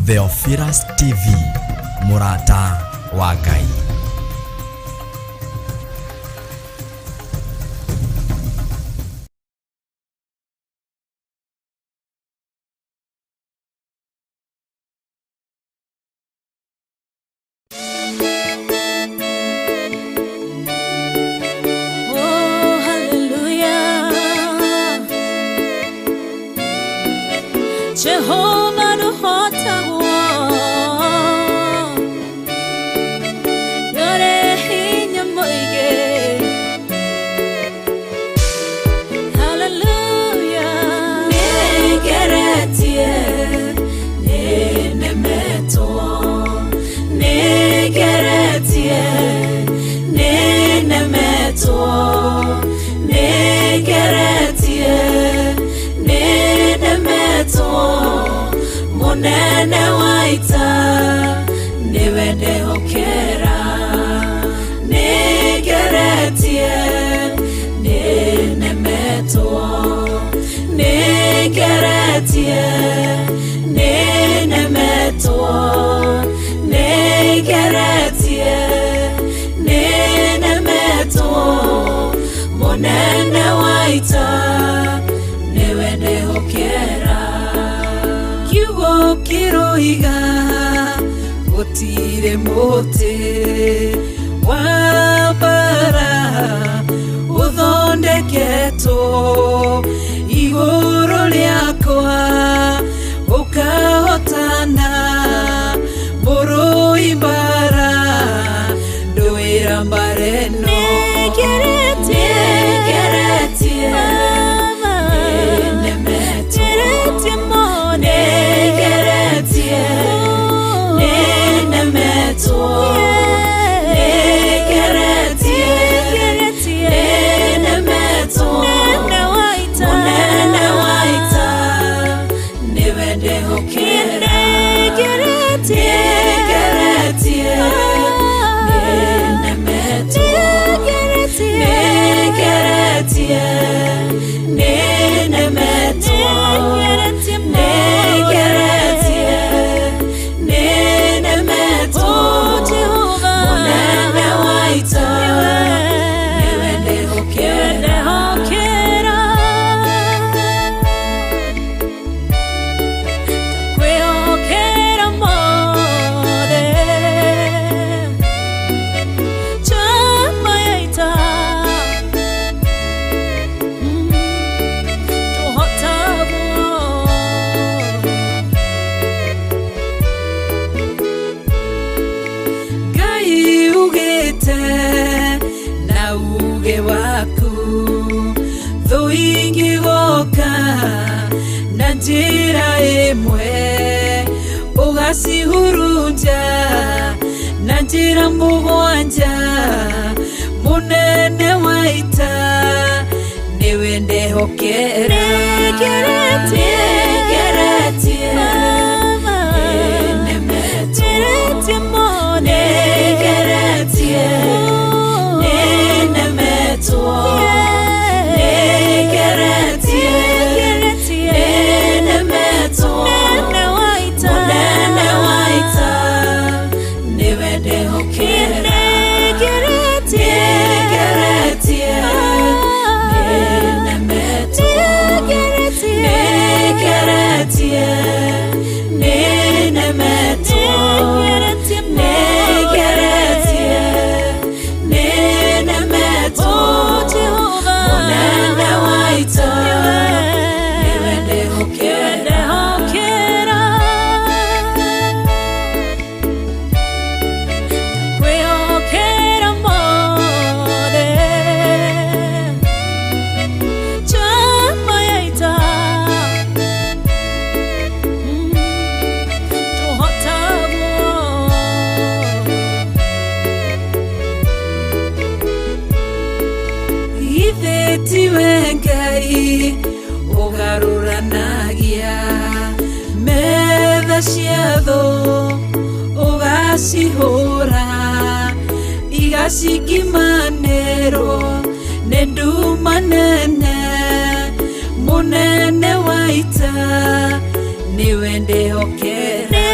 Theophilus TV, mũrata wa Ngai. Oh, hallelujah. Jehovah nũhotagwo. Nĩũrĩ hinya mũingĩ. Hallelujah. Nĩngeretie, nĩnemetwo. Nĩngeretie, nĩnemetwo. Nĩngeretie, nĩnemetwo. Mũnene wa ita nĩwe ndehokera. Nĩngeretie, nĩnemetwo. Nĩngeretie, nĩnemetwo. Nĩngeretie, nĩnemetwo. Mũnene wa ita nĩwe ndehokera. Kiugo kĩroiga gũtirĩ mũtĩ wa mbara ũthondeketwo igũrũ rĩakwa ũkahotana mũrũi mbara ndũĩra mbara ĩno. Nĩngeretie, nĩnemetwo. Nĩngeretie, nĩnemetwo. Nĩngeretie, nĩnemetwo. Mũnene wa ita nĩwe ndehokera. Nĩngeretie, nĩnemetwo. Nĩngeretie, nĩnemetwo. Nĩngeretie, nĩnemetwo. Mũnene wa ita nĩwe ndehokera. Kwĩhokera mothe njamba ya ita tũhotagwo. Ngai ugĩte na uge waku thũ ingĩgoka na njĩra ĩmwe ũgacihurunja na njĩra mũgwanja. Mũnene wa ita nĩwe ndehokera. Nĩngeretie, nĩnemetwo. Nĩngeretie, nĩnemetwo. Nĩngeretie, nĩnemetwo. Mũnene wa ita nĩwe ndehokera. Nĩngeretie, nĩnemetwo. Nĩngeretie, nĩnemetwo. Nĩngeretie, nĩnemetwo. Mũnene wa ita nĩwe ndehokera. Kwĩhokera mothe njamba ya ita tũhotagwo. Githĩ tiwe Ngai ũgarũranagia metha cia thũ ũgacihũra igacikimanĩrwo nĩ nduma nene. Mũnene wa ita nĩwe ndehokera.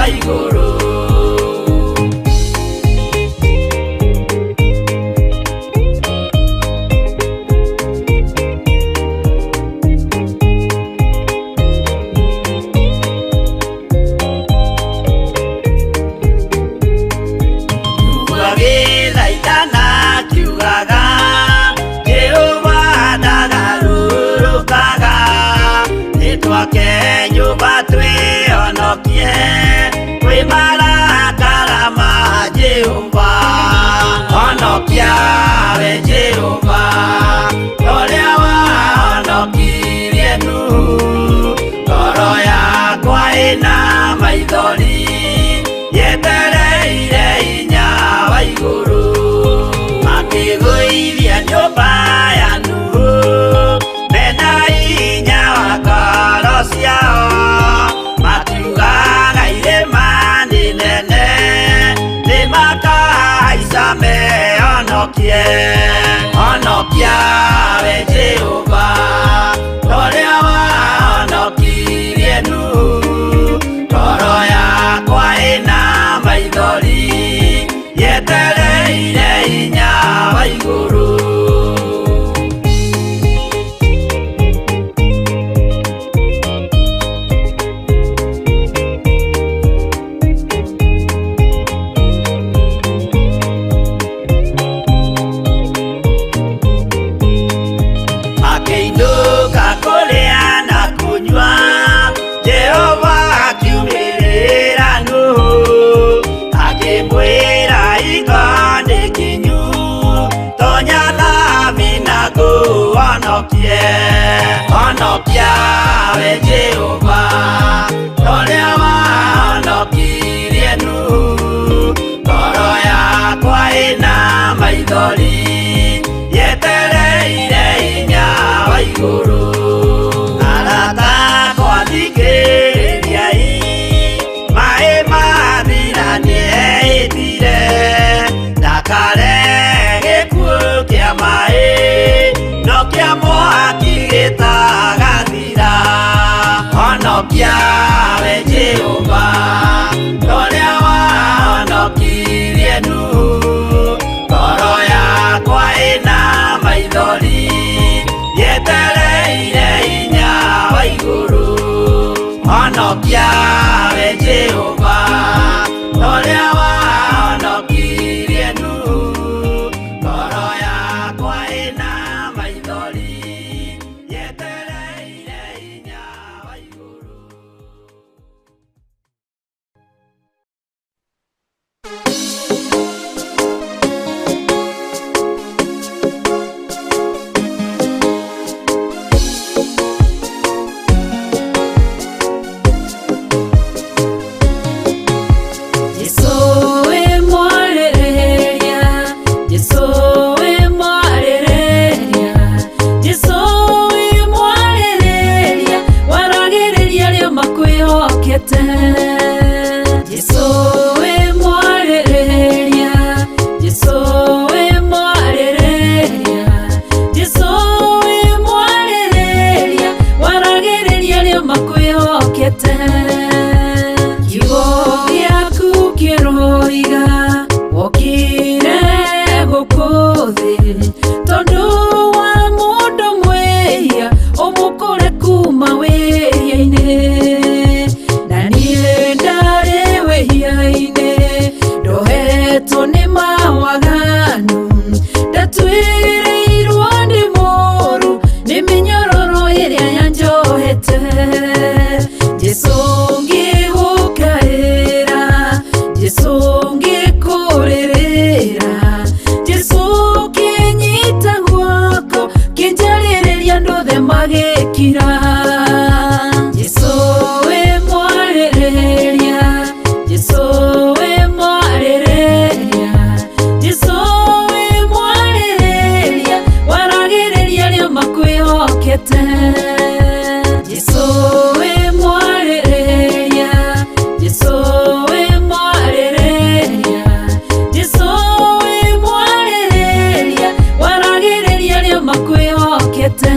wa igũrũ. Agĩthaithana akiugaga, Jehova ndagarũrũkaga, nĩtwake nyũmba twĩhonokie kwĩ marakara ma Jehova. Honokia we Jehova, ũrĩa wahonokirie Nuhu. Ngoro yakwa ĩna maithori, yetereire hinya wa igũrũ. Makĩgũithia nyũmba ya Nuhu, mena hinya wa ngoro ciao. Makiugaga irĩma nĩ nene, nĩmakahaica mehonokie. Honokia we Jehova, ũrĩa wahonokirie Nuhu. Ngoro yakwa ĩna maithori, yetereire hinya wa igũrũ. Makĩinũka kũrĩa na kũnyua, Jehova akiumĩrĩra Nuhu, akĩmwĩra hingo nĩ kinyu, tonya thabina ngũhonokie. Honokia we Jehova, ũrĩa wahonokirie Nuhu. Ngoro yakwa ĩna maithori, yetereire hinya wa igũrũ. Arata akwa thikĩrĩriai, maĩ mathira nĩehĩtire, ndakarehe gĩkuũ kĩa maĩ, no kĩa mwaki gĩtagathira. Honokia we Jehova, ũrĩa wahonokirie Nuhu. Ngoro yakwa ĩna maithori, yetereire hinya wa igũrũ. Honokia we Jehova, ũrĩa wahonokirie Nuhu. Ngoro yakwa ĩna maithori, yetereire hinya wa igũrũ. Jesu we mwarĩrĩria, Jesu we mwarĩrĩria, Jesu we mwarĩrĩria, waragĩrĩria arĩa makwĩhokete. Jesu we mwarĩrĩria, Jesu we mwarĩrĩria, Jesu we mwarĩrĩria, waragĩrĩria arĩa makwĩhokete. Kiugo gĩaku kĩroiga wokire gũkũ thĩ tondũ wa mũndũ mwĩhia ũmũkũre kuma wĩhia-inĩ, na niĩ ndarĩ wĩhia-inĩ ndohetwo nĩ mawaganu, ndatuĩrĩirwo nĩ mũũru nĩ mĩnyororo ĩrĩa yanjohete. Jesu ngĩgũkaĩra, Jesu ngĩkũrĩrĩra, Jesu kĩnyita guoko kĩnjarĩrĩria andũ othe magĩkira. Jesu we mwarĩrĩria, Jesu we mwarĩrĩria, Jesu we mwarĩrĩria, waragĩrĩria arĩa makwĩhokete. Jesu we mwarĩrĩria, Jesu we mwarĩrĩria, Jesu we mwarĩrĩria, waragĩrĩria arĩa makwĩhokete.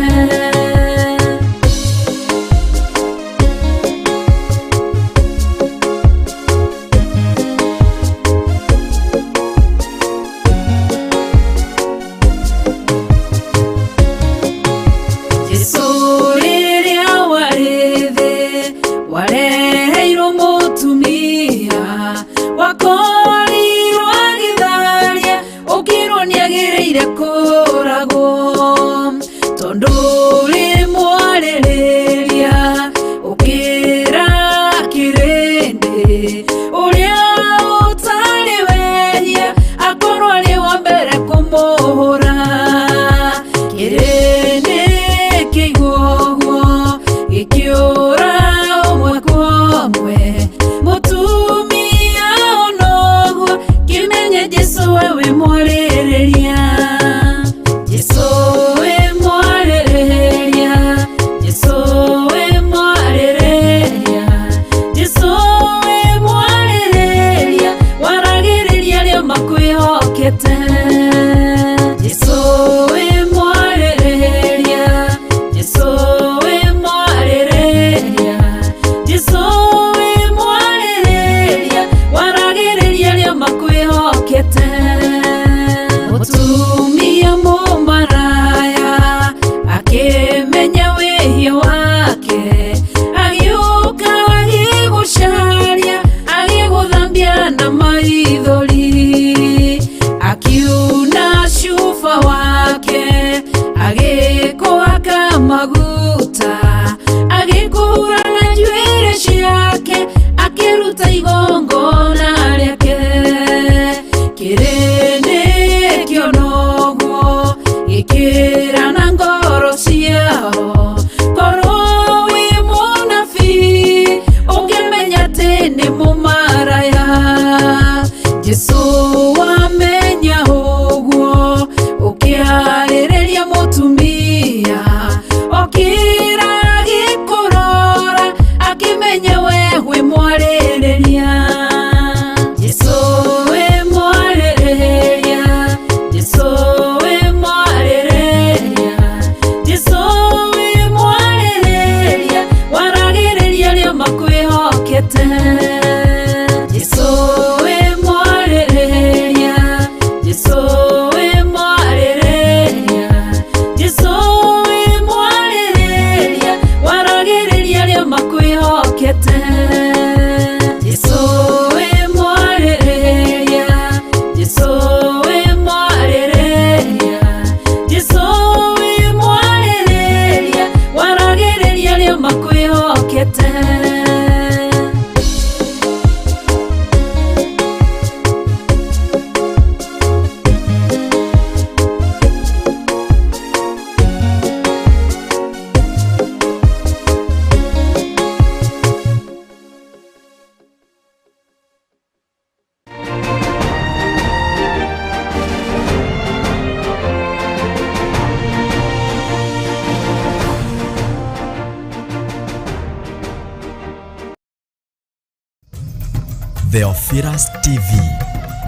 Theophilus TV,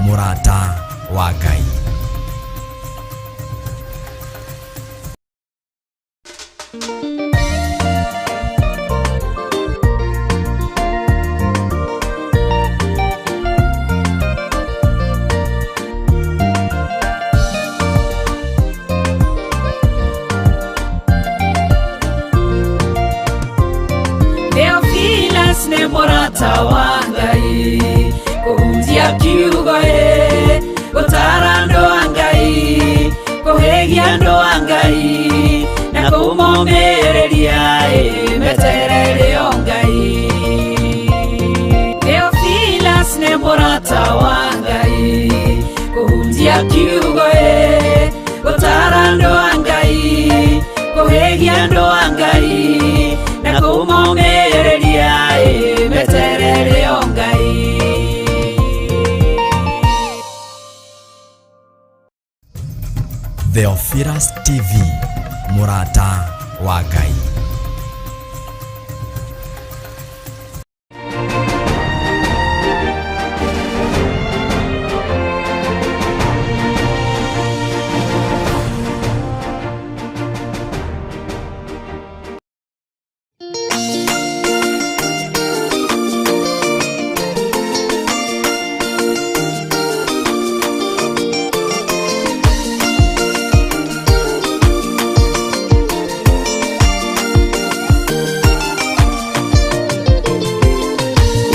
mũrata wa Ngai. Theophilus nĩ mũrata wa Ngai, kũhunjia kiugo ĩ, gũtara andũ a Ngai, kũhĩgia andũ a Ngai, na kũmomĩrĩria ĩ, meterere o Ngai. Theophilus nĩ mũrata wa Ngai, kũhunjia kiugo ĩ, gũtara andũ a Ngai, kũhĩgia andũ a Ngai, na kũmomĩrĩria ĩ, meterere o Ngai. Theophilus TV, mũrata wa Ngai.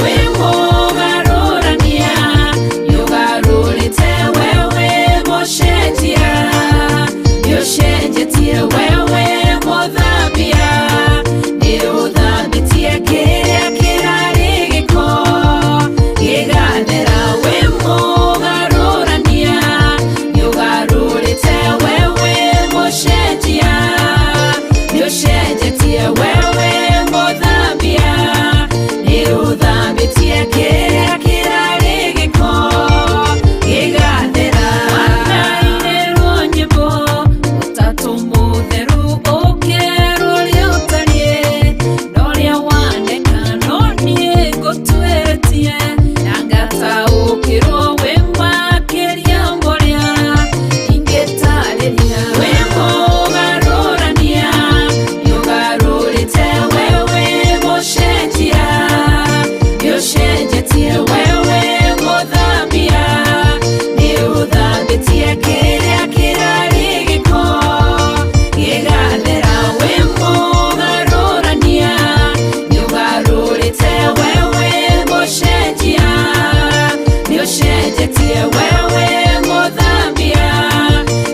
Wĩ mũgarũrania, nĩũgarũrĩte we wĩ mũcenjia, nĩũcenjetie we wĩ mũthambia, nĩũthambĩtie kĩrĩa kĩrarĩ gĩko gĩgathera. Wĩ mũgarũrania, nĩũgarũrĩte we wĩ mũcenjia, nĩũcenjetie we wĩ mũthambia, nĩũthambĩtie kĩrĩa kĩrarĩ gĩko gĩgathera. Wanainĩrwo nyĩmbo ũtatũ mũtheru ũkerwo ũrĩa ũtariĩ, na ũrĩa waneka no niĩ ngũtuĩrĩtie, na ngataũkĩrwo wĩ makĩria ma ũrĩa ingĩtarĩria. Wĩ mũgarũrania, nĩũgarũrĩte we wĩ mũcenjia, nĩũcenjetie we wĩ mũthambia, nĩũthambĩtie kĩrĩa kĩrarĩ gĩko gĩgathera. Wĩ mũgarũrania, nĩũgarũrĩte we wĩ mũcenjia, nĩũcenjetie we wĩ mũthambia,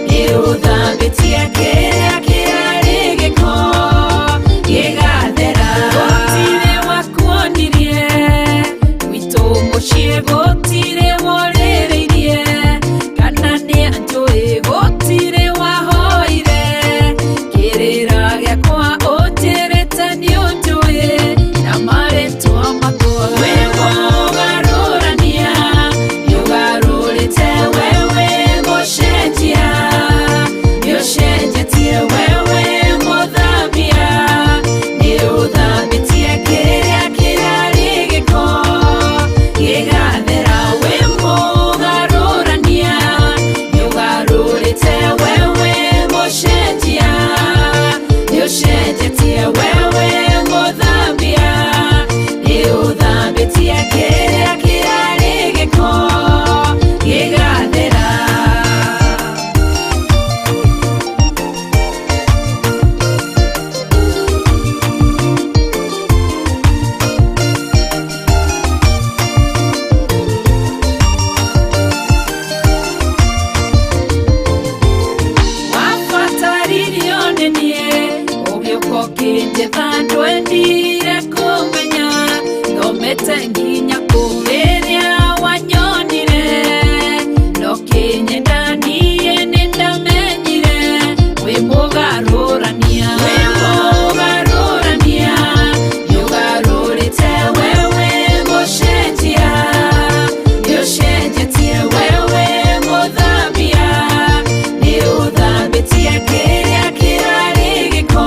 nĩũthambĩtie kĩrĩa kĩrarĩ gĩko gĩgathera. Gũtirĩ wakuonirie gwitũ mũciĩ, gũtirĩ worĩrĩirie, kana nĩ anjũĩ, gũtirĩ wahoire kĩrĩra gĩakwa, ũnjĩrĩte nĩũnjũĩ na marĩtwa makwa. Wĩ mũgarũrania, nĩũgarũrĩte we wĩ mũcenjia, nĩũcenjetie we wĩ mũthambia, nĩũthambĩtie kĩrĩa kĩrarĩ gĩko gĩgathera. Wĩ mũgarũrania, nĩũgarũrĩte we wĩ mũcenjia, nĩũcenjetie we wĩ mũthambia, nĩũthambĩtie kĩrĩa kĩrarĩ gĩko gĩgathera. Wabataririo nĩ niĩ ũgĩũka ũkĩnjetha, ndwendire kũmenya thomete nginya kũ. Rĩrĩa wanyonire no kĩnyenda, niĩ nĩndamenyire wĩ mũgarũrania. Wĩ mũgarũrania, nĩũgarũrĩte we wĩ mũcenjia, nĩũcenjetie we wĩ mũthambia, nĩũthambĩtie kĩrĩa kĩrarĩ gĩko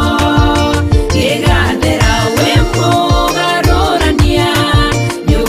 gĩgathera. Wĩ mũgarũrania, nĩũgarũrĩte.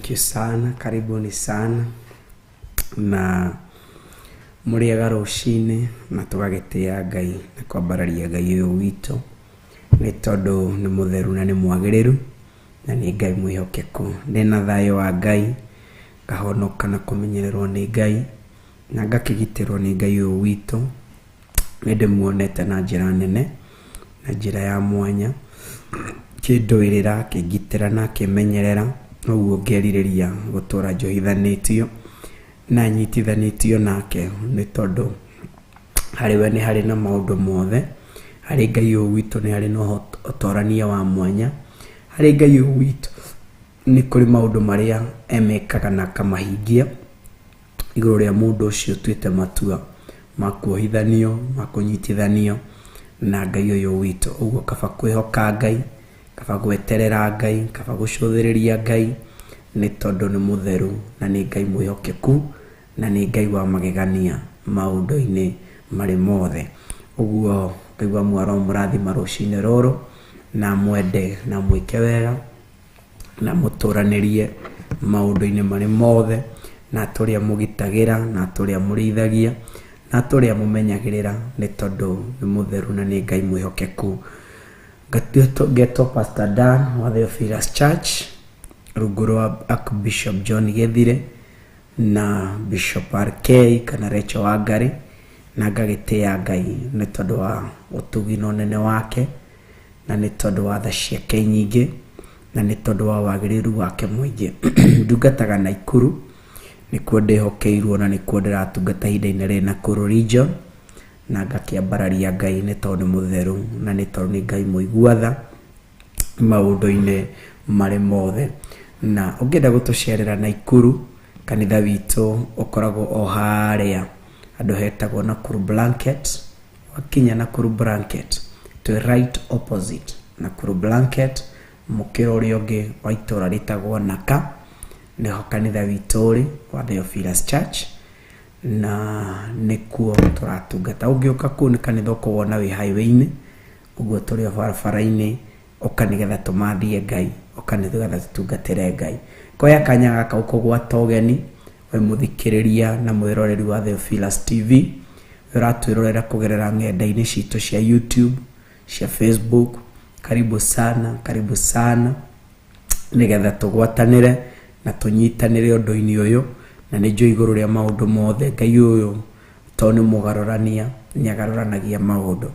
Thank you sana, karibuni sana na mũrĩega rũcinĩ na tũgagĩtĩa Ngai na kwambararia Ngai ũyũ witũ nĩ tondũ nĩ mũtheru na nĩ mwagĩrĩru na nĩ Ngai mwĩhokeku. Ndĩna thayũ wa Ngai, ngahonoka na kũmenyererwo nĩ Ngai na ngakĩgitĩrwo nĩ Ngai ũyũ witũ. Nĩ ndĩmuonete na njĩra nene na njĩra ya mwanya kĩndũĩrĩra, kĩngitĩra na kĩmenyerera, noguo ngerirĩria gũtũra njohithanĩtio na nyitithanĩtio nake nĩ tondũ harĩ we nĩ harĩ na maũndũ mothe, harĩ Ngai ũyũ witũ nĩ harĩ na ũtorania wa mwanya, harĩ Ngai ũyũ witũ nĩ kũrĩ maũndũ marĩa emekaga na akamahingia igũrũ rĩa mũndũ ũcio ũtuĩte matua ma kuohithanio, ma kũnyitithanio na Ngai ũyũ witũ. Ũguo kaba kwĩhoka Ngai, kaba gweterera Ngai, kaba gũcũthĩrĩria Ngai nĩ tondũ nĩ mũtheru na nĩ Ngai mwĩhokeku na nĩ Ngai wa magegania maũndũ-inĩ marĩ mothe. Ũguo Ngai wa muoyo aromũrathima rũcinĩ rũrũ na amwende na amwĩke wega na mũtũranĩrie maũndũ-inĩ marĩ mothe na atũrĩa mũgitagĩra na atũrĩa mũrĩithagia na atũrĩa mũmenyagĩrĩra nĩ tondũ nĩ mũtheru na nĩ Ngai mwĩhokeku. Ngetwo Pastor Dan wa Theophilus Church rungu rwa Archbishop John Gĩthire na Bishop RK kana Rachel Wangari na ngagĩtĩa Ngai nĩ tondũ wa ũtugi na ũnene wake na nĩ tondũ wa tha ciake nyingĩ na nĩ tondũ wa wagĩrĩru wake mũingĩ. Ndungataga Naikuru nĩkuo ndĩhokeirwo na nĩkuo ndĩratungata ihinda-inĩ rĩrĩ Nakuru region na ngakĩambararia Ngai nĩ tondũ nĩ mũtheru na nĩ tondũ nĩ Ngai mũigua tha maũndũ-inĩ marĩ mothe. Na ũngĩenda gũtũcerera Naikuru, kanitha witũ ũkoragwo o harĩa handũ hetagwo Nakuru Blanket. Wakinya Nakuru Blanket, twĩ right opposite Nakuru Blanket, mũkĩra ũrĩa ũngĩ wa itũra rĩtagwo Naka, nĩho kanitha witũ ũrĩ wa Theophilus Church na nĩkuo tũratungata. Ũngĩũka kũu nĩ kanitha ũkũwona wĩ highway-inĩ, ũguo tũrĩ o barabara-inĩ, ũka nĩgetha tũmathie Ngai, ũka nĩgetha tũtungatĩre Ngai. Koya kanya gaka ũkũgwata ũgeni we mũthikĩrĩria na mwĩroreri wa Theophilus TV, we ũratwĩrorera kũgerera ng'enda-inĩ citũ cia YouTube, cia Facebook. Karibu sana, karibu sana nĩgetha tũgwatanĩre na tũnyitanĩre ũndũ-inĩ ũyũ na nĩ njũĩ igũrũ rĩa maũndũ mothe Ngai ũyũ tondũ nĩ mũgarũrania nĩ agarũranagia maũndũ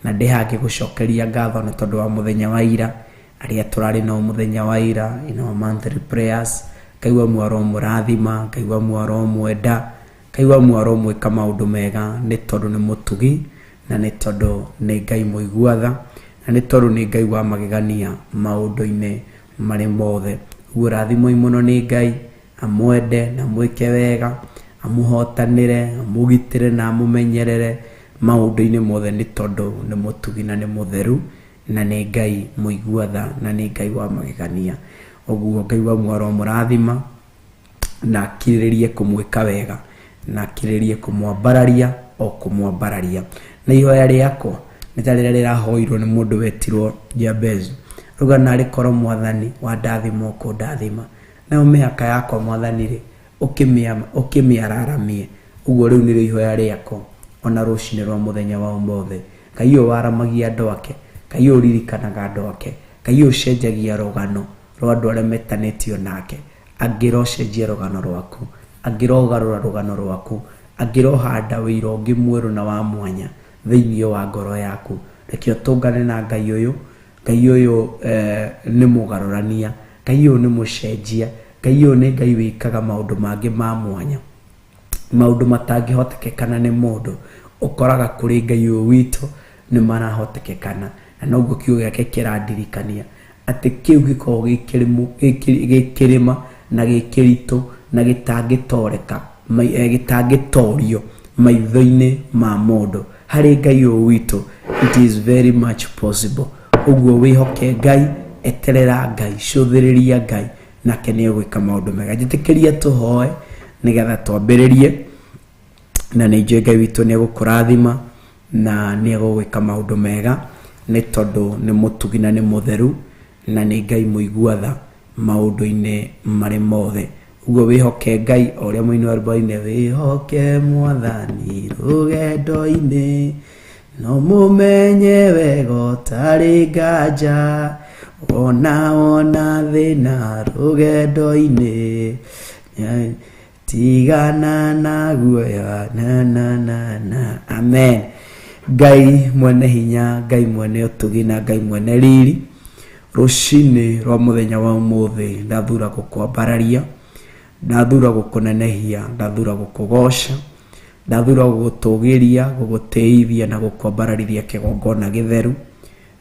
na ndĩ haha ngĩgũcokeria ngatho nĩ tondũ wa mũthenya wa ira arĩa tũrarĩ nao mũthenya wa ira in our monthly prayers. Ngai wa muoyo aromũrathima, Ngai wa muoyo aromwenda, Ngai wa muoyo aromwĩka maũndũ mega nĩ tondũ nĩ mũtugi na nĩ tondũ nĩ Ngai mũigua tha na nĩ tondũ nĩ Ngai wa magegania maũndũ-inĩ marĩ mothe. Ũguo rathimwoi mũno nĩ Ngai, amwende na amwĩke wega, amũhotanĩre, amũgitĩre na amũmenyerere maũndũ-inĩ mothe nĩ tondũ nĩ mũtugi na nĩ mũtheru na nĩ Ngai mũigua tha na nĩ Ngai wa magegania. Ũguo Ngai wa muoyo aromũrathima na akirĩrĩrie kũmwĩka wega na akirĩrĩrie kũmwambararia o kũmwambararia. Na ihoya rĩakwa nĩ ta rĩrĩa rĩrahoirwo nĩ mũndũ wetirwo Jabez, rauga narĩ korwo mwathani wandathima ũkũndathima, nayo mĩhaka yakwa mwathani rĩ ũkĩmĩararamie. Ũguo rĩu nĩrĩo ihoya rĩakwa ona rũcinĩ rwa mũthenya wa ũmũthĩ. Ngai ũyũ waramagia andũ ake, Ngai ũyũ ũririkanaga andũ ake, Ngai ũyũ ũcenjagia rũgano rwa andũ arĩa metanĩtio nake, angĩrocenjia rũgano rwaku, angĩrogarũra rũgano rwaku, angĩrohanda wĩira ũngĩ mwerũ na wa mwanya thĩinĩ wa ngoro yaku. Reke ũtũngane na Ngai ũyũ. Ngai ũyũ nĩ mũgarũrania, Ngai ũyũ nĩ mũcenjia, Ngai ũyũ nĩ Ngai wĩkaga maũndũ mangĩ ma mwanya, maũndũ matangĩhotekekana nĩ mũndũ, ũkoraga kũrĩ Ngai ũyũ witũ nĩ marahotekekana. Na noguo kiugo gĩake kĩrandirikania atĩ kĩu gĩkoragwo gĩ kĩrĩma na gĩ kĩritũ na gĩtangĩtoreka, gĩtangĩtorio maitho-inĩ ma mũndũ. Harĩ Ngai ũyũ witũ it is very much possible. Ũguo wĩhoke Ngai, eterera Ngai, cũthĩrĩria Ngai, nake nĩ egwĩka maũndũ mega. Njĩtĩkĩria tũhoe nĩgetha twambĩrĩrie, na nĩ njũĩ Ngai witũ nĩ egũkũrathima na nĩ egũgwĩka maũndũ mega nĩ tondũ nĩ mũtugi na nĩ mũtheru na nĩ Ngai mũigua tha Maũndũ-inĩ marĩ mothe. Ũguo wĩhoke Ngai o ũrĩa mũini wa rwĩmbo-inĩ, wĩhoke Mwathani rũgendo-inĩ, no mũmenye wega ũtarĩ nganja, wona wona thĩna rũgendo-inĩ, tigana na guoya na na na na. Amen. Ngai mwene hinya, Ngai mwene ũtugi na Ngai mwene riri, rũcinĩ rwa mũthenya wa ũmũthĩ ndathura gũkwambararia, ndathura gũkũnenehia, ndathura gũkũgoca, ndathura gũgũtũgĩria, gũgũtĩithia na gũkwambararithia kĩgongona gĩtheru,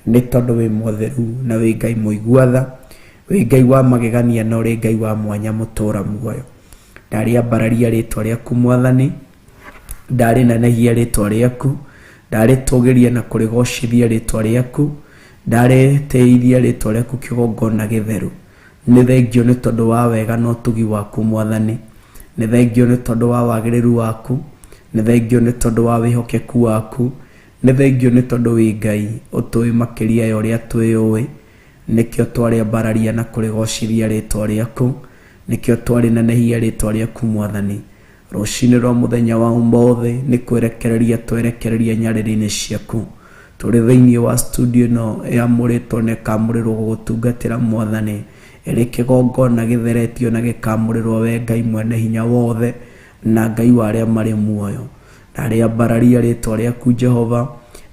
nĩ tondũ wĩ mũtheru na wĩ Ngai mũigua tha, wĩ Ngai wa magegania na ũrĩ Ngai wa mwanya mũtũra muoyo. Ndarĩambararia rĩtwa rĩaku Mwathani, ndarĩnenehia rĩtwa rĩaku, ndarĩtũgĩria na kũrĩgocithia rĩtwa rĩaku, ndarĩtĩithia rĩtwa rĩaku kĩgongona gĩtheru. Nĩ thengio nĩ tondũ wa wega na ũtugi waku Mwathani, nĩ thengio nĩ tondũ wa wagĩrĩru waku, nĩ thengio nĩ tondũ wa wĩhokeku waku, nĩ thengio nĩ tondũ wĩ Ngai ũtũĩ makĩria ya ũrĩa twĩũĩ. Nĩkĩo twarĩambararia na kũrĩgocithia rĩtwa rĩaku, nĩkĩo twarĩnenehia rĩtwa rĩaku Mwathani. Rũcinĩ rwa mũthenya wa ũmũthĩ nĩ kwerekereria twerekereria nyarĩrĩ-inĩ ciaku. Tũrĩ thĩinĩ wa studio ĩno yamũrĩtwo na ĩkamũrĩrwo gũgũtungatĩra Mwathani, ĩrĩ kĩgongona gĩtheretio na gĩkamũrĩrwo we Ngai mwene hinya wothe na Ngai wa arĩa marĩ muoyo. Ndarĩambararia rĩtwa rĩaku Jehova,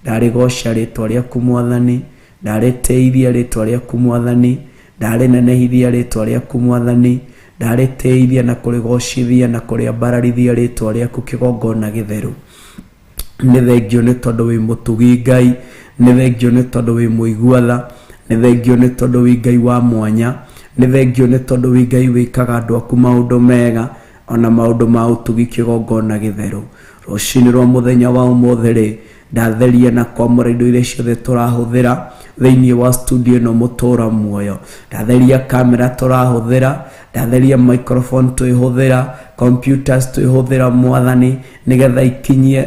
ndarĩgoca rĩtwa rĩaku Mwathani, ndarĩtĩithia rĩtwa rĩaku Mwathani, ndarĩnenehithia rĩtwa rĩaku Mwathani, ndarĩtĩithia na kũrĩgocithia na kũrĩambararithia rĩtwa rĩaku kĩgongona gĩtheru. Nĩ thengio nĩ tondũ wĩ mũtugi Ngai, nĩ thengio nĩ tondũ wĩ mũigua tha, nĩ thengio nĩ tondũ wĩ Ngai wa mwanya, nĩ thengio nĩ tondũ wĩ Ngai wĩkaga andũ aku maũndũ mega, ona maũndũ ma ũtugi kĩgongona gĩtheru. Rũcinĩ rwa mũthenya wa ũmũthĩ rĩ, ndatheria na kwamũra indo iria ciothe tũrahũthĩra thĩinĩ wa studio ĩno mũtũra muoyo. Ndatheria kamera tũrahũthĩra, ndatheria microphone twĩhũthĩra, computers twĩhũthĩra Mwathani, nĩgetha ikinyie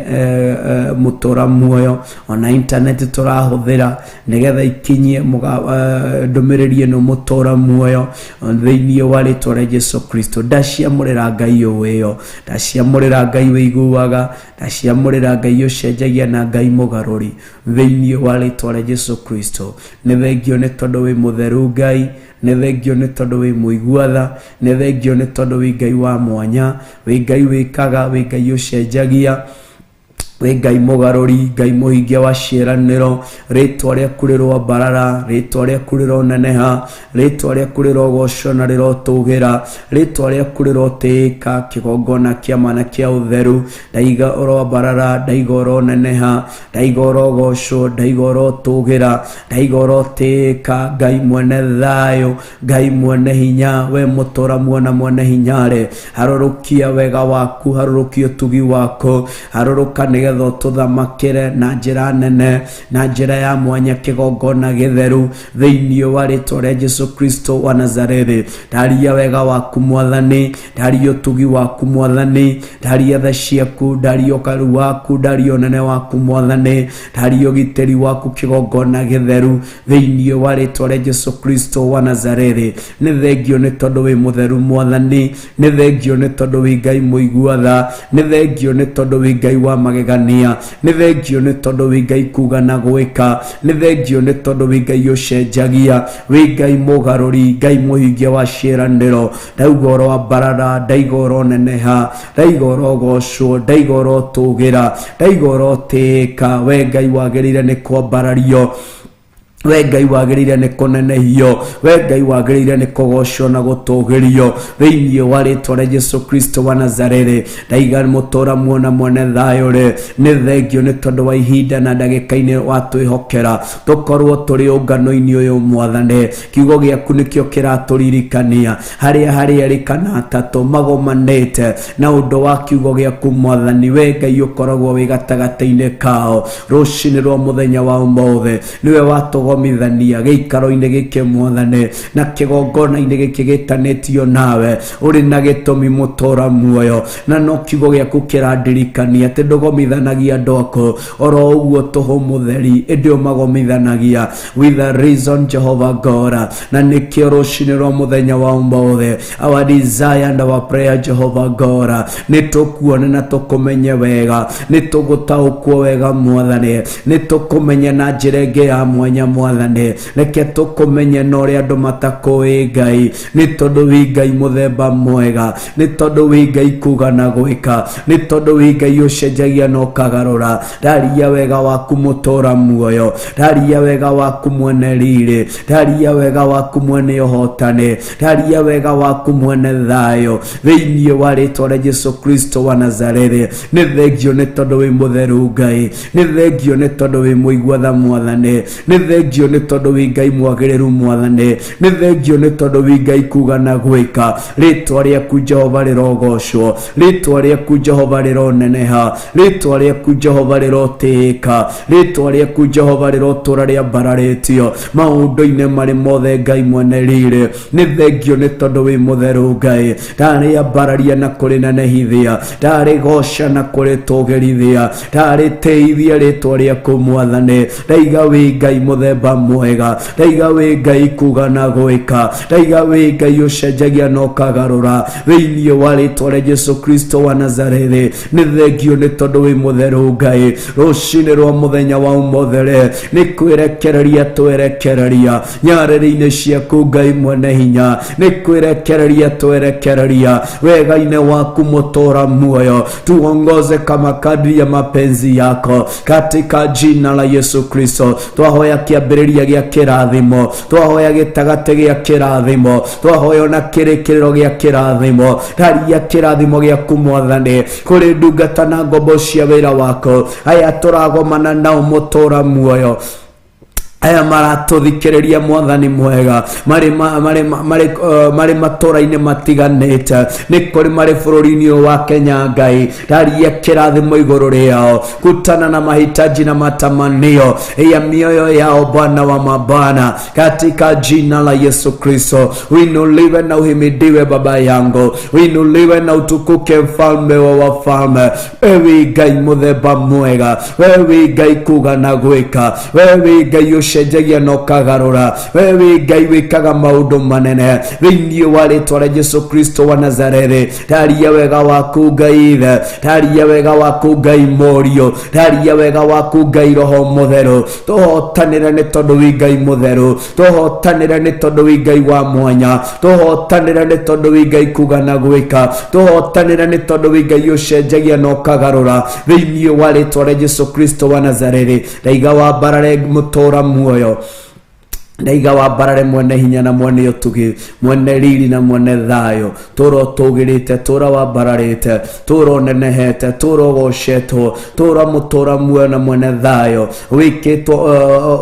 mũtũra muoyo. Ona internet tũrahũthĩra nĩgetha ikinyie ndũmĩrĩri ĩno mũtũra muoyo thĩinĩ wa rĩtwa rĩa Jesu Kristo. Ndaciamũrĩra Ngai ũĩyo, ndaciamũrĩra Ngai wĩiguaga, ndaciamũrĩra Ngai ũcenjagia na Ngai mũgarũri thĩinĩ wa rĩtwa rĩa Jesu Kristo. Nĩ thengio nĩ tondũ wĩ mũtheru Ngai, nĩ thengio nĩ tondũ wĩ mũigua tha, nĩ thengio nĩ tondũ wĩ Ngai wa mwanya, wĩ Ngai wĩkaga, wĩ Ngai ũcenjagia, wĩ Ngai mũgarũri, Ngai mũhingia wa ciĩranĩro. Rĩtwa rĩaku rĩroambarara, rĩtwa rĩaku rĩroneneha, rĩtwa rĩaku rĩrogocwo na rĩrotũgĩra, rĩtwa rĩaku rĩrotĩĩka kĩgongona kĩa ma na kĩa ũtheru. Ndaiga ũroambarara, ndaiga ũroneneha, ndaiga ũrogocwo, ndaiga ũrotũgĩra, ndaiga ũrotĩĩka. Ngai mwene thayũ, Ngai mwene hinya, we mũtũra muona mwene hinya rĩ, harũrũkia wega waku, harũrũkia ũtugi waku, harũrũka nĩgetha ũtũthamakĩre na njĩra nene, na njĩra ya mwanya kĩgongona gĩtheru thĩinĩ wa rĩtwa rĩa Jesu Kristo wa Nazarethi. Ndaria wega waku Mwathani, ndaria ũtugi waku Mwathani, ndaria tha ciaku, ndaria ũkaru waku, ndaria ũnene waku Mwathani, ndaria ũgitĩri waku kĩgongona gĩtheru thĩinĩ wa rĩtwa rĩa Jesu Kristo wa Nazarethi. Nĩ thengio nĩ tondũ wĩ mũtheru Mwathani, nĩ thengio nĩ tondũ wĩ Ngai mũigua tha, nĩ thengio nĩ tondũ wĩ Ngai wa magegania, nĩ thengio nĩ tondũ wĩ Ngai kuga na gwĩka, nĩ thengio nĩ tondũ wĩ Ngai ũcenjagia, wĩ Ngai mũgarũri, Ngai mũhingia wa ciĩranĩro. Ndauga ũroambarara, ndaiga ũroneneha, ndaiga ũrogocwo, ndaiga ũrotũgĩra, ndaiga ũrotĩĩka. We Ngai wagĩrĩire nĩ kwambarario, we Ngai wagĩrĩire nĩ kũnenehio, we Ngai wagĩrĩire nĩ kũgocwo na gũtũgĩrio thĩinĩ wa rĩtwa rĩa Jesu Kristo wa Nazarethi. Ndaiga mũtũra muona mwene thayũ rĩ, nĩ thengio nĩ tondũ wa ihinda na ndagĩka-inĩ watwĩhokera tũkorwo tũrĩ ũngano-inĩ ũyũ Mwathani. Kiugo gĩaku nĩkĩo kĩratũririkania harĩa harĩ erĩ kana atatũ magomanĩte na ũndũ wa kiugo gĩaku Mwathani. We Ngai ũkoragwo wĩ gatagatĩ-inĩ kao rũcinĩ rwa mũthenya wa ũmũthĩ, nĩwe watũgo gũtũgomithania gĩikaro-inĩ gĩkĩ mwathani na kĩgongona-inĩ gĩkĩ gĩtanĩtio nawe ũrĩ na gĩtũmi mũtũra muoyo na no kiugo gĩaku kĩrandirikania atĩ ndũgomithanagia andũ aku oro ũguo tũhũ mũtheri ĩndĩ ũmagomithanagia with a reason Jehovah God. Na nĩkĩo rũcinĩ rwa mũthenya wa ũmũthĩ, our desire and our prayer, Jehovah God, nĩ tũkuone na tũkũmenye wega, nĩ tũgũtaũkwo wega mwathani, nĩ tũkũmenye na njĩra ĩngĩ ya mwanya mwathani. Reke tũkũmenye na ũrĩa andũ matakũĩ Ngai, nĩ tondũ wĩ Ngai mũthemba mwega, nĩ tondũ wĩ Ngai kuga na gwĩka, nĩ tondũ wĩ Ngai ũcenjagia na ũkagarũra. Ndaria wega waku mũtũra muoyo, ndaria wega waku mwene riri, ndaria wega waku mwene ũhotani, ndaria wega waku mwene thayũ, thĩinĩ wa rĩtwa rĩa Jesu Kristo wa Nazarethi. Nĩ thengio nĩ tondũ wĩ mũtheru Ngai, nĩ thengio nĩ tondũ wĩ mũigua tha mwathani, nĩ thengio nĩ tondũ wĩ Ngai mwagĩrĩru mwathani, nĩ thengio nĩ tondũ wĩ Ngai kuga na gwĩka. Rĩtwa rĩaku Jehova rĩrogocwo, rĩtwa rĩaku Jehova rĩroneneha, rĩtwa rĩaku Jehova rĩrotĩĩka, rĩtwa rĩaku Jehova rĩrotũra rĩambararĩtio maũndũ-inĩ marĩ mothe. Ngai mwene riri, nĩ thengio nĩ tondũ wĩ mũtheru Ngai. Ndarĩambararia na kũrĩnenehithia, ndarĩgoca na kũrĩtũgĩrithia, ndarĩtĩithia rĩtwa rĩaku mwathani. Ndaiga wĩ Ngai mũthemba mwega, ndaiga wĩ Ngai kuga na gwĩka, ndaiga wĩ Ngai ũcenjagia na ũkagarũra, thĩinĩ wa rĩtwa rĩa Jesu Kristo wa Nazarethi. Nĩ thengio nĩ tondũ wĩ mũtheru Ngai. Rũcinĩ rwa mũthenya wa ũmũthĩ rĩ, nĩ kwĩrekereria twerekereria nyarĩrĩ-inĩ ciaku Ngai mwene hinya, nĩ kwĩrekereria twerekereria wega-inĩ waku mũtũra muoyo. Tuongoze kama kadri ya mapenzi yako katika jina la Yesu Kristo. Twahoya kĩambĩrĩria gĩa kĩrathimo, twahoya gĩtagatĩ gĩa kĩrathimo, twahoya ona kĩrĩkĩrĩro gĩa kĩrathimo. Ndaria kĩrathimo gĩaku mwathani kũrĩ ndungata na ngombo cia wĩra wako aya tũragomana nao mũtũra muoyo, aya maratũthikĩrĩria mwathani mwega, marĩ marĩ marĩ marĩ matũra-inĩ matiganĩte, nĩ kũrĩ marĩ bũrũri-inĩ ũyũ wa Kenya. Ngai, ndaria kĩrathimo igũrũ rĩao, kutana na mahitaji na matamanio ya mioyo yao, Bwana wa mabwana, katika jina la Yesu Kristo. Uinuliwe na uhimidiwe Baba yangu, uinuliwe na utukuke Mfalme wa wafalme. Wewe Ngai mũthemba mwega, wewe Ngai kuga na gwĩka, wewe Ngai ũcenjagia na ũkagarũra, wewe Ngai wĩkaga maũndũ manene, thĩinĩ wa rĩtwa rĩa Jesu Kristo wa Nazarethi. Ndaria wega waku Ngai Ithe, ndaria wega waku Ngai Mũriũ, ndaria wega waku Ngai Roho Mũtheru. Tũhotanĩre nĩ tondũ wĩ Ngai mũtheru, tũhotanĩre nĩ tondũ wĩ Ngai wa mwanya, tũhotanĩre nĩ tondũ wĩ Ngai kuga na gwĩka, tũhotanĩre nĩ tondũ wĩ Ngai ũcenjagia na ũkagarũra, thĩinĩ wa rĩtwa rĩa Jesu Kristo wa Nazarethi. Ndaiga wambarare mũtũra muoyo, ndaiga wambarare mwene hinya na mwene ũtugi, mwene riri na mwene thayũ. Tũra ũtũgĩrĩte, tũra wambararĩte, tũra ũnenehete, tũra ũgocetwo, tũra mũtũra muoyo na mwene thayũ, wĩkĩtwo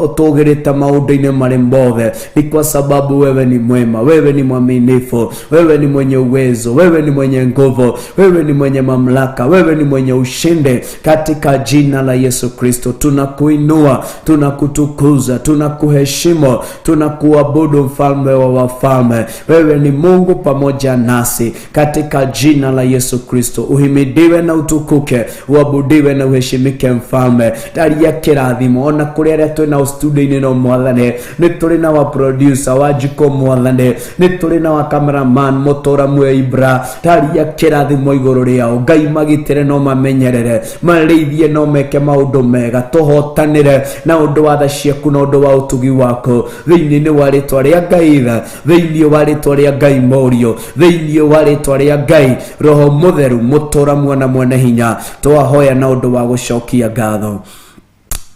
ũtũgĩrĩte maũndũ-inĩ marĩ mothe. Ni kwa sababu wewe ni mwema, wewe ni mwaminifu, wewe ni mwenye uwezo, wewe ni mwenye nguvu, wewe ni mwenye mamlaka, wewe ni mwenye ushindi. Katika jina la Yesu Kristo tunakuinua, tunakutukuza, tunakuheshimu, tunakuabudu Mfalme wa wafalme. Wewe ni Mungu pamoja nasi. Katika jina la Yesu Kristo uhimidiwe na utukuke, uabudiwe na uheshimike Mfalme. Ndaria kĩrathimo ona kũrĩ arĩa twĩ nao studio-inĩ no mwathani, nĩ tũrĩ na wa producer wa Njiko mwathani, nĩ tũrĩ na wa cameraman mũtũra muoyo Ibra. Ndaria kĩrathimo igũrũ rĩao Ngai, magitĩre no mamenyerere, marĩithie no meke maũndũ mega. Tũhotanĩre na ũndũ wa tha ciaku na ũndũ wa ũtugi waku, thĩinĩ wa rĩtwa rĩa Ngai Ithe, thĩinĩ wa rĩtwa rĩa Ngai Mũriũ, thĩinĩ wa rĩtwa rĩa Ngai Roho Mũtheru, mũtũra muona mwene hinya. Twahoya na ũndũ wa gũcokia ngatho,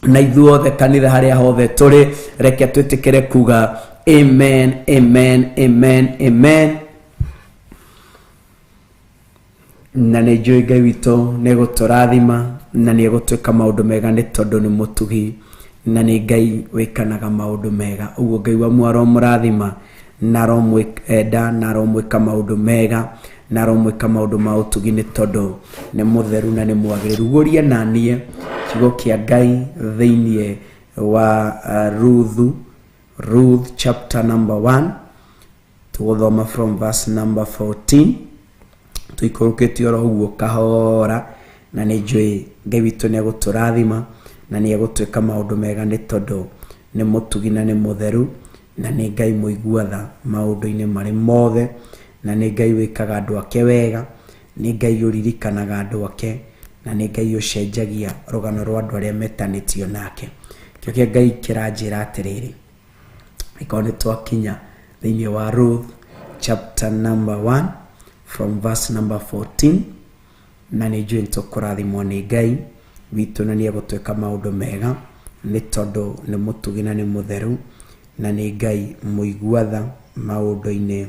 na ithuothe kanitha harĩa hothe tũrĩ, reke twĩtĩkĩre kuga amen, amen, amen, amen. Na nĩ njũĩ Ngai witũ nĩ gũtũrathima na nĩ egũtwĩka maũndũ mega, nĩ tondũ nĩ mũtugi na nĩ Ngai wĩkanaga maũndũ mega. Ũguo Ngai wa muoyo aromũrathima na aromwenda na aromwĩka maũndũ mega na aromwĩka maũndũ ma ũtugi, nĩ tondũ nĩ mũtheru na nĩ mwagĩrĩru. Guũria na niĩ kiugo kĩa Ngai thĩiniĩ. wa Ruthu, Ruth chapter number 1, tũgũthoma from verse number 14 tũikũrũkĩte oro ũguo kahora, na nĩ njũĩ Ngai witũ nĩ egũtũrathima na nĩ egũtwĩka maũndũ mega, nĩ tondũ nĩ mũtugi na nĩ mũtheru na nĩ Ngai mũigua tha maũndũ-inĩ marĩ mothe, na nĩ Ngai wĩkaga andũ ake wega, nĩ Ngai ũririkanaga andũ ake, na nĩ Ngai ũcenjagia rũgano rwa andũ arĩa metanĩtio nake. Kĩo kĩa Ngai kĩranjĩra atĩrĩrĩ, ĩkorwo nĩ twakinya thĩinĩ wa Ruth chapter number 1 from verse number 14, na nĩ njũĩ nĩ tũkũrathimwo nĩ Ngai witũ na nĩ egũtwĩka maũndũ mega, nĩ tondũ nĩ mũtugi na nĩ mũtheru na nĩ Ngai mũigua tha maũndũ-inĩ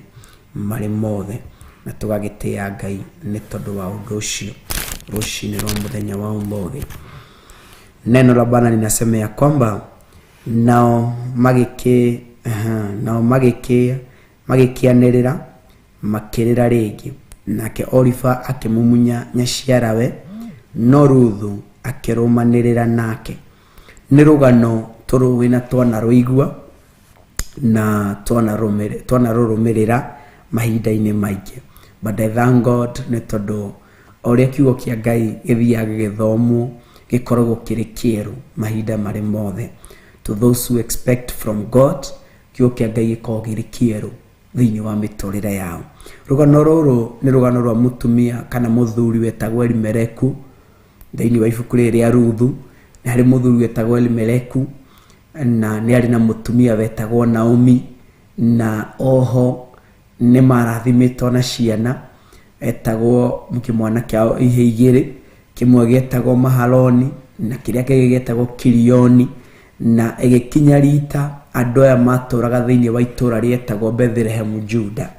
marĩ mothe, na tũgagĩtĩĩa Ngai nĩ tondũ wa ũndũ ũcio rũcinĩ rwa mũthenya wa ũmũthĩ. Neno la Bwana linasema ya kwamba nao magĩkĩ aha, nao magĩkĩ magĩkĩanĩrĩra makĩrĩra rĩngĩ, nake Orifa akĩmumunya nyaciarawe, no Ruthu akĩrũmanĩrĩra nake. Nĩ rũgano tũrũĩ na twanarũigua na twanarũrũmĩrĩra mahinda-inĩ maingĩ, but I thank God nĩ tondũ o ũrĩa kiugo kĩa Ngai gĩthiaga gĩgĩthomwo gĩkoragwo kĩrĩ kĩerũ mahinda marĩ mothe. To those who expect from God, kiugo kĩa Ngai gĩkoragwo kĩrĩ kĩerũ thĩinĩ wa mĩtũrĩre yao. Rũgano rũrũ nĩ rũgano rwa mũtumia kana mũthuri wetagwo Elimeleku. Thĩinĩ wa ibuku rĩrĩ rĩa Ruthu nĩ harĩ mũthuri wetagwo Elimeleku, na nĩ arĩ na mũtumia wetagwo Naomi, na oho nĩ marathimĩtwo na ciana etagwo kĩmwana kĩao ihe igĩrĩ, kĩmwe gĩetagwo Mahaloni na kĩrĩa kĩngĩ gĩetagwo Kirioni. Na ĩgĩkinya rita andũ aya matũraga thĩinĩ wa itũra rĩetagwo Bethlehem Juda,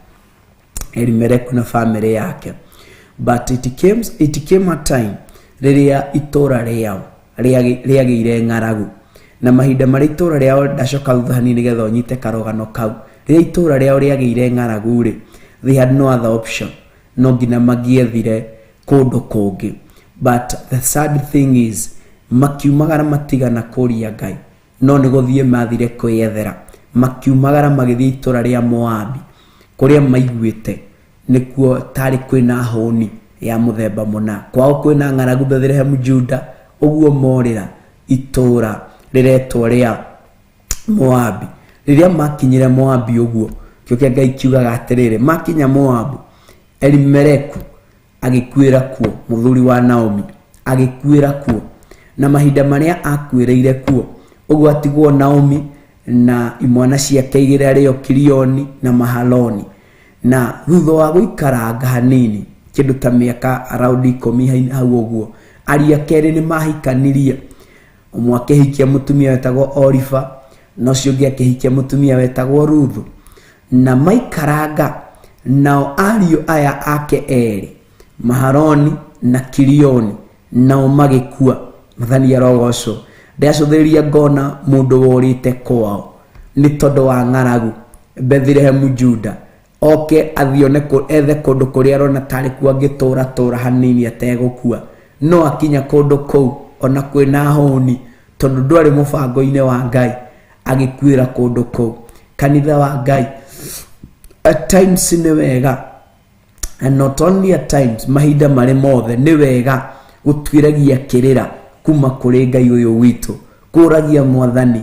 Elimeleku na famĩlĩ yake. But it came a time rĩrĩa itũra rĩao rĩagĩire ng'aragu, na mahinda marĩa itũra rĩao, ndacoka thutha hanini nĩgetha ũnyite karũgano kau, rĩrĩa itũra rĩao rĩagĩire ng'aragu rĩ, they had no other option, no nginya mangĩethire kũndũ kũngĩ. But the sad thing is, makiumagara matigana kũria Ngai, no nĩ gũthiĩ mathire kwĩyethera. Makiumagara magĩthiĩ itũra rĩa Moabi, kũrĩa maiguĩte nĩkuo tarĩ kwĩna hũni ya mũthemba mũna. Kwao kwĩna ng'aragu Bethlehem Juda, ũguo morĩra itũra rĩretwo rĩa Moabi. Rĩrĩa makinyire Moabi, ũguo kĩo kĩa Ngai kiugaga atĩrĩrĩ, makinya Moabu, Elimeleku agĩkuĩra kuo, mũthuri wa Naomi agĩkuĩra kuo. Na mahinda marĩa akuĩrĩire kuo, ũguo atigwo Naomi na imwana ciake igĩrĩ, arĩo Kirioni na Mahaloni. Na thutha wa gũikaranga hanini, kĩndũ ta mĩaka around 10 hau ũguo, ariũ ake erĩ nĩ mahikanirie. Ũmwe akĩhikia mũtumia wetagwo Orifa, na ũcio ũngĩ akĩhikia mũtumia wetagwo Ruthu. Na maikaranga, nao ariũ aya ake erĩ, Maharoni na Kirioni, nao magĩkua. Mwathani arogocwo. Ndacũthĩrĩria ngona mũndũ worĩte kwao nĩ tondũ wa ng'aragu Bethlehem Juda, oke athiĩ one ethe kũndũ kũrĩa arona tarĩ kuo angĩtũra tũra hanini ategũkua. No akinya kũndũ kũu, ona kwĩna hũni, tondũ ndwarĩ mũbango-inĩ wa Ngai, agĩkuĩra kũndũ kũu. Kanitha wa Ngai, at times nĩ wega, and not only at times, mahinda marĩ mothe nĩ wega gũtuĩragia kĩrĩra kuma kũrĩ Ngai ũyũ witũ, kũragia Mwathani,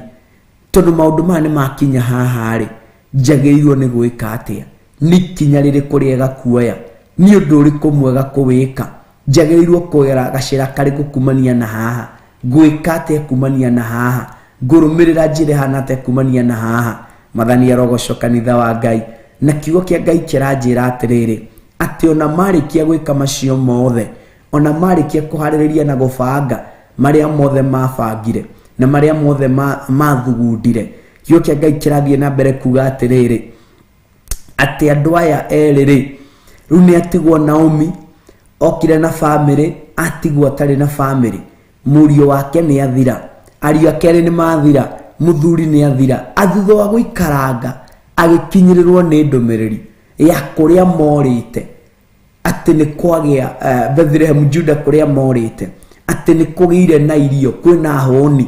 tondũ maũndũ maya nĩ makinya haha rĩ, njagĩrĩirwo nĩ gwĩka atĩa? Nĩ ikinya rĩrĩkũ rĩega kuoya? Nĩ ũndũ ũrĩkũ mwega kũwĩka? Njagĩrĩirwo kũgera gacĩra karĩkũ kumania na haha? Ngwĩka atĩa kumania na haha? Ngũrũmĩrĩra njĩra ĩhana atĩa kumania na haha? Mwathani arogocwo. Kanitha wa Ngai, na kiugo kĩa Ngai kĩranjĩra atĩrĩrĩ, atĩ ona marĩkia gwĩka macio mothe, ona marĩkia kũharĩrĩria na gũbanga marĩa mothe mabangire na marĩa mothe mathugundire, kiugo kĩa Ngai kĩrathiĩ na mbere kuga atĩrĩrĩ, atĩ andũ aya erĩ rĩ, rĩu nĩ atigwo Naomi okire na famĩlĩ, atigwo atarĩ na famĩlĩ. Mũriũ wake nĩ athira, ariũ ake erĩ nĩ mathira, mũthuri nĩ athira. Athutha wa gũikaranga, agĩkinyĩrĩrwo nĩ ndũmĩrĩri ya kũrĩa morĩte, atĩ nĩ kwagĩa Bethlehem Juda, kũrĩa morĩte, atĩ nĩ kũgĩire na irio, kwĩna hũni.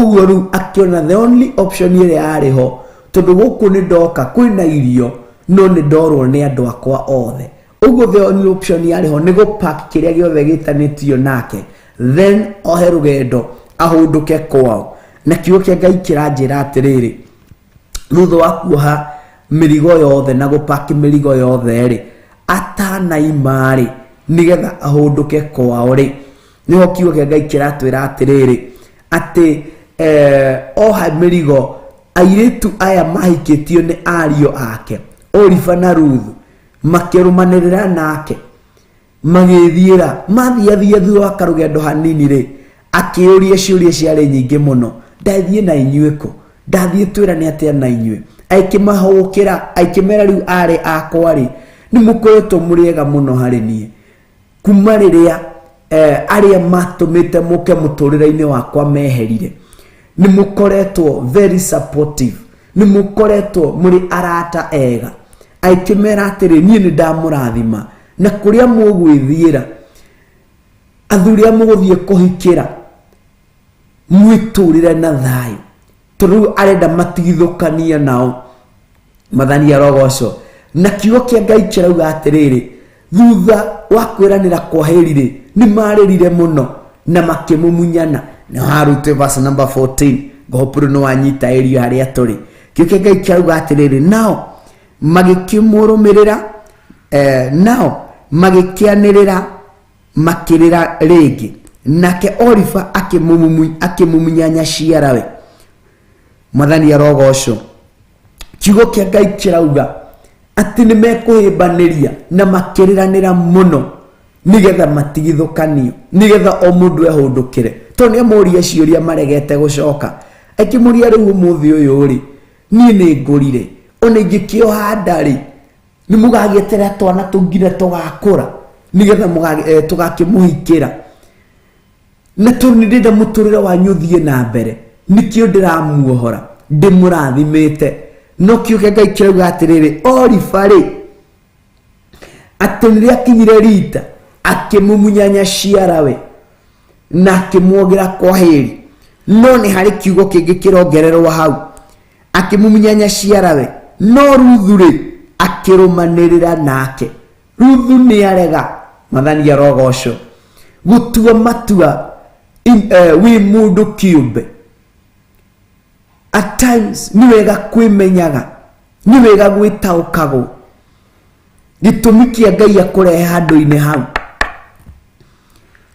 Ũguo rĩu akĩona the only option ĩrĩa yarĩ ho, tondũ gũkũ nĩ ndoka kwĩna irio no nĩ ndorwo nĩ andũ akwa othe. Ũguo the only option yarĩ ho nĩ gũpack kĩrĩa gĩothe gĩtanĩtio nake, then ohe rũgendo ahũndũke kwao. Na kiugo kĩa Ngai kĩranjĩra atĩrĩrĩ, thutha wa kuoha mĩrigo yothe na gũpaki mĩrigo yothe rĩ, atanaima rĩ, nĩgetha ahũndũke kwao rĩ, nĩho kiugo kĩa Ngai kĩratwĩra atĩrĩrĩ, atĩ oha mĩrigo, airĩtu aya mahikĩtio nĩ ariũ ake Oriba na Ruthu makĩrũmanĩrĩra nake magĩthiĩra. Mathiathia thutha wa karũgendo hanini rĩ, akĩũria ciũria ciarĩ nyingĩ mũno, ndathiĩ na inyuĩ kũ? Ndathiĩ twĩrane atĩa na inyuĩ? Aikĩmahũkĩra, aikĩmera rĩu arĩ akwa rĩ, nĩ mũkoretwo mũrĩ ega mũno harĩ niĩ kuma rĩrĩa arĩa matũmĩte mũke mũtũrĩre-inĩ wakwa meherire. Nĩ mũkoretwo very supportive, nĩ mũkoretwo mũrĩ arata ega. Aikĩmera atĩrĩ, niĩ nĩ ndamũrathima na kũrĩa mũgwĩthiĩra, athuri a mũgũthiĩ kũhikĩra, mwĩtũrĩre na thayũ. Tondũ rĩu arenda matigithũkanie nao. Mathani arogocwo. Na kiugo kĩa Ngai kĩrauga atĩrĩrĩ, thutha wa kwĩranĩra kwa heri rĩ, nĩ marĩrire mũno na makĩmumunyana. Na harutwe verse number 14, ngũhopuru nĩ wanyita area harĩa tũrĩ. Kiugo kĩa Ngai kĩrauga atĩrĩrĩ, nao magĩkĩmũrũmĩrĩra, nao magĩkĩanĩrĩra makĩrĩra rĩngĩ, nake Oriba akĩmumunya nyaciarawe. Mwathani arogocwo. Kiugo kĩa Ngai kĩrauga atĩ nĩ mekũhĩmbanĩria na makĩrĩranĩra mũno nĩgetha matigithũkanio, nĩgetha o mũndũ ehũndũkĩre. Tondũ nĩ amũria ciũria maregete gũcoka, akĩmũria rĩu ũmũthĩ ũyũ rĩ, niĩ nĩ ngũrire, ona ingĩkĩoha nda rĩ, nĩ mũgagĩeterera twana tũngire tũgakũra nĩgetha tũgakĩmũhikĩra. Na tondũ nĩ ndĩrenda mũtũrĩre wanyu ũthiĩ na mbere, nĩkĩo ndĩramuohora ndĩmũrathimĩte. No kiugo kĩa Ngai kĩrauga atĩrĩrĩ, Oriba rĩ, atĩ rĩrĩa akinyire rita akĩmumunya nyaciarawe na akĩmuogera kwaheri. No nĩ harĩ kiugo kĩngĩ kĩrongererwo hau, akĩmumunya nyaciarawe, no Ruthu rĩ, akĩrũmanĩrĩra nake. Ruthu nĩ arega. Mwathani arogocwo. Gũtua matua wĩ mũndũ kĩũmbe, at times nĩ wega kwĩmenyaga, nĩ wega gwĩtaũkagwo gĩtũmi kĩa Ngai akũrehe handũ-inĩ hau.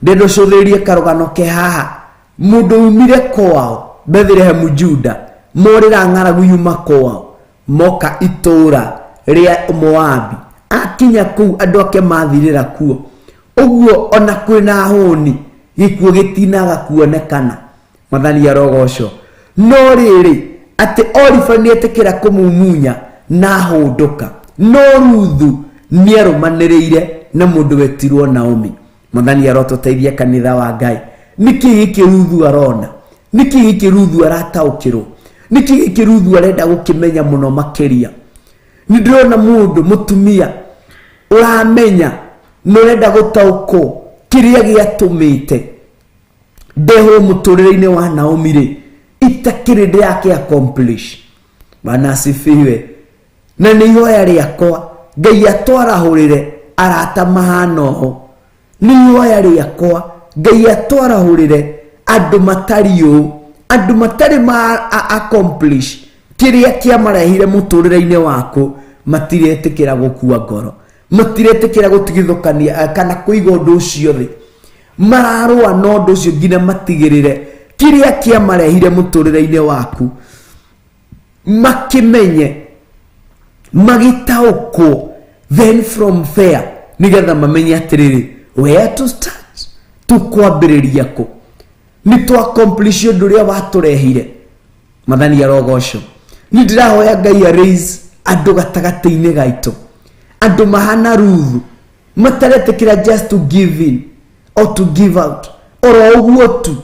Ndenda ũcũthĩrĩrie karũgano ke haha, mũndũ umire kwao Bethlehem Juda, morĩra ng'aragu yuma kwao, moka itũũra rĩa Moabi. Akinya kũu andũ ake mathirĩra kuo. Ũguo ona kwĩna hũni, gĩkuũ gĩtinaga kuonekana. Mwathani arogocwo. No rĩrĩ, atĩ Oriba nĩetĩkĩra kũmumunya na ahũndũka, no Ruthu nĩarũmanĩrĩire na mũndũ wetirwo Naomi. Mwathani arotũteithia kanitha wa Ngai. Nĩkĩ gĩkĩ Ruthu arona? Nĩkĩ gĩkĩ Ruthu arataũkĩrwo? Nĩkĩ gĩkĩ Ruthu arenda gũkĩmenya mũno makĩria? Nĩ ndĩrona mũndũ mũtumia ũramenya na ũrenda gũtaũkwo kĩrĩa gĩatũmĩte ndehwo mũtũrĩre-inĩ wa Naomi rĩ, itakĩrĩ ndĩrakĩ accomplish. Bwana asifiwe. Na nĩ ihoya rĩakwa Ngai atwarahũrĩre arata mahana ũũ. Nĩ ihoya rĩakwa Ngai atwarahũrĩre andũ matariĩ ũũ, andũ matarĩ ma accomplish kĩrĩa kĩamarehire mũtũrĩre-inĩ waku. Matiretĩkĩra gũkua ngoro, matiretĩkĩra gũtigithũkania kana kũiga ũndũ ũcio thĩ. Mararũa na ũndũ ũcio nginya matigĩrĩre kĩrĩa kĩamarehire mũtũrĩre-inĩ waku makĩmenye, magĩtaũkwo, then from there nĩgetha mamenye atĩrĩrĩ, where to start, tũkwambĩrĩria kũ, nĩ tũ accomplish ũndũ ũrĩa watũrehire. Mwathani arogocwo. Nĩ ndĩrahoya Ngai a raise andũ gatagatĩ-inĩ gaitũ, andũ mahana Ruthu, mataretĩkĩra just to give in or to give out oro ũguo tu,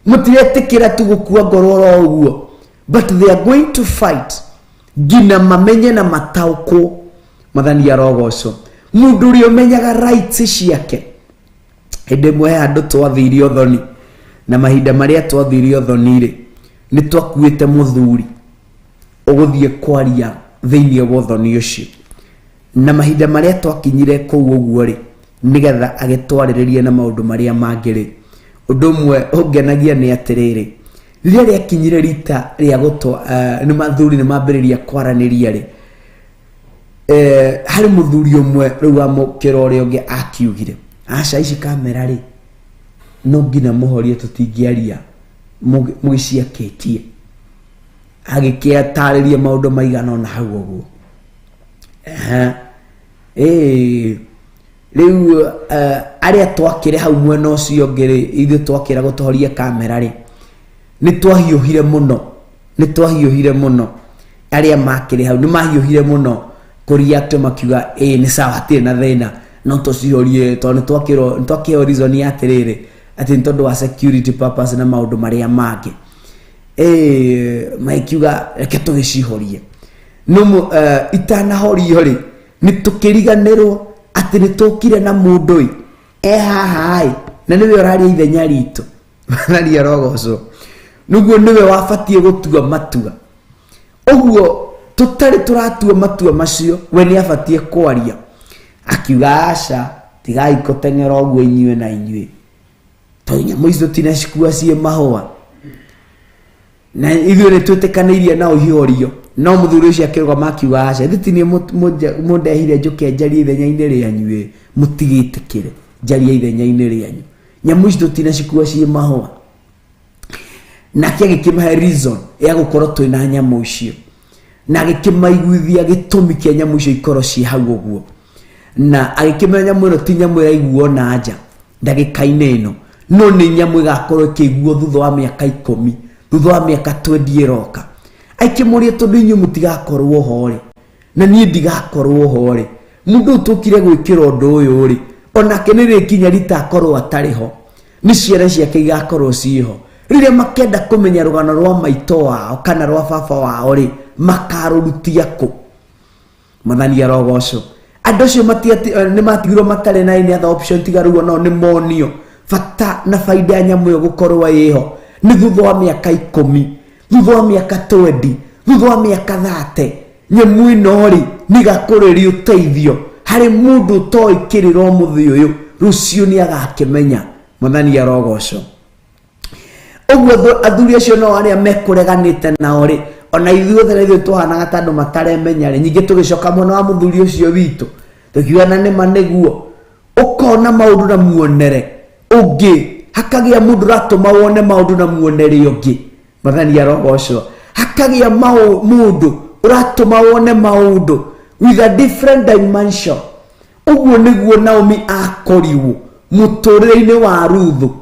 matiretĩkĩra tu gũkua ngoro oro ũguo, but they are going to fight nginya mamenye na mataũkwo. Mwathani arogocwo. Mũndũ ũrĩa ũmenyaga rights ciake. Hĩndĩ ĩmwe he handũ twathire ũthoni, na mahinda marĩa twathire ũthoni rĩ, Nĩ twakuĩte mũthuri ũgũthiĩ kwaria thĩinĩ wa ũthoni ũcio, na mahinda marĩa twakinyire kũu ũguo rĩ, nĩgetha agĩtwarĩrĩrie na maũndũ marĩa mangĩ rĩ, ũndũ ũmwe ũngenagia nĩ atĩrĩrĩ, rĩrĩa rĩakinyire rita rĩa gũtwa nĩ mathuri nĩ mambĩrĩria kwaranĩria rĩ, harĩ mũthuri ũmwe rĩu wamũkĩra ũrĩa ũngĩ akiugire, aca, ici kamera rĩ, no nginya mũhorie, tũtingĩaria mũgĩciakĩtie. Agĩkĩatarĩria maũndũ maigana ona hau ũguo. Ehe. Ĩĩ, rĩu arĩa twakĩrĩ hau mwena ũcio ũngĩ rĩ, ithuĩ twakĩragwo tũhorie kamera rĩ, nĩ twahiũhire mũno, nĩ twahiũhire mũno. Arĩa makĩrĩ hau nĩ mahiũhire mũno kũreact, makiuga ĩĩ, nĩ sawa, hatirĩ na thĩna, no tũcihorie, tondũ nĩ twakĩrwo, nĩ twakĩheo reason ya atĩrĩrĩ, atĩ nĩ tondũ wa security purpose na maũndũ marĩa mangĩ. Ĩĩ, magĩkiuga reke tũgĩcihorie. No itanahorio rĩ, nĩ tũkĩriganĩrwo atĩ nĩ tũkire na mũndũ ĩ e haha ĩ, na nĩwe ũraria ithenya ritũ. Mwathani arogocwo. Nĩguo nĩwe wabatiĩ gũtua matua. Ũguo tũtarĩ tũratua matua macio, we nĩ abatiĩ kwaria. Akiuga aca, tigai gũteng'era ũguo inyuĩ na inyuĩ, tondũ nyamũ icio tinacikua ciĩ mahũa, na ithuĩ nĩ twĩtĩkanĩirie nao ihorio. No mũthuri ũcio akĩrũgama akiuga aca, ithuĩ ti niĩ mũndehire njũke njarie ithenya-inĩ rĩanyu ĩ, mũtigĩtĩkĩre njarie ithenya-inĩ rĩanyu, nyamũ ici tũtinacikua ciĩ mahũa. Nake agĩkĩmahe reason ya gũkorwo twĩna nyamũ icio, na agĩkĩmaiguithia gĩtũmi kĩa nyamũ icio ikorwo ciĩ hau ũguo, na agĩkĩmenya nyamũ ĩno ti nyamũ ĩraiguo na nja ndagĩka-inĩ ĩno, no nĩ nyamũ ĩgakorwo ĩkĩiguo thutha wa mĩaka 10, thutha wa mĩaka 20 ĩroka. Aikĩmũria, tondũ inyuĩ mũtigakorwo ho rĩ, na niĩ ndigakorwo ho rĩ, mũndũ ũyũ tũkire gwĩkĩra ũndũ ũyũ rĩ, onake nĩ rĩkinya ritakorwo atarĩ ho, nĩ ciana ciake igakorwo ciĩho. Rĩrĩa makenda kũmenya rũgano rwa maitũ wao kana rwa baba wao rĩ, makarũrutia kũ? Mwathani arogocwo. Andũ acio nĩ matigirwo matarĩ na any other option tiga rĩu onao nĩ monio bata na baida ya nyamũ ĩyo gũkorwo ĩho nĩ thutha wa mĩaka 10, thutha wa mĩaka 20, thutha wa mĩaka 30, nyamũ ĩno rĩ, nĩ ĩgakorwo ĩrĩ ũteithio harĩ mũndũ ũtoĩ kĩrĩra ũmũthĩ ũyũ, rũciũ nĩ agakĩmenya. Mwathani arogocwo. Ũguo athuri acio no arĩa mekũreganĩte nao rĩ, ona ithuothe na ithuĩ tũhanaga ta andũ mataremenya rĩ, ningĩ tũgĩcoka mwena wa mũthuri ũcio witũ, tũkiuga na nĩma nĩguo ũkona maũndũ na muonere ũngĩ, hakagĩa mũndũ ũratũma wone maũndũ na muonere ũngĩ. Mwathani arogocwo. Hakagĩa mũndũ ũratũma wone maũndũ with a different dimension. Ũguo nĩguo Naomi akorirwo mũtũrĩre-inĩ wa Ruthu.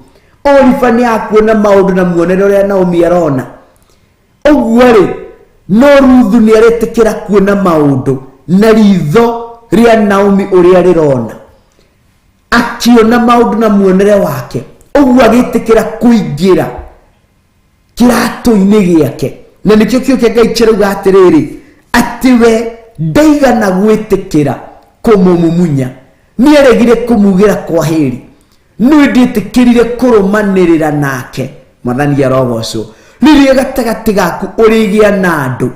Oriba nĩ akuona maũndũ na muonere ũrĩa Naomi arona ũguo rĩ, no Ruthu nĩ aretĩkĩra kuona maũndũ na ritho rĩa Naomi ũrĩa rĩrona, akĩona maũndũ na muonere wake. Ũguo agĩtĩkĩra kũingĩra kĩratũ-inĩ gĩake, na nĩkĩo kĩo kĩa Ngai kĩrauga atĩrĩrĩ, atĩ we ndaigana gwĩtĩkĩra kũmũmumunya, nĩ aregire kũmugĩra kwahĩri, no ndĩtĩkĩrire kũrũmanĩrĩra nake. Mwathani arogocwo. Rĩrĩa gatagatĩ gaku ũrĩgĩa na andũ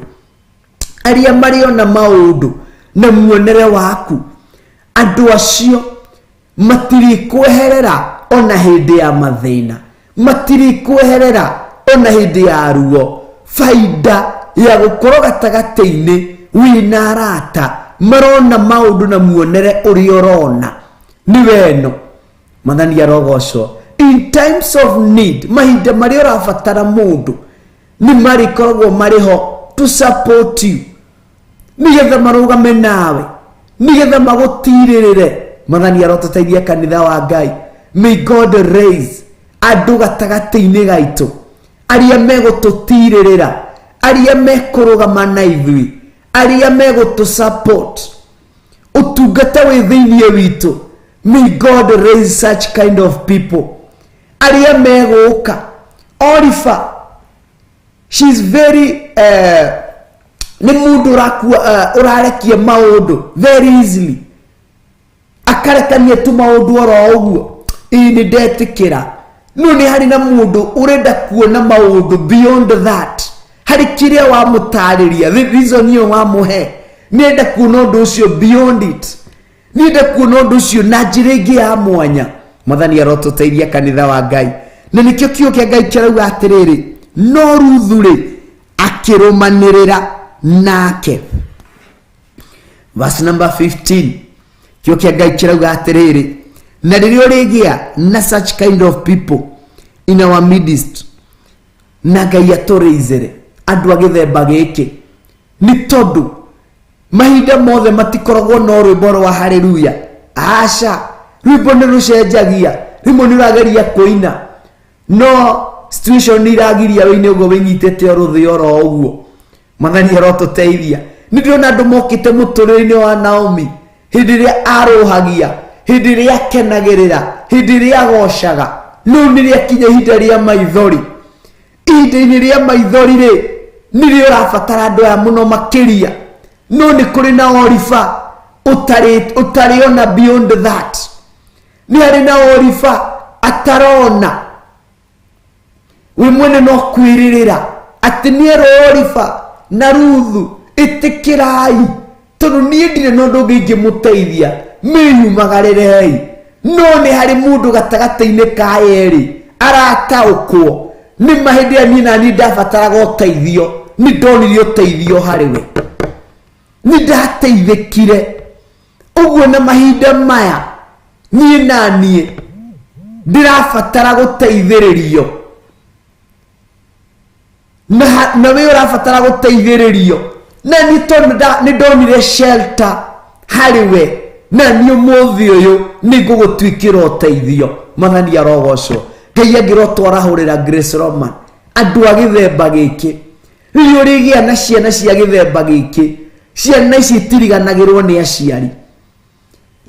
arĩa marĩona maũndũ na muonere waku, andũ acio matirikweherera ona hĩndĩ ya mathĩna, matirikweherera ona hĩndĩ ya ruo. Baida ya gũkorwo gatagatĩ-inĩ wĩna arata marona maũndũ na muonere ũrĩa ũrona nĩ weno. Mwathani arogocwo. In times of need, mahinda marĩa ũrabatara mũndũ, nĩ marĩkoragwo marĩ ho to support you, nĩgetha marũgame nawe, nĩgetha magũtirĩrĩre. Mwathani arotũteithia, kanitha wa Ngai. May God raise andũ gatagatĩ-inĩ gaitũ arĩa megũtũtirĩrĩra, arĩa mekũrũgama na ithuĩ, arĩa megũtũ support ũtungata wĩ thĩinĩ witũ. May God raise such kind of people arĩa megũka. Orifa, she's very nĩ mũndũ ũrakua ũrarekia maũndũ very easily, akarekania tu maũndũ oro ũguo. Ĩĩ, nĩ ndetĩkĩra. No nĩ harĩ na mũndũ ũrenda kuona maũndũ beyond that, harĩ kĩrĩa wamũtarĩria, the reason ĩyo wamũhe, nĩenda kuona ũndũ ũcio beyond it, nĩenda kuona ũndũ ũcio na njĩra ĩngĩ ya mwanya. Mwathani arotũteithia, kanitha wa Ngai. Na nĩkĩo kiugo kĩa Ngai kĩrauga atĩrĩrĩ, no Ruthu rĩ, akĩrũmanĩrĩra nake. Verse number 15, kiugo kĩa Ngai kĩrauga atĩrĩrĩ, na rĩrĩa ũrĩgĩa na such kind of people in our midst, na Ngai atũrĩizĩre andũ a gĩthemba gĩkĩ, nĩ tondũ mahinda mothe matikoragwo no rwĩmbo rwa haleluya. Aca, rwĩmbo nĩ rũcenjagia. Rĩmwe nĩ ũrageria kũina, no situation nĩ iragiria wĩine ũguo wĩnyitĩte o rũthĩ oro ũguo. Mwathani arotũteithia. Nĩ ndĩrona andũ mokĩte mũtũrĩre-inĩ wa Naomi hĩndĩ ĩrĩa arũhagia, hĩndĩ ĩrĩa akenagĩrĩra, hĩndĩ ĩrĩa agocaga, no nĩ rĩakinya ihinda rĩa maithori. Ihinda-inĩ rĩa maithori rĩ, nĩrĩo ũrabatara andũ aya mũno makĩria. No nĩ kũrĩ na Oriba ũtarĩ ũtarĩona beyond that. Nĩ harĩ na Oriba atarona. Wĩ mwene no kwĩrĩrĩra atĩ nĩ erwo Oriba na Ruthu, ĩtĩkĩrai, tondũ niĩ ndirĩ na ũndũ ũngĩ ingĩmũteithia, mĩyumagarĩrei. No nĩ harĩ mũndũ gatagatĩ-inĩ ka erĩ arataũkwo nĩ ma. Hĩndĩ ĩrĩa niĩ na niĩ ndabataraga ũteithio, nĩ ndonire ũteithio harĩ we, nĩ ndateithĩkire ũguo. Na mahinda maya niĩ na niĩ ndĩrabatara gũteithĩrĩrio, na we ũrabatara gũteithĩrĩrio, na niĩ tondũ nĩ ndonire shelter harĩ we, na niĩ ũmũthĩ ũyũ nĩ ngũgũtuĩkĩra ũteithio. Mwathani arogocwo. Ngai angĩrotwarahũrĩra Grace Roman andũ a gĩthemba gĩkĩ. Rĩrĩa ũrĩgĩa na ciana cia gĩthemba gĩkĩ, ciana ici itiriganagĩrwo nĩ aciari.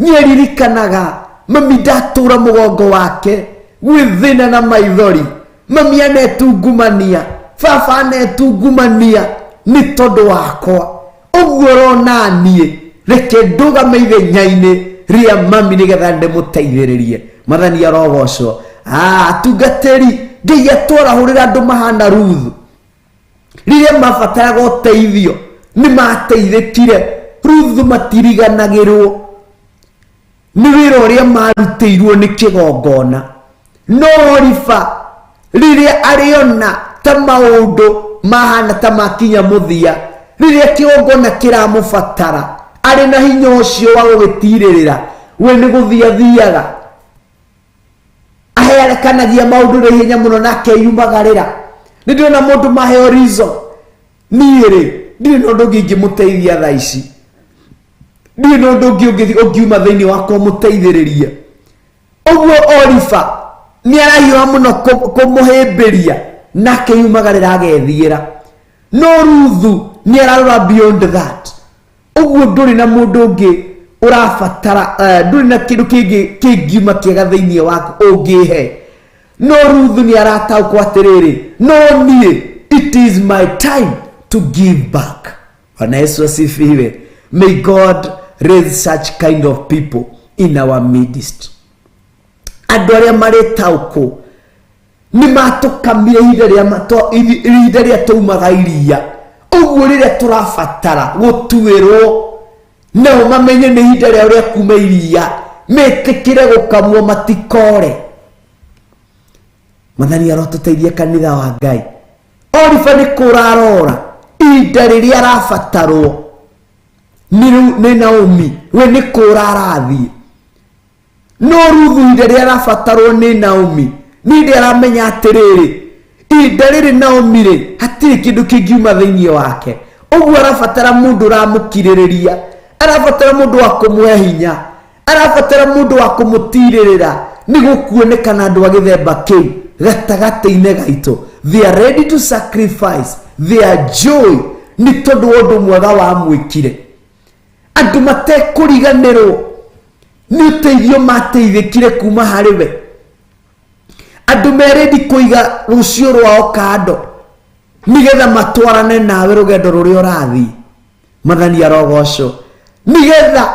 Niĩ ririkanaga mami ndatũra mũgongo wake gwĩ thĩna na maithori. Mami anetungumania, baba anetungumania nĩ tondũ wakwa. Ũguo ũrona niĩ, reke ndũgame ithenya-inĩ rĩa mami nĩgetha ndĩmũteithĩrĩrie. Mwathani arogocwo. Atungatĩri, Ngai atwarahũrĩra andũ mahana Ruthu. Rĩrĩa mabataraga ũteithio, nĩ mateithĩkire. Ruthu matiriganagĩrwo nĩ wĩra ũrĩa marutĩirwo nĩ kĩgongona. No Oriba, rĩrĩa arĩona ta maũndũ mahana ta makinya mũthia, rĩrĩa kĩgongona kĩramũbatara arĩ na hinya ũcio wa gũgĩtirĩrĩra, we nĩ gũthiĩ athiaga aherekanagia maũndũ na ihenya mũno na akeyumagarĩra. Nĩ ndĩrona mũndũ maheo reason, niĩ rĩ, ndirĩ na ũndũ ũngĩ ingĩmũteithia thaa ici, ndirĩ na ũndũ ũngĩ ũngiuma thĩinĩ wakwa ũmũteithĩrĩrie. Ũguo Oriba nĩ arahiũha mũno kũmũhĩmbĩria na akeyumagarĩra agethiĩra. No Ruthu nĩ ararora beyond that. Ũguo ndũrĩ na mũndũ ũngĩ ũrabatara, ndũrĩ na kĩndũ kĩngĩ kĩngiuma kĩega thĩinĩ waku ũngĩhe. No Ruthu nĩ arataũkwo atĩrĩrĩ, no niĩ, it is my time to give back. Bwana Yesu asifiwe. May God raise such kind of people in our midst, andũ arĩa marĩtaũkwo nĩ matũkamire ihinda rĩrĩa taumaga iria. Ũguo rĩrĩa tũrabatara gũtuĩrwo, nao mamenye nĩ ihinda rĩao rĩa kuma iria, metĩkĩre gũkamwo, matikore. Mwathani arotũteithia, kanitha wa Ngai. Oriba nĩ kũrarora ihinda rĩrĩa arabatarwo nĩ Naomi, we nĩ kũra arathiĩ. No Ruthu, ihinda rĩrĩa arabatarwo nĩ Naomi, nĩ hĩndĩ aramenya atĩrĩrĩ, ihinda rĩrĩ Naomi rĩ, hatirĩ kĩndũ kĩngiuma thĩinĩ wake. Ũguo arabatara mũndũ ũramũkirĩrĩria, arabatara mũndũ wa kũmũhe hinya, arabatara mũndũ wa kũmũtirĩrĩra. Nĩ gũkuonekana andũ a gĩthemba kĩu gatagatĩ-inĩ gaitũ. They are ready to sacrifice their joy nĩ tondũ wa ũndũ mwega wamwĩkire. Andũ matekũriganĩrwo nĩ ũteithio mateithĩkire kuma harĩ we, andũ merendi kũiga rũciũ rwao kando nĩgetha matwarane nawe rũgendo rũrĩa ũrathiĩ. Mwathani arogocwo. Nĩgetha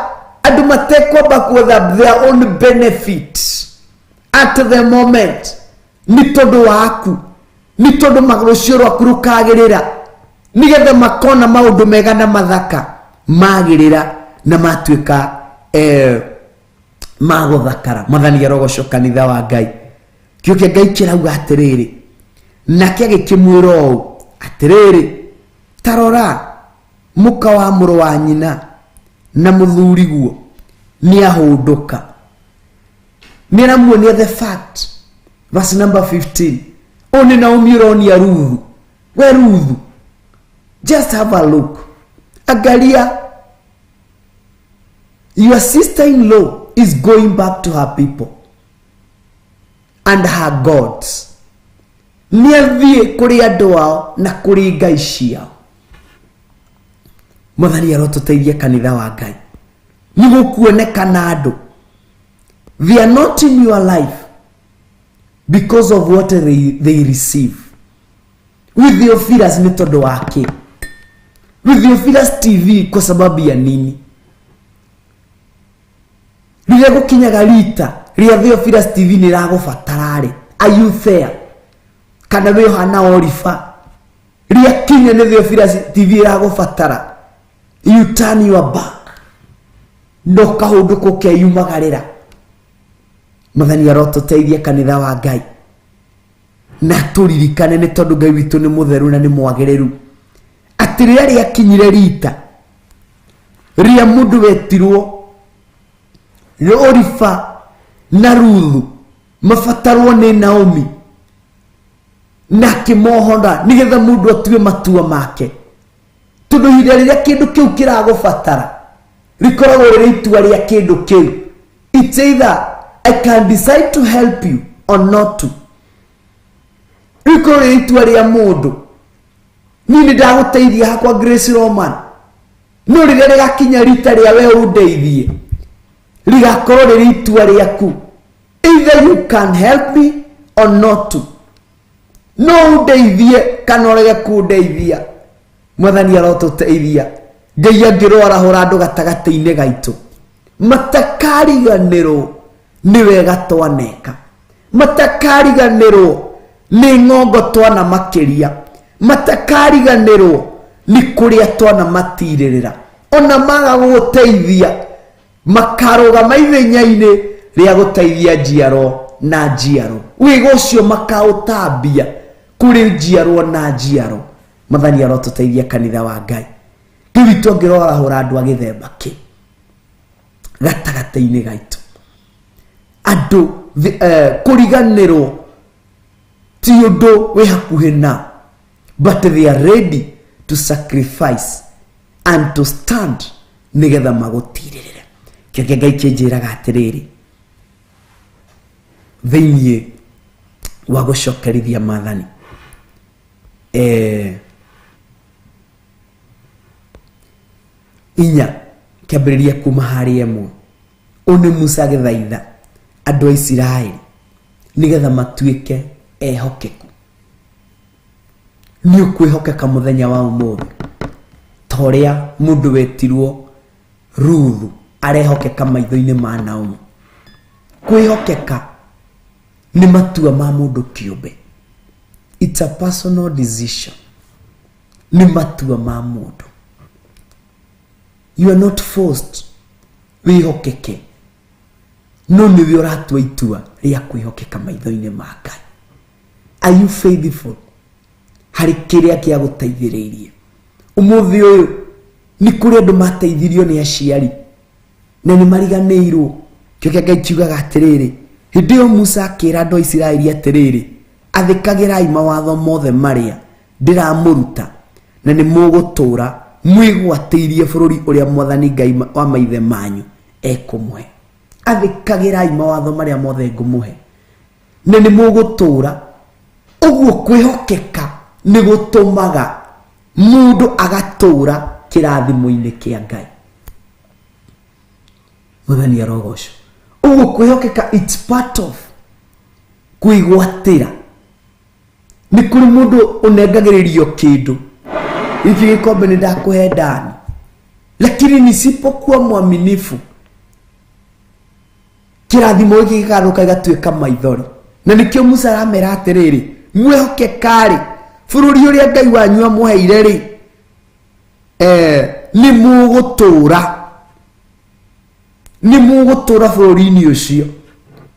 andũ matekwamba kuetha their own benefit at the moment. Nĩ tondũ waku, nĩ tondũ rũciũ rwaku rũkagĩrĩra, nĩgetha makona maũndũ mega na mathaka magĩrĩra na matuĩka magũthakara. Mwathani arogocwo kanitha wa Ngai. Kĩo kĩa Ngai kĩrauga atĩrĩrĩ, nake agĩkĩmwĩra ũũ atĩrĩrĩ, ta rora, mũka wa mũrũ wa nyina na mũthuriguo nĩ ahũndũka. Nĩ aramuonia the fact. Verse number 15, ũũ nĩ Naomi ũronia Ruthu. We Ruthu, just have a look, angalia, your sister-in-law is going back to her people and her gods. Nĩ athiĩ kũrĩ andũ ao na kũrĩ ngai ciao. Mwathani arotũteithia kanitha wa Ngai. Nĩ gũkuonekana andũ, they are not in your life because of what they receive. With Theophilus nĩ tondũ wa kĩ? With Theophilus TV kwa sababu ya nini? Rĩrĩa gũkinyaga rita rĩa Theophilus TV nĩ ragũbatara-rĩ, are you there? Kana wĩ ũhana Oliver? Rĩakinya nĩ Theophilus TV ĩragũbatara, you turn your back na ũkahũndũka ũkeyumagarĩra. Mwathani arotũteithia kanitha wa Ngai, na tũririkane nĩ tondũ Ngai witũ nĩ mũtheru na nĩ mwagĩrĩru, atĩ rĩrĩa rĩakinyire rita rĩa mũndũ wetirwo nĩ Orifa na Ruthu mabatarwo nĩ Naomi na akĩmohora nĩgetha mũndũ atue matua make, tondũ ihinda rĩrĩa kĩndũ kĩu kĩragũbatara rĩkoragwo rĩrĩ itua rĩa kĩndũ kĩu. It's either I can decide to help you or not to. Rĩkorwo rĩrĩ itua rĩa mũndũ. Niĩ nĩ ndagũteithia hakwa Grace Roman, no rĩrĩa rĩgakinya rita rĩa we ũndeithie, rĩgakorwo rĩrĩ itua rĩaku. Either you can help me or not to. No ũndeithie kana ũrege kũndeithia. Mwathani arotũteithia. Ngai angĩrwarahũra andũ gatagatĩ-inĩ gaitũ matakariganĩrwo nĩ wega twaneka, matakariganĩrwo nĩ ng'ongo twana makĩria, matakariganĩrwo nĩ kũrĩa twana matirĩrĩra, ona maga gũgũteithia makarũgama ithenya-inĩ rĩa gũteithia njiaro na njiaro. Wĩga ũcio makaũtambia kũrĩ njiarwo na njiaro. Mwathani arotũteithia kanitha wa Ngai. Rĩu witũ angĩrorahũra andũ a gĩthemba kĩ gatagatĩ-inĩ gaitũ, andũ kũriganĩrwo ti ũndũ wĩ hakuhĩ na, but they are ready to sacrifice and to stand nĩgetha magũtirĩrĩre. Kĩo kĩa Ngai kĩnjĩraga atĩrĩrĩ, thĩiniĩ wa gũcokerithia maathani 4 kĩambĩrĩria kuma harĩa 1, ũyũ nĩ Musa agĩthaitha andũ a Isiraeli nĩgetha matuĩke ehokeku. Nĩ ũkwĩhokeka mũthenya wa ũmũthĩ ta ũrĩa mũndũ wetirwo Ruthu arehokeka maitho-inĩ ma Naomi? Kwĩhokeka nĩ matua ma mũndũ kĩũmbe. It's a personal decision. Nĩ matua ma mũndũ. You are not forced wĩhokeke, no nĩwe ũratua itua rĩa kwĩhokeka maitho-inĩ ma Ngai. Are you faithful harĩ kĩrĩa kĩagũteithĩrĩirie? Ũmũthĩ ũyũ nĩ kũrĩ andũ mateithirio nĩ aciari na nĩ mariganĩirwo. Kĩo kĩa Ngai kiugaga atĩrĩrĩ, hĩndĩ ĩyo Musa akĩra andũ a Isiraeli atĩrĩrĩ, athĩkagĩrai mawatho mothe marĩa ndĩramũruta, na nĩ mũgũtũũra mwĩgwatĩirie bũrũri ũrĩa Mwathani Ngai wa maithe manyu ekũmũhe. Athĩkagĩrai mawatho marĩa mothe ngũmũhe na nĩ mũgũtũũra. Ũguo kwĩhokeka nĩ gũtũmaga mũndũ agatũũra kĩrathimo-inĩ kĩa Ngai. Mwathani arogocwo. Ũguo kwĩhokeka, it's part of kwĩgwatĩra. Nĩ kũrĩ mũndũ ũnengagĩrĩrio kĩndũ gĩkĩ gĩkombe, nĩ ndakũhe ndani, lakini nisipokuwa mwaminifu, kĩrathimo gĩkĩ gĩkagarũrũka gĩgatuĩka maithori. Na nĩkĩo Musa aramera atĩrĩrĩ, mwĩhokeka-rĩ, bũrũri ũrĩa Ngai wanyu amũheire-rĩ, nĩ mũgũtũũra, nĩ mũgũtũũra bũrũri-inĩ ũcio.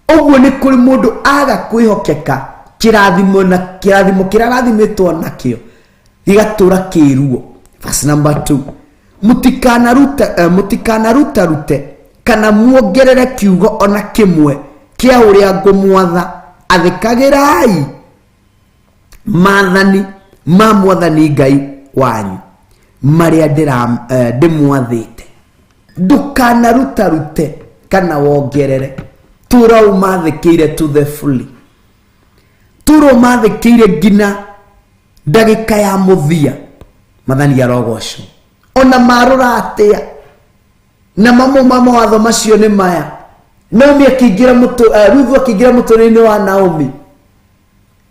Ũguo nĩ kũrĩ mũndũ aga kwĩhokeka, kĩrathimo na kĩrathimo kĩrĩa arathimĩtwo nakĩo gĩgatũra kĩruo. Verse number 2, mũtikanarutarute kana muongerere kiugo ona kĩmwe kĩa ũrĩa ngũmwatha, athĩkagĩrai maathani ma Mwathani Ngai wanyu marĩa ndĩmwathĩte. Ndũkanarutarute kana wongerere, tũra ũmathĩkĩire to the fully, tũra ũmathĩkĩire nginya ndagĩka ya mũthia. Mathani arogocwo. Ona marũra atĩa na mamwe ma mawatho macio nĩ maya. Naomi akĩingĩra Ruthu akĩingĩra mũtũrĩre-inĩ wa Naomi,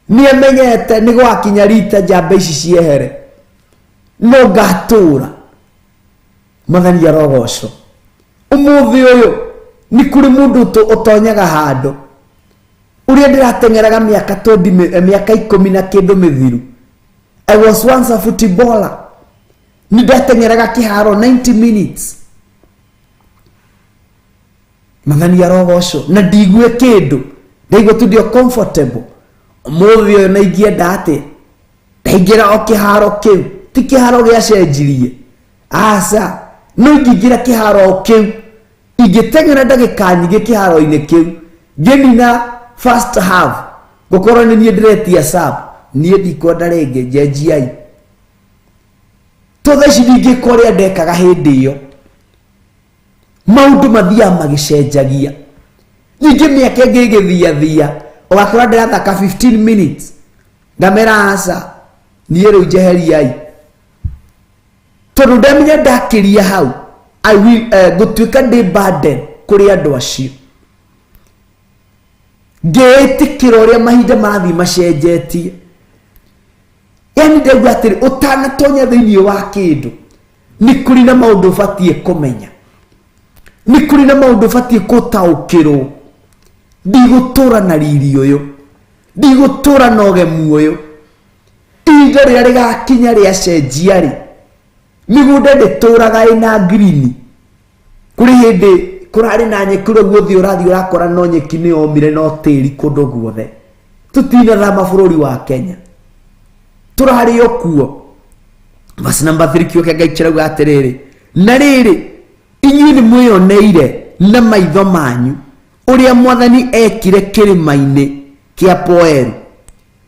nĩ amenyete nĩ gwakinya rita njamba ici ciehere, no ngatũra. Mathani arogocwo. Ũmũthĩ ũyũ nĩ kũrĩ mũndũ ũtonyaga handũ ũrĩa ndĩrateng'eraga mĩaka twendi mĩaka ikũmi na kĩndũ mĩthiru. I was once a footballer. Nĩ ndateng'eraga kĩharo 90 minutes. Mathani arogocwo. Na ndigue kĩndũ, ndaigua tu ndio comfortable. Ũmũthĩ ũyũ na ingĩenda atĩa ndaingĩra o kĩharo kĩu, ti kĩharo gĩacenjirie, aca, no ingĩingĩra kĩharo o kĩu, ingĩteng'era ndagĩka nyingĩ kĩharo-inĩ kĩu, ngĩnina first half, ngũkorwo nĩ niĩ ndĩretia sub, niĩ ndikwenda rĩngĩ, njenjiai. To thaa ici ndingĩka ũrĩa ndekaga hĩndĩ ĩyo. Maũndũ mathiaga magĩcenjagia. Ningĩ mĩaka ĩngĩ ĩgĩthiathia, ũgakora ndĩrathaka 15 minutes, ngamera aca, niĩ rĩu njeheriai, tondũ ndamenya ndakĩria hau I will, ngũtuĩka ndĩ burden kũrĩ andũ acio. Ngĩĩtĩkĩra ũrĩa mahinda marathiĩ macenjetie. Yani ndauga atĩrĩ, ũtanatonya thĩinĩ wa kĩndũ nĩ kũrĩ na maũndũ ũbatiĩ kũmenya, nĩ kũrĩ na maũndũ ũbatiĩ gũtaũkĩrwo. Ndigũtũra na riri ũyũ, ndigũtũra na ũgemu ũyũ. Ihinda rĩrĩa rĩgakinya rĩacenjia rĩ, mĩgũnda ndĩtũraga ĩna green. Kũrĩ hĩndĩ kũrarĩ na nyeki, ũrĩa guothe ũrathiĩ ũrakora no nyeki nĩ yomire no tĩri kũndũ guothe. Tũtinathama bũrũri wa Kenya, tũrarĩ o kuo. Verse number 3, kiugo kĩa Ngai kĩrauga atĩrĩrĩ, na rĩrĩ, inyuĩ nĩ mwĩoneire na maitho manyu ũrĩa Mwathani ekire kĩrĩma-inĩ kĩa Poeru,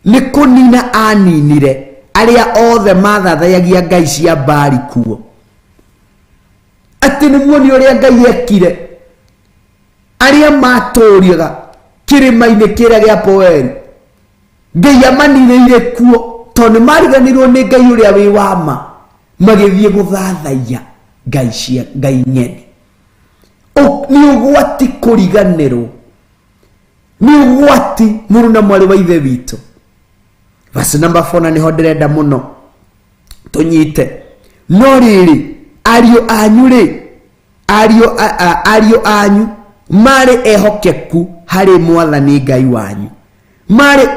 nĩ kũnina aninire arĩa othe mathathayagia ngai cia Baali kuo. Atĩ nĩ muoni ũrĩa Ngai ekire arĩa matũũraga kĩrĩma-inĩ kĩrĩa gĩa Poeru, Ngai amaninĩire kuo tondũ nĩ mariganĩirwo nĩ Ngai ũrĩa wĩ wa ma, magĩthiĩ gũthathaiya ngai cia ngai ng'eni. Nĩ ũgwati kũriganĩrwo, nĩ ũgwati mũrũ na mwarĩ wa ithe witũ. Verse number 4, na nĩho ndĩrenda mũno tũnyite. No rĩrĩ, ariũ anyu rĩ, ariũ anyu marĩ ehokeku harĩ Mwathani Ngai wanyu, marĩ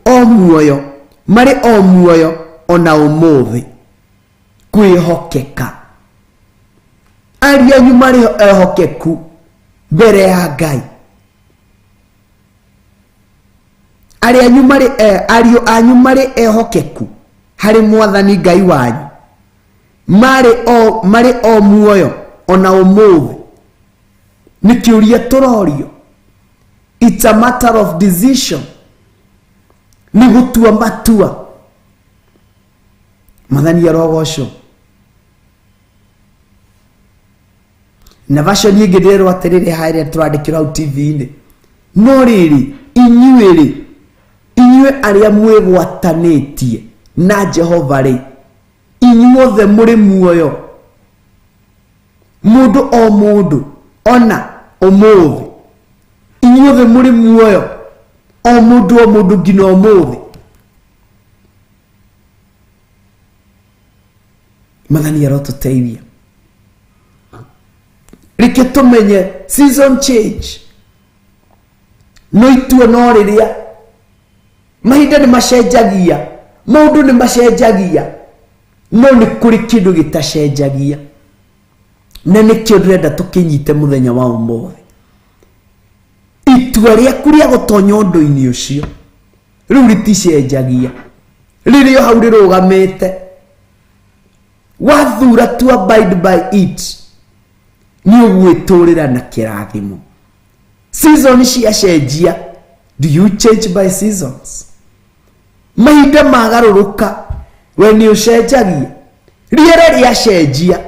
o muoyo, marĩ o muoyo ona ũmũthĩ. Kwĩhokeka, ariũ anyu marĩ ehokeku mbere ya Ngai, ariũ anyu marĩ ehokeku harĩ Mwathani Ngai wanyu, marĩ o muoyo ona ũmũthĩ. Nĩ kĩũria tũrorio. It's a matter of decision. Nĩ gũtua matua. Mwathani arogocwo. Na version ĩngĩ ndĩrerwo atĩrĩrĩ, haha ĩrĩa tũrandĩkĩrwo hau T V-inĩ, no rĩrĩ, inyuĩ rĩ, inyuĩ arĩa mwĩgwatanĩtie na Jehova rĩ, inyuothe mũrĩ muoyo, mũndũ o mũndũ ona ũmũthĩ, inyuothe mũrĩ muoyo, o mũndũ o mũndũ nginya ũmũthĩ. Mwathani arotũteithia. Reke tũmenye season change. No itua no rĩrĩa mahinda nĩ macenjagia, maũndũ nĩ macenjagia, no nĩ kũrĩ kĩndũ gĩtacenjagia, na nĩkĩo ndĩrenda tũkĩnyite mũthenya wa ũmũthĩ. Itua rĩaku rĩa gũtonya ũndũ-inĩ ũcio rĩu rĩticenjagia, rĩrĩ o hau rĩrũgamĩte. Wathura to abide by it, nĩ ũgwĩtũrĩra na kĩrathimo. Season ciacenjia, do you change by seasons? Mahinda magarũrũka, we nĩ ũcenjagia. Rĩera rĩacenjia,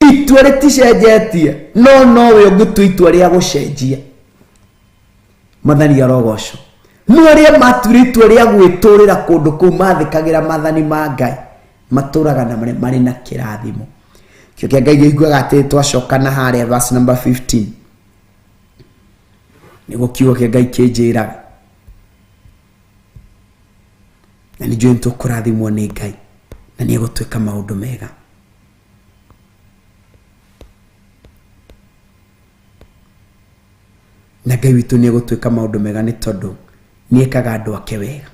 itua rĩticenjetie, no nowe ũngĩtua itua rĩa gũcenjia. Mwathani arogocwo. No arĩa matuire itua rĩa gwĩtũrĩra kũndũ kũu mathĩkagĩra maathani ma Ngai, matũraga na marĩ na kĩrathimo. Kĩo kĩa Ngai gĩiguaga atĩ twacoka na harĩa verse number 15, nĩguo kiugo kĩa Ngai kĩnjĩraga, na nĩ njũĩ nĩtũkũrathimwo nĩ Ngai na nĩ egũtwĩka maũndũ mega. Na Ngai witũ nĩ egũtwĩka maũndũ mega nĩ tondũ nĩ ekaga andũ ake wega.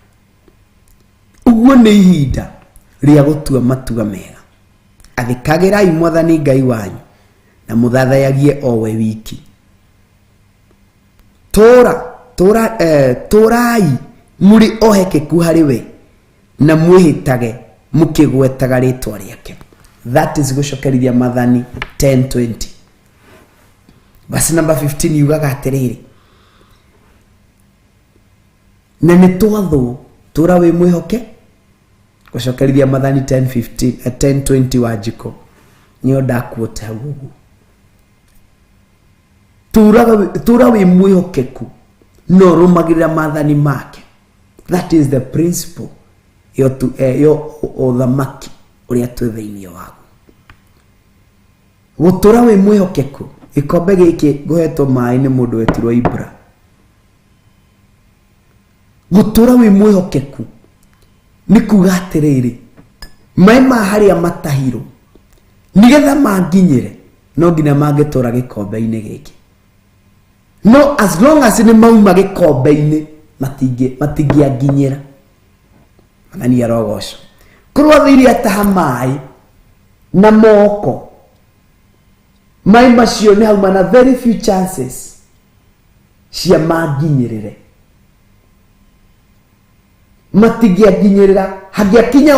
Ũguo nĩ ihinda rĩa gũtua matua mega. Athĩkagĩrai Mwathani Ngai wanyu na mũthathayagie o we wiki. Tũrai mũrĩ ohekeku harĩ we na mwĩhĩtage mũkĩgwetaga rĩtwa rĩake. That is gũcokerithia Maathani 10:20. Verse number 15 yugaga atĩrĩrĩ, na nĩ twathwo tũra wĩ mwĩhoke. Gũcokerithia Maathani 10:15, 10:20 wa njiko nĩyo ndakuota hau ũguo. Tũra wĩ mwĩhokeku no rũmagĩrĩra maathani make. That is the principle yo tu, yo ũthamaki ũrĩa twĩ thĩinĩ waguo. Gũtũra wĩ mwĩhokeku. Gĩkombe gĩkĩ ngũhetwo maĩ nĩ mũndũ wetirwo Ibra. Gũtũra wĩ mwĩhokeku nĩ kuga atĩrĩrĩ, maĩ ma harĩa matahirwo nĩgetha manginyĩre no nginya mangĩtũra gĩkombe-inĩ gĩkĩ. No as long as nĩ mauma gĩkombe-inĩ, matingĩanginyĩra. Mwathani arogocwo. Korwo athire ataha maĩ na moko, maĩ macio nĩ hauma na very few chances cia manginyĩrĩre. Matingĩanginyĩrĩra. Hangĩakinya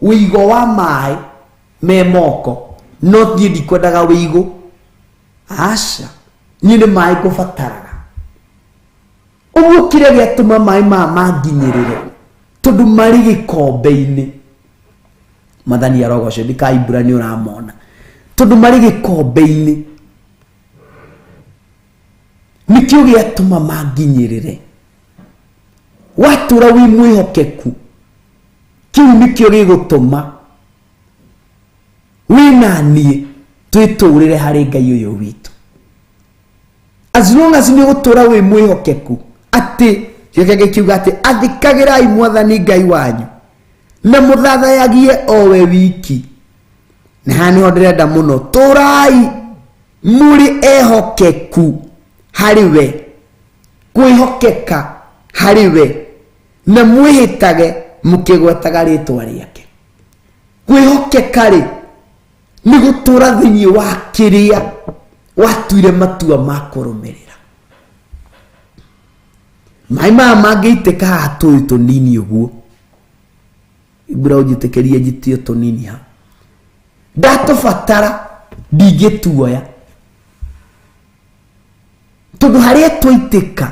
ũigo wa maĩ me moko, no niĩ ndikwendaga ũigũ. Aca, niĩ nĩ maĩ ngũbataraga. Ũguo kĩrĩa gĩatũma maĩ maya manginyĩrĩre, tondũ marĩ gĩkombe-inĩ. Mwathani arogocwo, ndikaibura nĩ ũramona. Tondũ marĩ gĩkombe-inĩ, nĩkĩo gĩatũma manginyĩrĩre. Watũra wĩ mwĩhokeku, kĩu nĩkĩo gĩgũtũma wĩ na niĩ twĩtũrĩre harĩ Ngai ũyũ witũ. As long as nĩ ũgũtũra wĩ mwĩhokeku, atĩ gĩkĩ gĩkiuga atĩ athĩkagĩrai Mwathani Ngai wanyu na mũthathayagie o we wiki. Na haha nĩho ndĩrenda mũno, tũrai mũrĩ ehokeku harĩ we, kwĩhokeka harĩ we, na mwĩhĩtage mũkĩgwetaga rĩtwa rĩake. Kwĩhokeka rĩ nĩ gũtũra thĩinĩ wa kĩrĩa watuire matua ma kũrũmĩrĩra. Maĩ maya mangĩitĩka haha tũĩ tũnini ũguo, Ibura ũnjĩtĩkĩrie njitio tũnini ha, ndatũbatara ndingĩtuoya, tondũ harĩa twaitĩka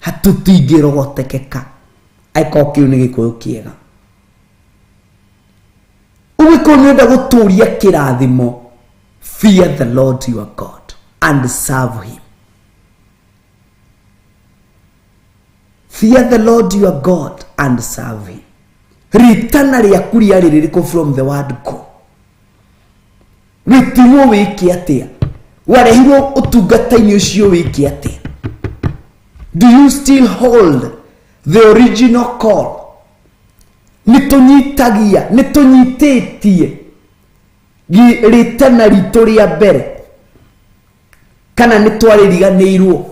hatũtingĩrogotekeka. Angĩkorwo kĩu nĩ gĩkũyũ kĩega. Ũgĩkorwo nĩ ũrenda gũtũria kĩrathimo, fear the Lord your God and serve him. Fear the Lord your God and serve him. Ritana rĩaku rĩarĩ rĩrĩkũ from the word go? Wĩtirwo wĩke atĩa? Warehirwo ũtungata-inĩ ũcio wĩke atĩa? Do you still hold the original call? Nĩ tũnyitagia, nĩ tũnyitĩtie rĩtana ritũ rĩa mbere, kana nĩ twarĩriganĩirwo?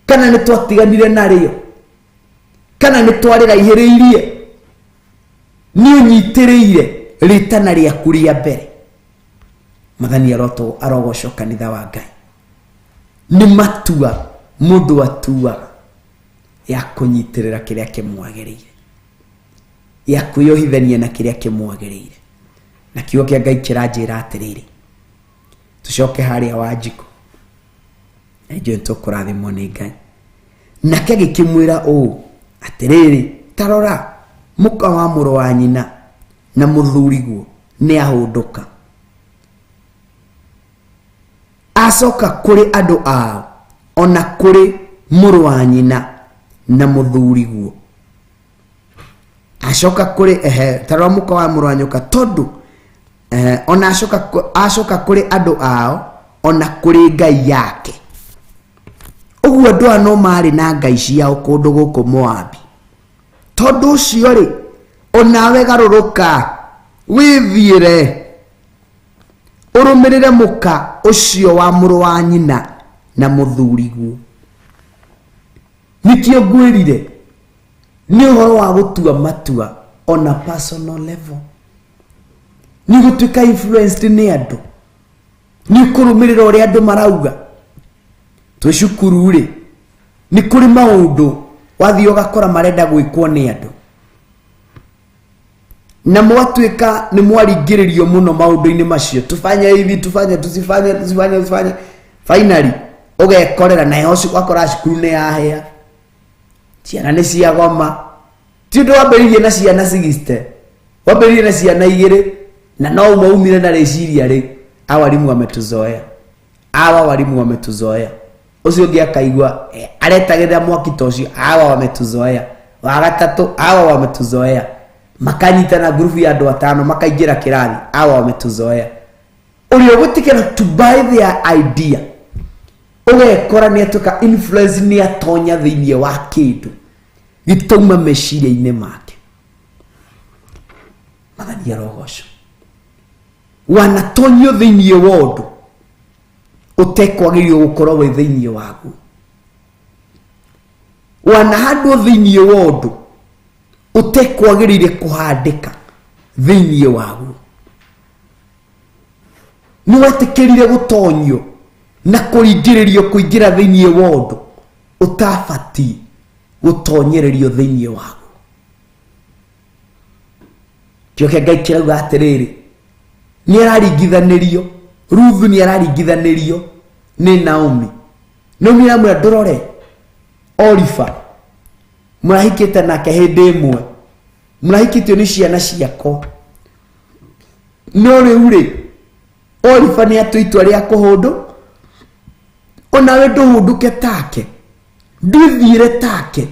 Kana nĩ twatiganire narĩo? Kana nĩ twarĩraihĩrĩirie? Nĩ ũnyitĩrĩire rĩtana rĩaku rĩa mbere. Mwathani arogocwo kanitha wa Ngai. Nĩ matua mũndũ atuaga ya kũnyitĩrĩra kĩrĩa kĩmwagĩrĩire, ya kwĩyohithania na kĩrĩa kĩmwagĩrĩire. Na kiugo kĩa Ngai kĩranjĩra atĩrĩrĩ, tũcoke harĩa Wanjikũ, na njũĩ nĩtũkũrathimwo nĩ Ngai. Nake agĩkĩmwĩra ũũ atĩrĩrĩ, ta rora, mũka wa mũrũ wa nyina na mũthuriguo nĩ ahũndũka, acoka kũrĩ andũ ao ona kũrĩ mũrũ wa nyina na mũthuriguo. Acoka kũrĩ, ehe, ta rora mũka wa mũrũ wa nyoka, tondũ, ehe, ona acoka kũrĩ andũ ao ona kũrĩ ngai yake. Ũguo andũ aya no marĩ na ngai ciao kũndũ gũkũ Moabi. Tondũ ũcio rĩ, onawe garũrũka, wĩthiĩre, ũrũmĩrĩre mũka ũcio wa mũrũ wa nyina na mũthuriguo. Nĩkĩo ngwĩrire, nĩ ũhoro wa gũtua matua on a personal level. Nĩ gũtuĩka influenced nĩ andũ, nĩ kũrũmĩrĩra ũrĩa andũ marauga. Twĩ cukuru rĩ, nĩ kũrĩ maũndũ wathiĩ ũgakora marenda gwĩkwo nĩ andũ, na mwatuĩka nĩ mwaringĩrĩrio mũno maũndũ-inĩ macio, tufanye hivi, tufanye, tusifanye, tusifanye, tusifanye, finally ũgekorera nayo wakora cukuru nĩ yahĩa, ciana nĩ ciagoma. Ti ũndũ wambĩrĩirie na ciana 60, wambĩrĩirie na ciana 2, na no ũmaumire na rĩciria rĩu, hawa walimu wametuzoea, hawa walimu wametuzoea. Ũcio ũngĩ akaigua, aretagĩrĩra mwaki ta ũcio, hawa wametuzoea. Wa gatatũ, hawa wametuzoea. Makanyitana ngurubu ya andũ 5, makaingĩra kĩrathi, hawa wametuzoea. Ũrĩa ũgũtigĩra to buy their idea, ũgekora nĩ atuĩka influence, nĩ atonya thĩinĩ wa kĩndũ gĩtauma meciria-inĩ make. Mwathani arogocwo. Wanatonyio thĩinĩ wa ũndũ ũtekwagĩrĩirwo gũkorwo wĩ thĩinĩ waguo, wanahandwo thĩinĩ wa ũndũ ũtekwagĩrĩire kũhandĩka thĩinĩ waguo. Nĩ wetĩkĩrire gũtonyio na kũringĩrĩrio kũingĩra thĩinĩ wa ũndũ ũtabatiĩ gũtonyererio thĩinĩ waguo. Kĩo kĩa Ngai kĩrauga atĩrĩrĩ, nĩ araringithanĩrio, Ruthu nĩ araringithanĩrio nĩ Naomi. Naomi aramwĩra ndũrore Orifa, mũrahikĩte nake hĩndĩ ĩmwe, mũrahikĩtio nĩ ciana ciakwa, no rĩu rĩ, Orifa nĩ atua itua rĩa kũhũndũ, onawe ndũhũndũke take, ndwĩthiĩre take.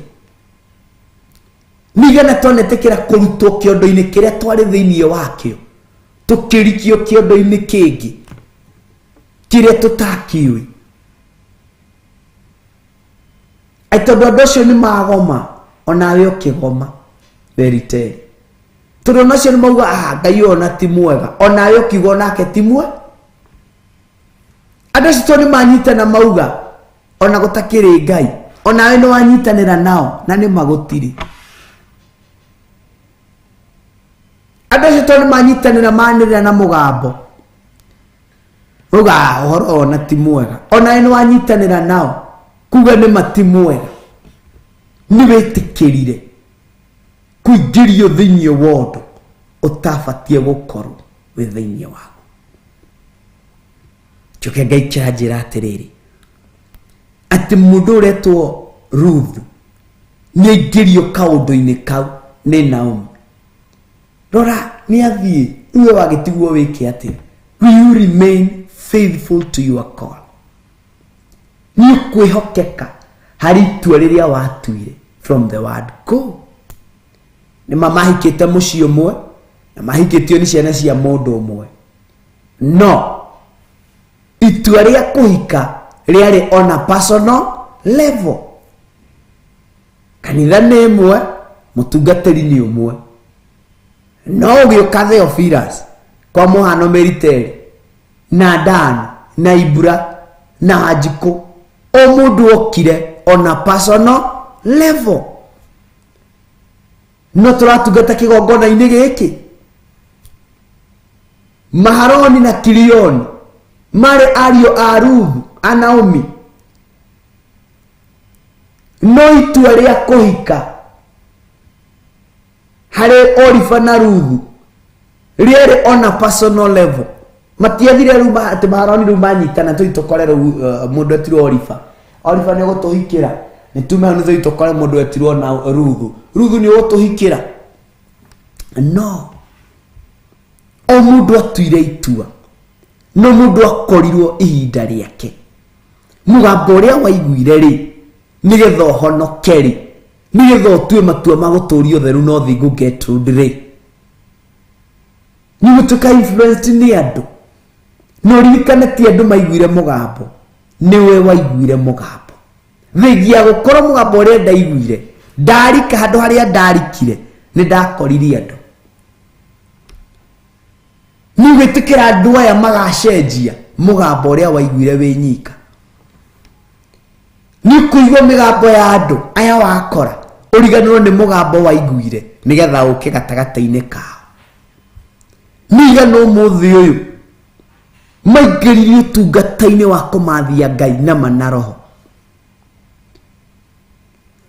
Nigana twanetĩkĩra kũrutwo kĩondo-inĩ kĩrĩa twarĩ thĩinĩ wakĩo, tũkĩrikio kĩondo-inĩ kĩngĩ kĩrĩa tũtakĩũĩ. Ai tondũ andũ acio nĩ magoma, onawe ũkĩgoma veriteri. Tondũ ona acio nĩ mauga, Ngai ũyũ ona ti mwega, onawe ũkiuga onake ti mwega. Andũ acio tondũ nĩ manyitana mauga ona gũtakĩrĩ Ngai, onawe nĩ wanyitanĩra nao na nĩ magũtirĩ. Andũ acio tondũ nĩ manyitanĩra manĩrĩra na mũgambo uga ũhoro ona ti mwega, onawe nĩ wanyitanĩra nao kuga nĩ mati mwega. Nĩ wĩtĩkĩrire kũingĩrio thĩinĩ wa ũndũ ũtabatiĩ gũkorwo wĩ thĩinĩ waguo. Kĩo kĩa Ngai kĩranjĩra atĩrĩrĩ, atĩ mũndũ ũretwo Ruth nĩ aingĩrio kaũndũ-inĩ kau nĩ Naomi. Rora, nĩ athiĩ, rĩu we wagĩtigwo wĩke atĩa? Will you remain faithful to your call? Nĩ ũkwĩhokeka harĩ itua rĩrĩa watuire from the word go. Nĩ ma mahikĩte mũciĩ ũmwe na mahikĩtio nĩ ciana cia mũndũ ũmwe, no itua rĩa kũhika rĩarĩ on a personal level. Kanitha nĩ ĩmwe, mũtungatĩri nĩ ũmwe, no ũgĩũka Theophilus kwa mũhano Meriteri na Dan na Ibra na Wanjikũ, o mũndũ okire On a personal level. No tũratungata kĩgongona-inĩ gĩkĩ. Maharoni na Kilioni marĩ ariũ a Ruthu a Naomi, no itua rĩa kũhika harĩ Orifa na Ruthu rĩarĩ on a personal level. Matiathire rĩu atĩ Maharoni rĩu manyitana tũthiĩ tũkore rĩu mũndũ etirwo Orifa. Orifa nĩ ũgũtũhikĩra, nĩ tume hau nĩ tũthiĩ tũkore mũndũ etirwo na Ruthu. Ruthu nĩ ũgũtũhikĩra. No o mũndũ atuire itua, no mũndũ akorirwo ihinda rĩake. Mũgambo ũrĩa waiguire rĩ, nĩgetha ũhonoke rĩ, nĩgetha ũtue matua ma gũtũria ũtheru na ũthingu Gertrude rĩ, nĩ gũtuĩka influenced nĩ andũ. Na ũririkane ti andũ maiguire mũgambo, nĩwe waiguire mũgambo. Thengia gũkorwo mũgambo ũrĩa ndaiguire, ndarika handũ harĩa ndarikire, nĩ ndakoririe andũ. Nĩ gwĩtĩkĩra andũ aya magacenjia mũgambo ũrĩa waiguire wĩ nyika. Nĩ kũigua mĩgambo ya andũ aya wakora, ũriganĩrwo nĩ mũgambo waiguire nĩgetha ũke gatagatĩ-inĩ kao. Nĩ igana ũmũthĩ ũyũ maingĩririe ũtungata-inĩ wa kũmathia Ngai na ma na roho.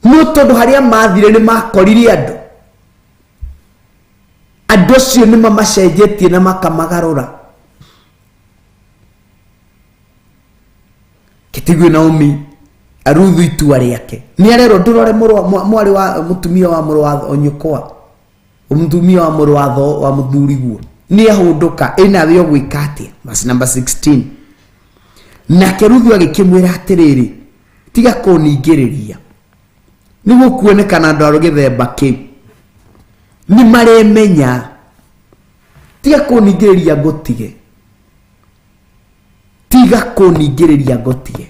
No tondũ harĩa mathire nĩ makorire andũ, andũ acio nĩ mamacenjetie na makamagarũra. Kĩtigue Naomi Ruthu itua rĩake nĩ arerwo ndũrore mwarĩ wa mũtumia wa mũrũ wa nyũkwa, mũtumia wa mũrũ wa tho wa mũthuriguo nĩ ahũndũka, ĩnawe ũgwĩka atĩa? Verse number 16. Nake Ruthu agĩkĩmwĩra atĩrĩrĩ, tiga kũningĩrĩria, nĩ gũkuonekana andũ a gĩthemba kĩu nĩ maremenya, tiga kũningĩrĩria ngũtige, tiga kũningĩrĩria ngũtige.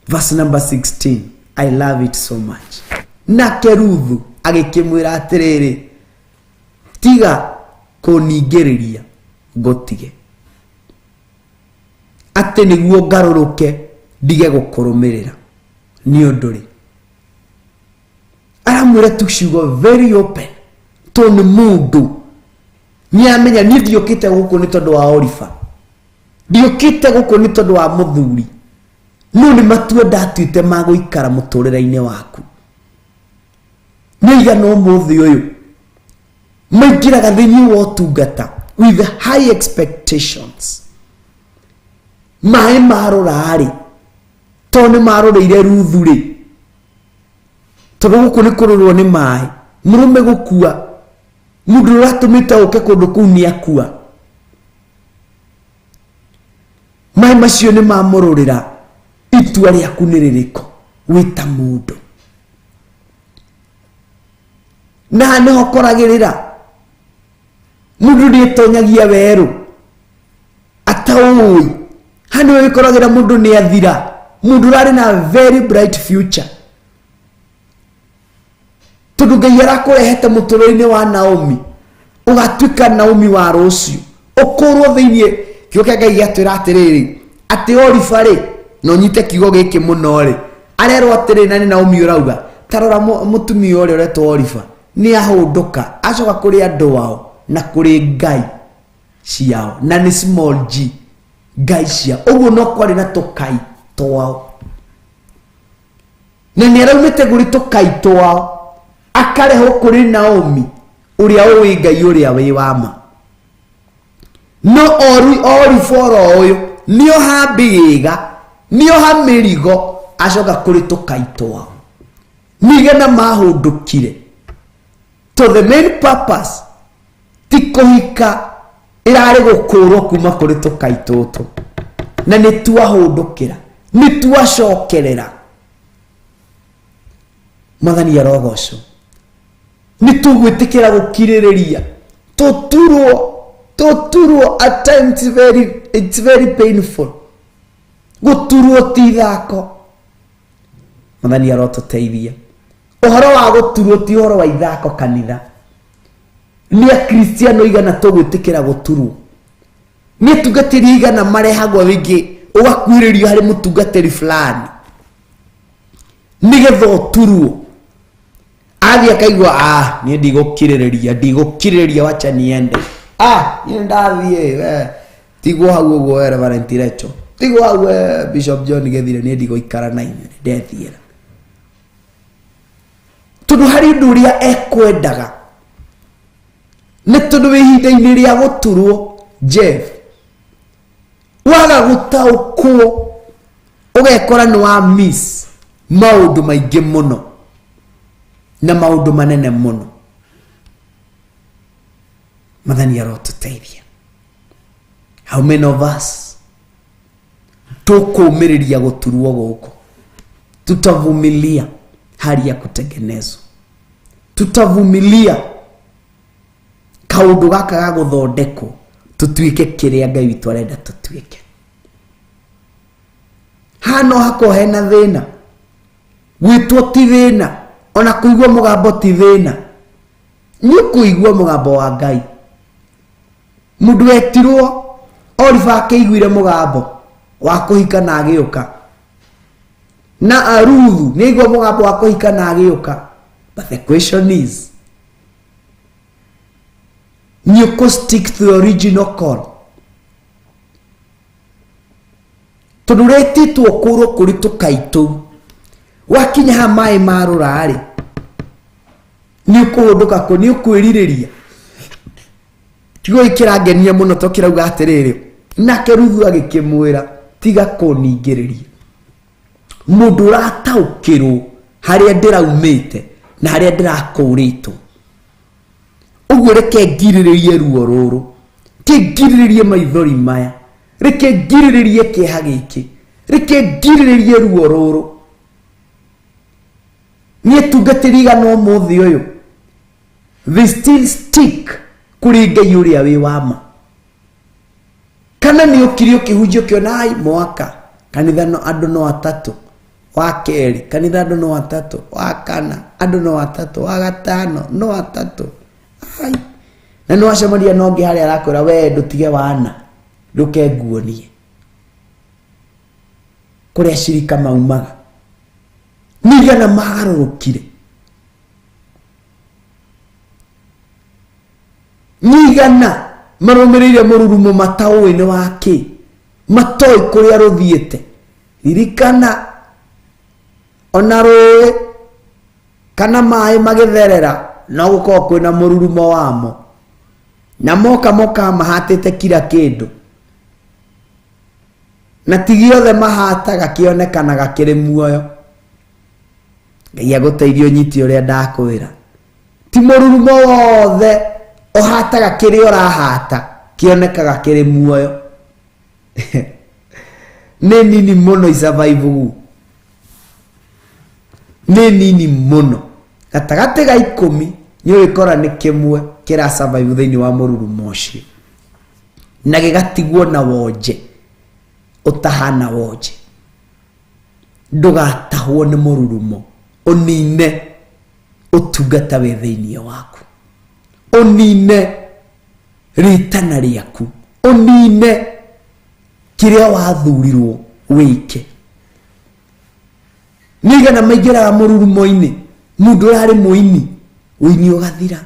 Verse number 16, I love it so much. Nake Ruthu agĩkĩmwĩra atĩrĩrĩ, tiga kũningĩrĩria ngũtige, atĩ nĩguo ngarũrũke ndige gũkũrũmĩrĩra. Nĩ ũndũ rĩ, aramwĩra tu ciugo very open, tondũ nĩ mũndũ nĩamenya niĩ ndiũkĩte gũkũ nĩ tondũ wa Orifa, ndiũkĩte gũkũ nĩ tondũ wa mũthuri, no nĩ matua ndatuĩte ma gũikara mũtũrĩre-inĩ waku. Nĩ igana ũmũthĩ ũyũ maingĩraga thĩinĩ wa ũtungata with high expectations. Maĩ marũra-rĩ, tondũ nĩ marũrĩire Ruthu rĩ, tondũ gũkũ nĩ kũrũrwo nĩ maĩ, mũrũme gũkua, mũndũ ũratũmĩte ũke kũndũ kũu nĩ akua, maĩ macio nĩ mamũrũrĩra. Itua rĩaku nĩ rĩrĩkũ wĩ ta mũndũ? Na haha nĩho koragĩrĩra mũndũ nĩetonyagia werũ ataũĩ. Haha nĩho wĩkoragĩra mũndũ nĩ athira, mũndũ ũrarĩ na very bright future, tondũ Ngai arakũrehete mũtũrĩre-inĩ wa Naomi, ũgatuĩka Naomi wa rũciũ, ũkũrwo thĩinĩ. Kiugo kĩa Ngai gĩatwĩra atĩrĩrĩ, atĩ Orifa rĩ, na ũnyite kiugo gĩkĩ mũno rĩ, arerwo atĩrĩ, na nĩ Naomi ũrauga, ta rora mũtumia ũrĩa ũretwo Orifa nĩ ahũndũka, acoka kũrĩ andũ ao na kũrĩ ngai ciao, na nĩ small g ngai ciao, ũguo no kwarĩ na tũkai twao, na nĩ araumĩte kũrĩ tũkai twao akarehwo kũrĩ Naomi ũrĩa ũĩ Ngai ũrĩa wĩ wa ma. No Orifa oro ũyũ nĩoha mbĩga, nĩoha mĩrigo, acoka kũrĩ tũkai twao, nĩigana mahũndũkire. To the main purpose ti kũhika, ĩrarĩ gũkũrwo kuma kũrĩ tũkai tũtũ, na nĩ twahũndũkĩra, nĩ twacokerera. Mwathani arogocwo. Nĩ tũgwĩtĩkĩra gũkirĩrĩria tũturwo, tũturwo at times very, it's very painful. Gũturwo ti ithako. Mwathani arotũteithia. Ũhoro wa gũturwo ti ũhoro wa ithako kanitha. Nĩ akristiano igana tũgwĩtĩkĩra gũturwo? Nĩ atungatĩri igana marehagwo rĩngĩ Ũgakuhĩrĩrio harĩ mũtungatĩri fulani nĩgetha ũturwo. Athiĩ akaigua, ah, niĩ ndigũkirĩrĩria, ndigũkirĩrĩria, wacha niende. Ah, niĩ ndathiĩ, we tigwo hau ũguo, we Reverend Recho, tigwo hau, we Bishop John Gĩthire, niĩ ndigũikara na inyuĩ, ndethiĩra. Tondũ harĩ ũndũ ũrĩa ekwendaga, nĩ tondũ wĩ ihinda-inĩ rĩa gũturwo, Jeff, waga gũtaũkwo ũgekora nĩ wa miss maũndũ maingĩ mũno na maũndũ manene mũno. Mathani arotũteithia. How many of us tũkũmĩrĩria gũturwo gũkũ? Tutavumilia hali ya kutengenezwa? Tutavumilia kaũndũ gaka ga gũthondekwo tũtuĩke kĩrĩa Ngai witũ arenda tũtuĩke? Haha no hakorwo hena thĩna. Gwĩtwo ti thĩna, ona kũigua mũgambo ti thĩna. Nĩ ũkũigua mũgambo wa Ngai. Mũndũ wetirwo Oliver akĩiguire mũgambo wa kũhika na agĩũka, na Aruthu nĩ aigua mũgambo wa kũhika na agĩũka. But the question is, nĩ ũkũ stick to the original call? Tondũ ũretĩtwo kũrwo kũrĩ tũkaitũ, wakinya ha maĩ marũra-rĩ, nĩ ũkũhũndũka kũ? Nĩ ũkwĩrirĩria? Kiugo gĩkĩ kĩrangenia mũno to kĩrauga atĩrĩrĩ, nake Ruthu agĩkĩmwĩra, tiga kũningĩrĩria. Mũndũ ũrataũkĩrwo harĩa ndĩraumĩte na harĩa ndĩrakũrĩtwo ũguo, reke ngirĩrĩrie ruo rũrũ, ke ngirĩrĩrie maithori maya, reke ngirĩrĩrie kĩeha gĩkĩ, reke ngirĩrĩrie ruo rũrũ. Niĩ tungatĩri igana ũmũthĩ ũyũ, they still stick kũrĩ Ngai ũrĩa wĩ wa ma? Kana nĩ ũkiri ũkĩhunjia ũkĩona, ai, mwaka kanitha no andũ no atatũ, wa kerĩ kanitha andũ no atatũ, wa kana andũ no atatũ, wa gatano no atatũ, ai, na nĩ wacemania na ũngĩ harĩa arakwĩra, we ndũtige wana ndũkenguonie kũrĩa cirika maumaga nĩ igana magarũrũkire, nĩ igana marũmĩrĩire mũrurumo mataũĩ nĩ wa kĩ, matoĩ kũrĩa rũthiĩte. Ririkana, ona rũĩ kana maĩ magĩtherera, no gũkorwo kwĩna mũrurumo wamo, na moka mokaga mahatĩte kira kĩndũ, na ti gĩothe mahataga kĩonekanaga kĩrĩ muoyo. Ngai agũteithie ũnyite ũrĩa ndakwĩra. Ti mũrurumo wothe ũhataga kĩrĩa ũrahata kĩonekaga kĩrĩ muoyo. Nĩ nini mũno isurvive, nĩ nini mũno. Gatagatĩ ga 10 nĩ ũgĩkora nĩ kĩmwe kĩra survive thĩinĩ wa mũrurumo ũcio, na gĩgatigwo na wonje ũtahana wonje. Ndũgatahwo nĩ mũrurumo ũnine ũtungata wĩ thĩinĩ waku, ũnine rĩtana rĩaku, ũnine kĩrĩa wathurirwo wĩke. Nĩ igana maingĩraga mũrurumo-inĩ. Mũndũ ũrarĩ mũini, ũini ũgathira.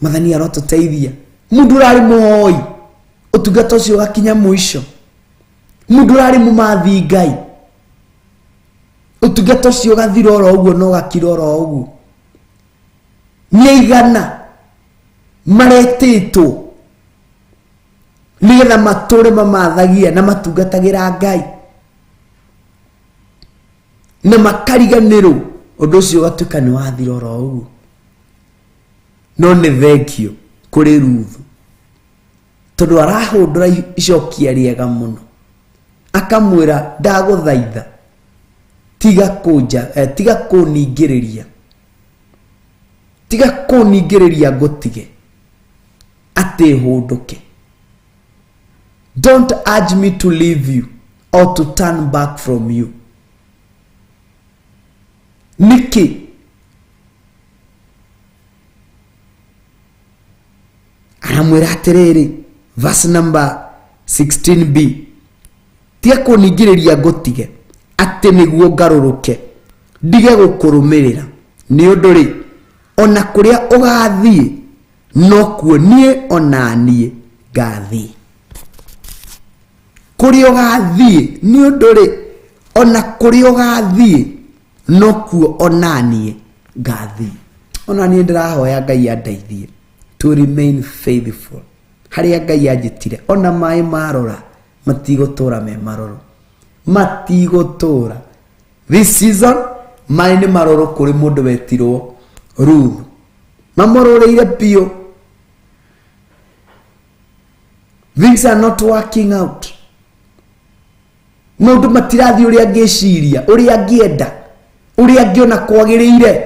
Mathani arotũteithia. Mũndũ ũrarĩ mũhoi, ũtungata ũcio ũgakinya mũico. Mũndũ ũrarĩ mũmathi Ngai, ũtungata ũcio ũgathira oro ũguo na ũgakira oro ũguo. Nĩ aigana maretĩtwo nĩgetha matũre mamathagia na matungatagĩra Ngai na makariganĩrwo, ũndũ ũcio ũgatuĩka nĩ wathira oro ũguo. No nĩ thengio kũrĩ Ruthu, tondũ arahũndũra icokia rĩega mũno, akamwĩra, ndagũthaitha, tiga kũnja, tiga kũningĩrĩria, tiga kũningĩrĩria ngũtige atĩ hũndũke. Don't urge me to leave you or to turn back from you. Nĩkĩ aramwĩra atĩrĩrĩ? Verse number 16b. Tiga kũningĩrĩria ngũtige, atĩ nĩguo ngarũrũke ndige gũkũrũmĩrĩra, nĩ ũndũ rĩ, ona kũrĩa ũgathiĩ nokuo niĩ ona niĩ ngathiĩ. Kũrĩa ũgathiĩ, nĩ ũndũ rĩ, ona kũrĩa ũgathiĩ nokuo ona niĩ ngathiĩ. Ona niĩ ndĩrahoya Ngai andeithie to remain faithful harĩa Ngai anjĩtire. Ona maĩ marora matigũtũra me maroro, matigũtũra. This season maĩ nĩ maroro kũrĩ mũndũ wetirwo Ruth, mamũrũrĩire biũ. Things are not working out, maũndũ matirathiĩ ũrĩa ngĩciria, ũrĩa ngĩenda, ũrĩa ngĩona kwagĩrĩire.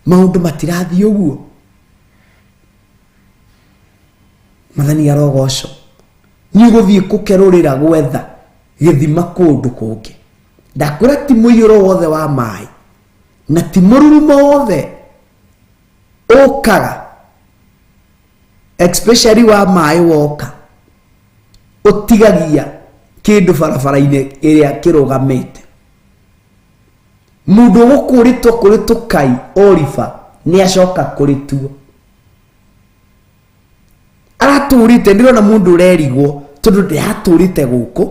Maũndũ matirathiĩ ũguo. Mathani arogocwo. Nĩ ũgũthiĩ kũkerũrĩra gwetha gĩthima kũndũ kũngĩ. Ndakwĩra ti mũiyũro wothe wa maĩ na ti mũrurumo wothe ũkaga, especially wa maĩ woka ũtigagia kĩndũ barabara-inĩ ĩrĩa kĩrũgamĩte. Mũndũ ũgũkũrĩtwo kũrĩ tũkai Oliver nĩ acoka kũrĩ tuo aratũrĩte. Ndĩrona mũndũ ũrerigwo tondũ ndĩratũrĩte gũkũ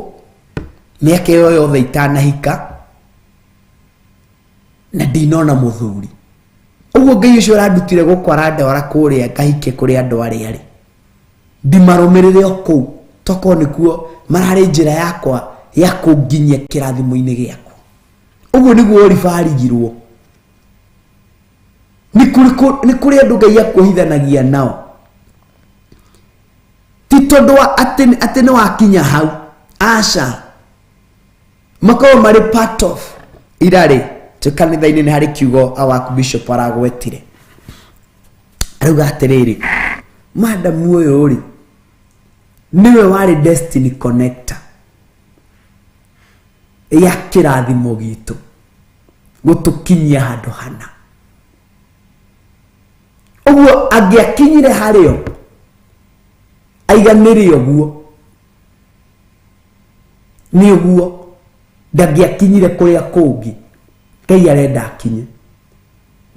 mĩaka ĩyo yothe itanahika na ndinona mũthuri. Ũguo Ngai ũcio ũrandutire gũkũ arandwara kũrĩa ngahike kũrĩ andũ arĩa rĩ ndimarũmĩrĩre o kũu, tokorwo nĩkuo mararĩ njĩra yakwa ya kũnginyia kĩrathimo-inĩ gĩakwa. Ũguo nĩguo Oliver arigirwo. Nĩ kũrĩ andũ Ngai akuohithanagia nao, ti tondũ wa atĩ nĩ wakinya hau, aca, makorwo marĩ part of irarĩ. Twĩ kanitha-inĩ nĩ harĩ kiugo our bishop aragwetire, arauga atĩrĩrĩ, madamu ũyũ rĩ nĩwe warĩ destiny connector ya kĩrathimo gitũ gũtũkinyia handũ hana. Ũguo angĩakinyire harĩo aiganĩre ũguo nĩ ũguo, ndangĩakinyire kũrĩa kũngĩ Ngai arenda akinye.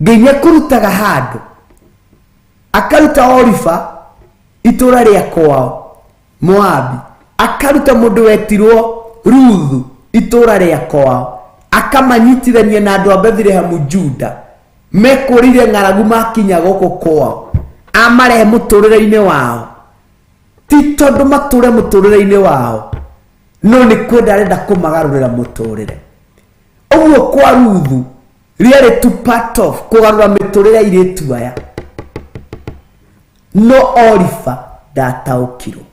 Ngai nĩ akũrutaga handũ, akaruta Orifa itũra rĩa kwao Moabi, akaruta mũndũ wetirwo Ruthu itũra rĩa kwao, akamanyitithania na andũ a Bethlehemu Juda mekũrire ng'aragu makinya gũkũ kwao, amarehe mũtũrĩre-inĩ wao. Ti tondũ matũre mũtũrĩre-inĩ wao, no nĩ kwenda arenda kũmagarũrĩra mũtũrĩre. Ũguo kwa Ruthu rĩarĩ tu part of kũgarũra mĩtũrĩre ya airĩtu aya, no Oliver ndataũkirwo,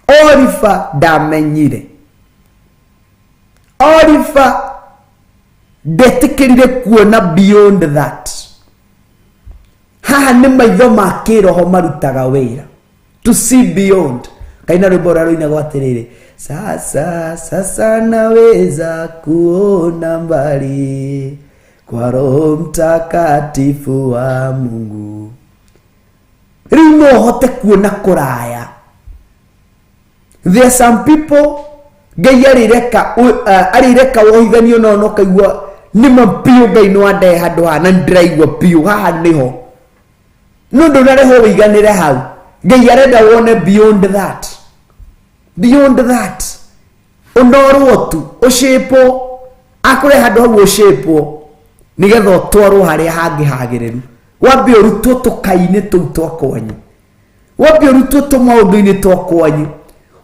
Oliver ndamenyire, Oliver ndetĩkĩrire kuona beyond that. Haha nĩ maitho ma kĩroho marutaga wĩra to see beyond. Kaina rwĩmbo rũrĩa rũinagwo atĩrĩrĩ, sasa sasa naweza kuona mbali kwa Roho Mtakatifu wa Mungu. Rĩu no ũhote kuona kũraya. There are some people Ngai arĩreka wohithanio nao, no kaigua nĩma biũ Ngai nĩ wandehe handũ haha na nĩndĩraigua biũ haha nĩho, no ndũnarehwo wĩiganĩre hau. Ngai arenda wone beyond that, beyond that. Ũnorwo tu ũcĩpwo, akũrehe handũ hau ũcĩpwo nĩgetha ũtwarwo harĩa hangĩ hagĩrĩru. Wambe ũrutwo tũkai-inĩ tũu twa kwanyu, wambe ũrutwo tũmaũndũ-inĩ twa kwanyu,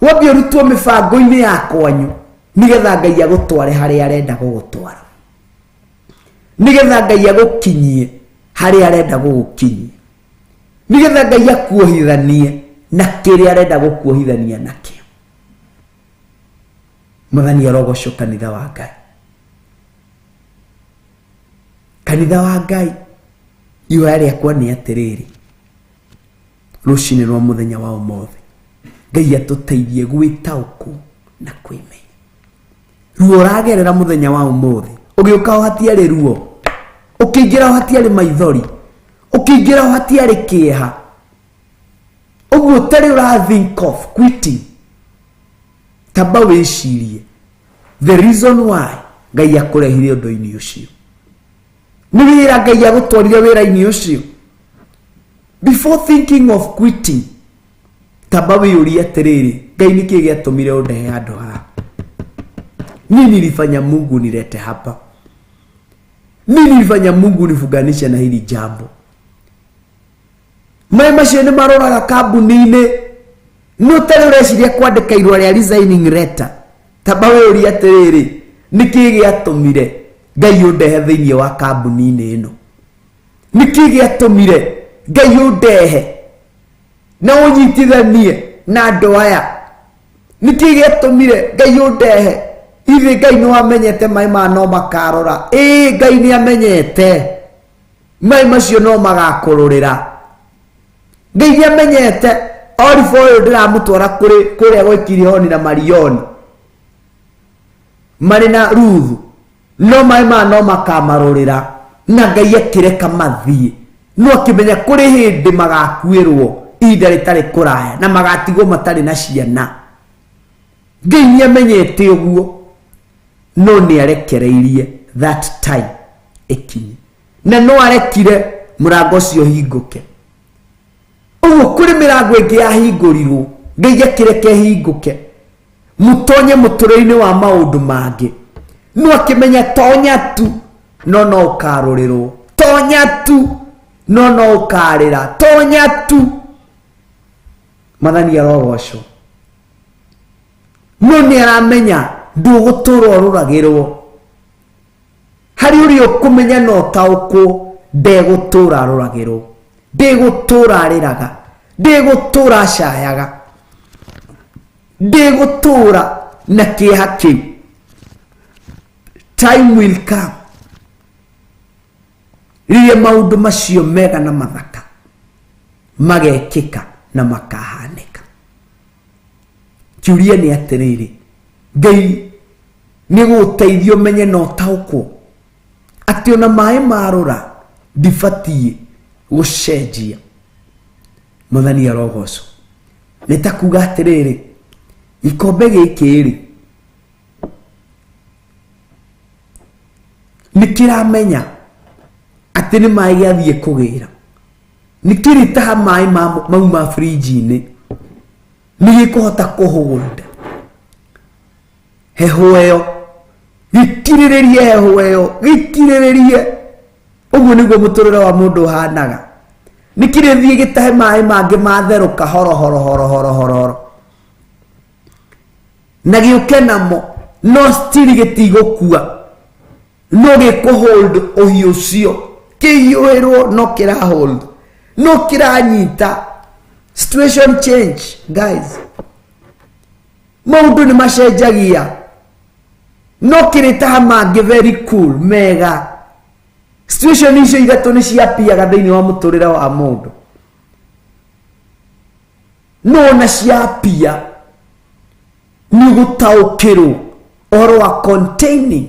wambe ũrutwo mĩbango-inĩ ya kwanyu, nĩgetha Ngai agũtware harĩa arenda gũgũtwara, nĩgetha Ngai agũkinyie harĩa arenda gũgũkinyia, nĩgetha Ngai akuohithanie na kĩrĩa arenda gũkuohithania nakĩo. Mwathani arogocwo. Kanitha wa Ngai, kanitha wa Ngai, ihoya rĩakwa nĩ atĩrĩrĩ, rũcinĩ rwa mũthenya wa ũmũthĩ Ngai atũteithie gwĩtaũkwo na kwĩmenya. Ruo ũragerera mũthenya wa ũmũthĩ, ũgĩũka o hatiarĩ ruo, ũkĩingĩra o hatiarĩ maithori, ũkĩingĩra o hatiarĩ kĩeha. Ũguo ũtarĩ ũra think of quitting, tamba wĩcirie the reason why Ngai akũrehire ũndũ-inĩ ũcio. Nĩ wĩra Ngai agũtwarire wĩra-inĩ ũcio. Before thinking of quitting, tamba wĩyũrie atĩrĩrĩ, Ngai nĩkĩ gĩatũmire ũndehe handũ haha? Nini nilifanya Mungu nilete hapa? Nini nilifanya Mungu nifunganishe na hili jambo? Maĩ macio nĩ maroraga kambuni-inĩ. Nĩ ũtarĩ ũreciria kwandĩka irũa rĩa resigning letter, tamba wĩyũrie atĩrĩrĩ, nĩkĩ gĩatũmire Ngai ũndehe thĩinĩ wa kambuni-inĩ ĩno? Nĩkĩ gĩatũmire Ngai ũndehe na ũnyitithanie na andũ aya? Nĩkĩ gĩatũmire Ngai ũndehe? Ithe Ngai nĩ wamenyete maĩ maya no makarora. Ĩĩ, Ngai nĩ amenyete maĩ macio no magakũrũrĩra. Ngai nĩ amenyete Olive ũyũ ndĩramũtwara kũrĩ kũrĩa gwa Kirihoni na Marioni marĩ na Ruthu, no maĩ maya no makamarũrĩra. Na Ngai akĩreka mathiĩ, no akĩmenya kũrĩ hĩndĩ magakuĩrwo ihinda rĩtarĩ kũraya na magatigwo matarĩ na ciana. Ngai nĩ amenyete ũguo, no nĩ arekereirie that time ĩkinye, na no arekire mũrango ũcio ũhingũke. Ũguo kũrĩ mĩrango ĩngĩ yahingũrirwo, Ngai akĩreka ĩhingũke mũtonye mũtũrĩre-inĩ wa maũndũ mangĩ, no akĩmenya tonya tu no no ũkarũrĩrwo, tonya tu no no ũkarĩra, tonya tu. Mwathani arogocwo. No nĩ aramenya ndũgũtũra ũrũragĩrwo. Harĩ ũrĩa ũkũmenya na ũtaũkwo, ndegũtũra arũragĩrwo, ndegũtũra arĩraga, ndegũtũra acayaga, ndegũtũra na kĩeha kĩu. Time will come rĩrĩa maũndũ macio mega na mathaka magekĩka na makahanĩka. Kĩũria nĩ atĩrĩrĩ, Ngai nĩ gũgũteithia ũmenye na ũtaũkwo atĩ ona maĩ marũra ndibatiĩ gũcenjia. Mwathani arogocwo. Nĩ ta kuga atĩrĩrĩ, gĩkombe gĩkĩ rĩ nĩ kĩramenya atĩ nĩ maĩ gĩathiĩ kũgĩra, nĩ kĩrĩtaha maĩ mauma fridge-inĩ, nĩ gĩkũhota kũhold heho ĩyo, gĩkirĩrĩrie heho ĩyo, gĩkirĩrĩrie. Ũguo nĩguo mũtũrĩre wa mũndũ ũhanaga. Nĩ kĩrĩthiĩ gĩtahe maĩ mangĩ matherũka horo horo horo horo horo horo na gĩũke namo, no still gĩtigũkua, no gĩkũhold ũhiũ ũcio kĩhiũhĩrwo, no kĩrahold, no kĩranyita. Situation change, guys, maũndũ nĩ macenjagia, no kĩrĩtaha mangĩ very cool mega. Situation icio ithatũ nĩ ciapiaga thĩinĩ wa mũtũrĩre wa mũndũ, no ona ciapia nĩ gũtaũkĩrwo ũhoro wa containing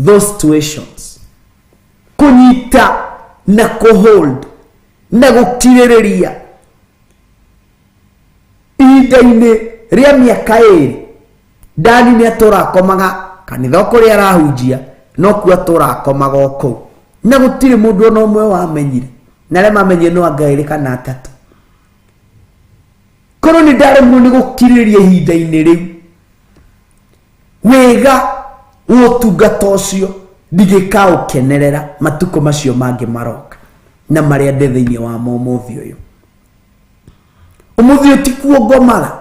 those situations, kũnyita na kũhold na gũkirĩrĩria. Ihinda-inĩ rĩa mĩaka ĩrĩ, Dani nĩ atũrakomaga kanitha o kũrĩa arahunjia, no kuo atũrakomaga o kũu, na gũtirĩ mũndũ ona ũmwe wamenyire, na arĩa mamenyire no anga erĩ kana atatũ. Korwo nĩ ndaremwo nĩ gũkirĩrĩria ihinda-inĩ rĩu wega wa ũtungata ũcio, ndigĩkaũkenerera matukũ macio mangĩ maroka na marĩa ndĩ thĩinĩ wamo ũmũthĩ ũyũ. Ũmũthĩ ũyũ tikuo ngomaga.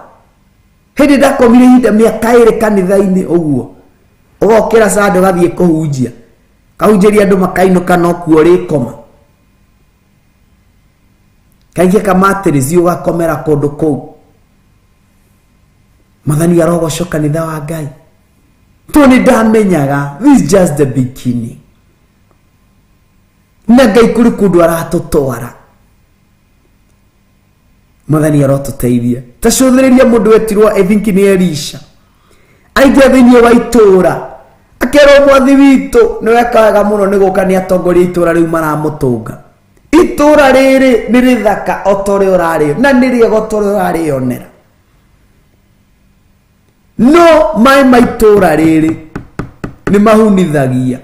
Hĩndĩ ndakomire ihinda mĩaka ĩrĩ kanitha-inĩ ũguo, ũgokĩra Sunday ũgathiĩ kũhunjia, kahunjĩria andũ makainũka, no kuo ũrĩkoma. Kaingĩ kamatĩrĩci ũgakomera kũndũ kũu. Mwathani arogocwo, kanitha wa Ngai. To nĩ ndamenyaga this is just the beginning, na Ngai kũrĩ kũndũ aratũtwara. Mwathani arotũteithia. Ta cũthĩrĩria mũndũ wetirwo, I think nĩ Elisha, aingĩra thĩinĩ wa itũũra akerwo, mwathi witũ nĩ weka wega mũno nĩ gũka. Nĩ atongoria itũũra rĩu maramũtũnga. Itũra rĩrĩ nĩ rĩthaka o ta ũrĩa ũrarĩo na nĩ rĩega o ta ũrĩa ũrarĩonera. No maĩ ma itũra rĩrĩ nĩ mahunithagia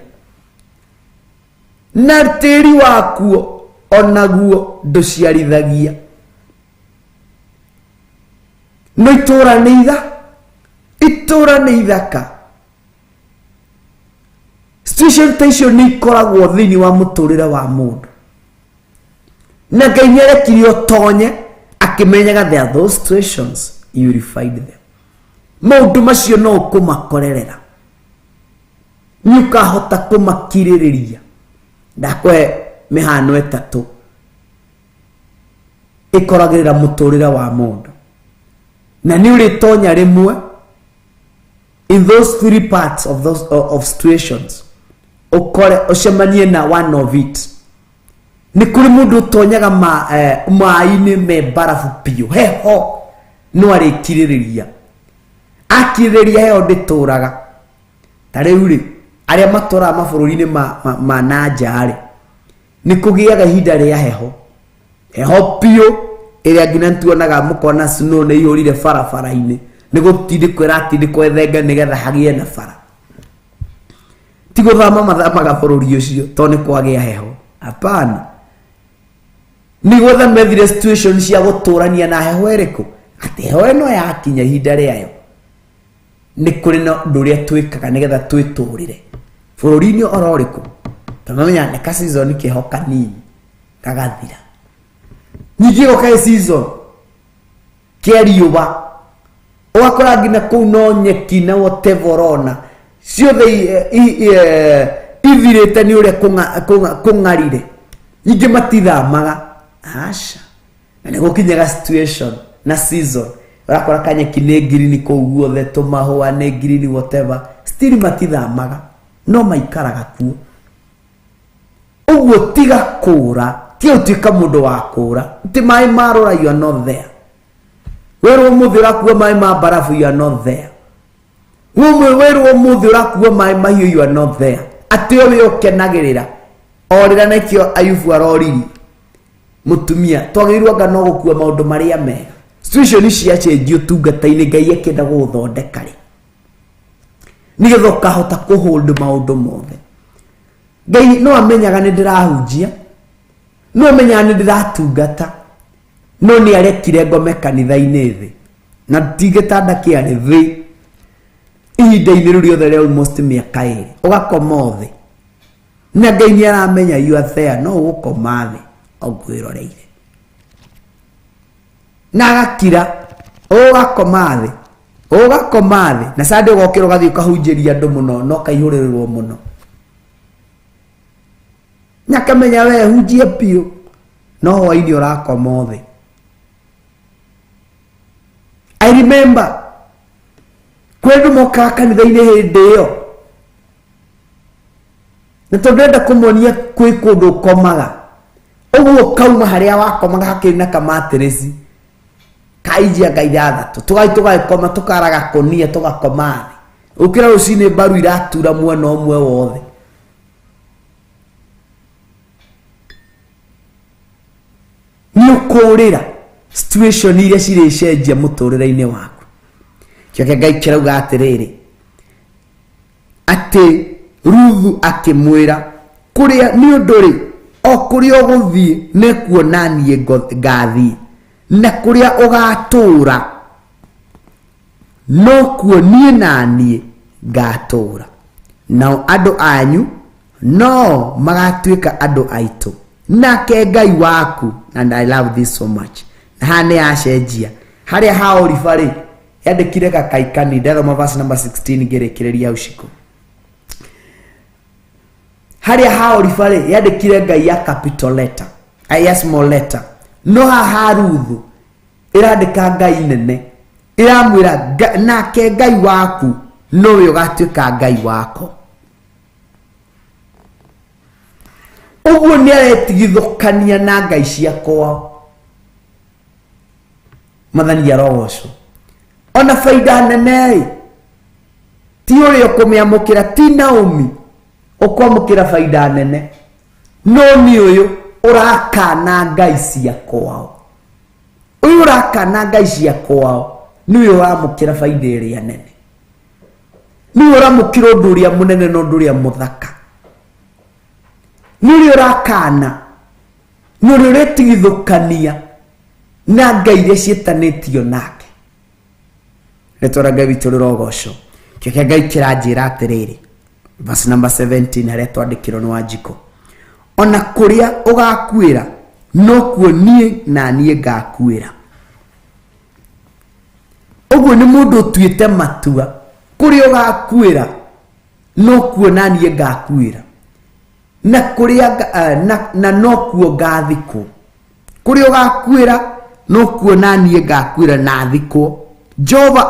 na tĩri wakuo onaguo ndũciarithagia. No itũra nĩ itha itũra nĩ ithaka. Situation ta icio nĩ ikoragwo thĩinĩ wa mũtũrĩre wa mũndũ, na Ngai nĩ arekire ũtonye akĩmenyaga there are those situations you will find them. Maũndũ macio no ũkũmakorerera, nĩ ũkahota kũmakirĩrĩria. Ndakũhe mĩhano ĩtatũ ĩkoragĩrĩra mũtũrĩre wa mũndũ, na nĩ ũrĩtonya rĩmwe in those three parts of those of situations, ũkore ũcemanie na one of it. Nĩ kũrĩ mũndũ ũtonyaga maĩ-inĩ me barabu biũ, heho, no arĩkirĩrĩria. Akirĩrĩria heho ndĩtũraga. Ta rĩu rĩ, arĩa matũraga mabũrũri-inĩ ma na nja rĩ, nĩ kũgĩaga ihinda rĩa heho, heho biũ ĩrĩa nginya tuonaga mũkona snow nĩ ihũrire barabara-inĩ, nĩ gũtindĩkwo ĩratindĩkwo ĩthenge nĩgetha hagĩe na bara. Ti gũthama mathamaga bũrũri ũcio tondũ nĩ kwagĩa heho, hapana, nĩ gwetha methire situation cia gũtũrania na heho ĩrĩkũ, atĩ heho ĩno yakinya ihinda rĩayo nĩ kũrĩ na ũndũ ũrĩa twĩkaga nĩgetha twĩtũrĩre bũrũri-inĩ oro ũrĩkũ, tondũ mamenya nĩ ka season keho kanini gagathira. Ningĩ gũkaĩ season kĩa riũa, ũgakora nginya kũu no nyeki na whatever ũrona ciothe ithirĩte nĩ ũrĩa kũng'arire. Ningĩ matithamaga, aca, na nĩ gũkinyaga situation na season ũrakora kanyeki nĩ ngirini kũu guothe, tũmahũa nĩ ngirini, whatever, still matithamaga, no maikaraga kuo. Ũguo tiga kũra, tiga gũtuĩka mũndũ wa kũra ti maĩ marũra, you are not there. Werwo ũmũthĩ ũrakua maĩ ma barabu, you are not there. Werwo ũmũthĩ ũrakua maĩ mahiũ, you are not there. Atĩ o wĩ ũkenagĩrĩra orĩra, nakĩo Ayubu aroriri mũtumia twagĩrĩirwo anga no gũkua maũndũ marĩa mega. Situation ciacenjio ũtungata-inĩ, Ngai akĩenda gũgũthondeka rĩ, nĩgetha ũkahota kũhold maũndũ mothe. Ngai no amenyaga nĩ ndĩrahunjia, no amenyaga nĩ ndĩratungata, no nĩ arekire ngome kanitha-inĩ thĩ na ti gĩtanda kĩarĩ thĩ ihinda-inĩ rĩu rĩothe rĩa almost mĩaka 2, ũgakoma thĩ na Ngai nĩ aramenya you are there, no ũgũkoma thĩ o ngwĩroreire, na agakira, ũgakoma thĩ, ũgakoma thĩ, na Sunday ũgokĩra ũgathiĩ ũkahunjĩria andũ mũno na ũkaihũrĩrĩrwo mũno, na akamenya we hunjie biũ, no hwainĩ ũrakoma thĩ. I remember kwĩ andũ mokaga kanitha-inĩ hĩndĩ ĩyo, na tondũ ndĩrenda kũmonia kwĩ kũndũ ũkomaga ũguo, kauma harĩa wakomaga hakĩrĩ na kamatirĩci kainji anga 6, tũgathiĩ tũgagĩkoma, tũkara gakũnia, tũgakoma thĩ, ũkĩra rũcinĩ mbaru iratura mwena ũmwe wothe. Nĩ ũkũrĩra situation iria cirĩcenjia mũtũrĩre-inĩ waku. Kĩo kĩa Ngai kĩrauga atĩrĩrĩ, atĩ Ruthu akĩmwĩra, kũrĩa nĩ ũndũ rĩ, o kũrĩa ũgũthiĩ nĩkuona niĩ ngathiĩ, na kũrĩa ũgatũũra nokuo niĩ na niĩ ngatũũra, nao andũ anyu no magatuĩka andũ aitũ, nake Ngai waku. And I love this so much. Na haha nĩ yacenjia harĩa ha Oriba rĩ, yandĩkire gakaikani. Ndathoma verse number 16 ngĩrĩkĩrĩria hau ciko. Harĩa ha Oriba rĩ, yandĩkire Ngai ya capital letter, ya small letter, no haha ha Ruthu ĩrandĩka Ngai nene, ĩramwĩra nake Ngai waku nowe ũgatuĩka Ngai wako. Ũguo nĩ aretigithũkania na ngai cia kwao. Mathani arogocwo. Ona baida nene ĩ ti ũrĩa ũkũmĩamũkĩra, ti Naomi ũkwamũkĩra baida nene, no nĩ ũyũ. Ũrakana ngai cia kwao. Ũyũ ũrakana ngai cia kwao nĩwe ũramũkĩra baida ĩrĩa nene, nĩwe ũramũkĩra ũndũ ũrĩa mũnene na ũndũ ũrĩa mũthaka, nĩ ũrĩa ũrakana, nĩ ũrĩa ũretigithũkania na ngai iria ciĩtanĩtio nake. Rĩtwa rĩa Ngai witũ rĩrogocwo. Kĩo kĩa Ngai kĩranjĩra atĩrĩrĩ, verse number 17 harĩa twandĩkĩrwo nĩ Wanjikũ, ona kũrĩa ũgakuĩra nokuo niĩ na niĩ ngakuĩra. Ũguo nĩ mũndũ ũtuĩte matua, kũrĩa ũgakuĩra nokuo na niĩ ngakuĩra, na kũrĩa na nokuo ngathikwo. Kũrĩa ũgakuĩra nokuo na niĩ ngakuĩra na thikwo. Jehova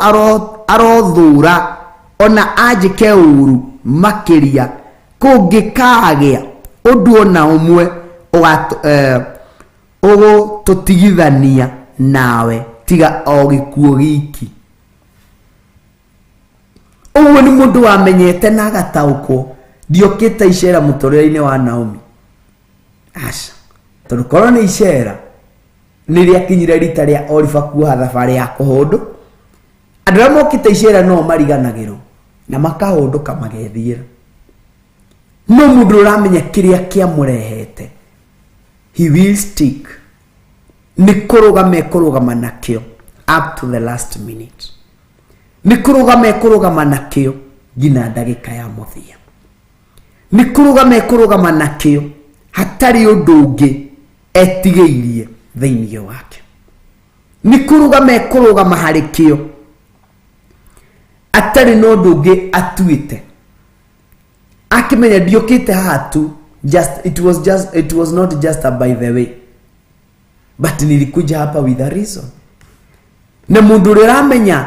arothũra ona anjĩke ũũru makĩria kũngĩkagĩa ũndũ ona ũmwe ũgũtũtigithania nawe tiga o gĩkuũ giki. Ũguo nĩ mũndũ wamenyete na agataũkwo ndiokĩte icera mũtũrĩre-inĩ wa Naomi. Aca, tondũ korwo nĩ icera nĩ rĩakinyire rita rĩa Oriba kuoha thabarĩ ya kũhũndũ. Andũ arĩa mokĩte icera no mariganagĩrwo na makahũndũka magethiĩra. No mũndũ ũramenya kĩrĩa kĩamũrehete, he will stick. Nĩ kũrũgama ekũrũgama nakĩo up to the last minute. Nĩ kũrũgama ekũrũgama nakĩo nginya ndagĩka ya mũthia. Nĩ kũrũgama ekũrũgama nakĩo hatarĩ ũndũ ũngĩ etigĩirie thĩinĩ wake. Nĩ kũrũgama ekũrũgama harĩ kĩo atarĩ na ũndũ ũngĩ atuĩte. Akĩmenya ndiũkĩte haha tu, just, it was just, it was not just a by the way, but nilikuja hapa with a reason. Na mũndũ ũrĩa ũramenya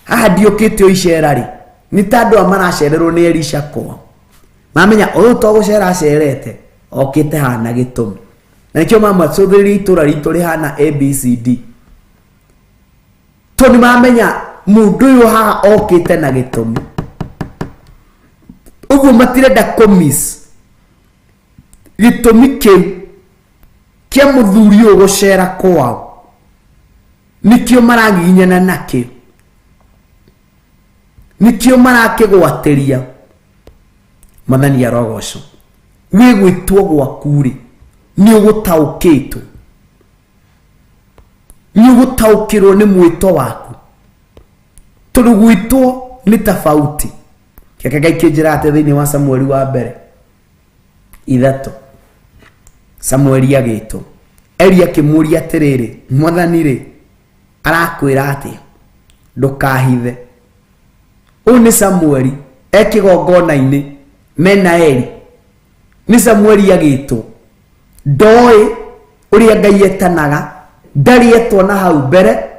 haha ndiũkĩte o icera rĩ, nĩ ta andũ aya maracererwo nĩ Elisha kwao. Mamenya ũyũ to gũcera acerete, okĩte haha na gĩtũmi. Na nĩkĩo mamacũthĩrĩria itũra ritũ rĩhana ABCD. Tondũ nĩmamenya mũndũ ũyũ haha okĩte na gĩtũmi. Ũguo matirenda kũmiss gĩtũmi kĩu kĩa mũthuri ũyũ gũcera kwao. Nĩkĩo maragiginyana nakĩo, nĩkĩo marakĩgwatĩria. Mwathani arogocwo. Wĩ gwĩtwo gwaku rĩ, nĩ ũgũtaũkĩtwo, nĩ ũgũtaũkĩrwo nĩ mwĩto waku, tondũ gwĩtwo nĩ tofauti. Kĩrĩa Ngai kĩnjĩra atĩ thĩinĩ wa Samueli wa mbere 3, Samueli agĩtwo, Eli akĩmũũria atĩrĩrĩ, Mwathani rĩ arakwĩra atĩa? Ndũkahithe. Ũyũ nĩ Samueli e kĩgongona-inĩ mena Eli. Nĩ Samueli agĩtwo, ndoĩ ũrĩa Ngai etanaga, ndarĩ etwo na hau mbere,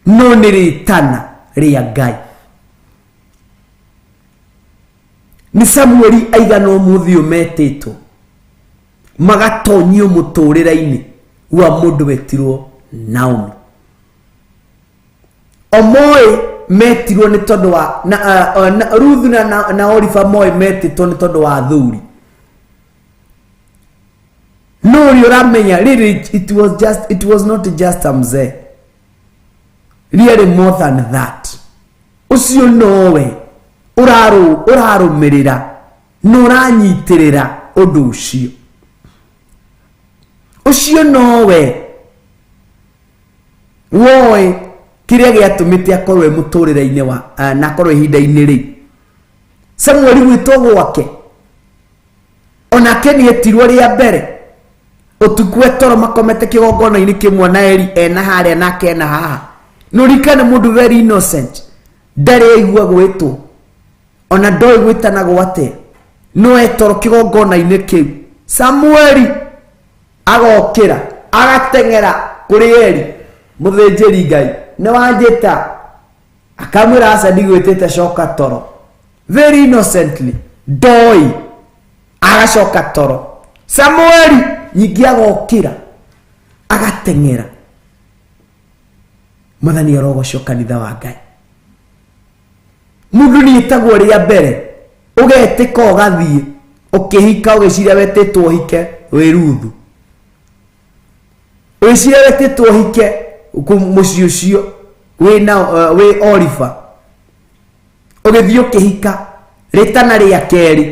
no nĩ rĩtana rĩa Ngai. Nĩ Samueli aigana ũmũthĩ ũyũ metĩtwo magatonyio mũtũrĩre-inĩ wa mũndũ wetirwo Naomi. Omoĩ metirwo nĩ tondũ wa na Ruthu na Oriba moĩ metĩtwo nĩ tondũ wa athuri. No ũrĩa ũramenya rĩrĩ, it was not just a mzee, really more than that. Ũcio nowe ũrarũmĩrĩra na ũranyitĩrĩra ũndũ ũcio. Ũcio nowe woĩ kĩrĩa gĩatũmĩte akorwo e mũtũrĩre-inĩ wa, na akorwo ihinda-inĩ rĩu. Samueli gwĩtwo gwake, onake nĩetirwo rĩa mbere ũtukũ etoro makomete kĩgongona-inĩ kĩmwe na Eli ena harĩa nake ena haha. Nũririkane mũndũ very innocent, ndarĩ aigua gwĩtwo, ona ndoĩ gwĩtanagwo atĩa, no etoro kĩgongona-inĩ kĩu. Samueli agokĩra agateng'era kũrĩ Eli mũthĩnjĩri Ngai, nĩ wanjĩta? Akamwĩra aca ndigwĩtĩte, coka toro. Very innocently, ndoĩ, agacoka toro. Samueli nyingĩ agokĩra agateng'era. Mwathani arogocwo kanitha wa Ngai. Mũndũ nĩ etagwo rĩa mbere, ũgetĩka ũgathiĩ ũkĩhika ũgĩciria wetĩtwo ũhike wĩ Ruthu. Wĩciria wetĩtwo ũhike mũciĩ ũcio wĩna wĩ Oliver, ũgĩthiĩ ũkĩhika rĩtana rĩa kerĩ,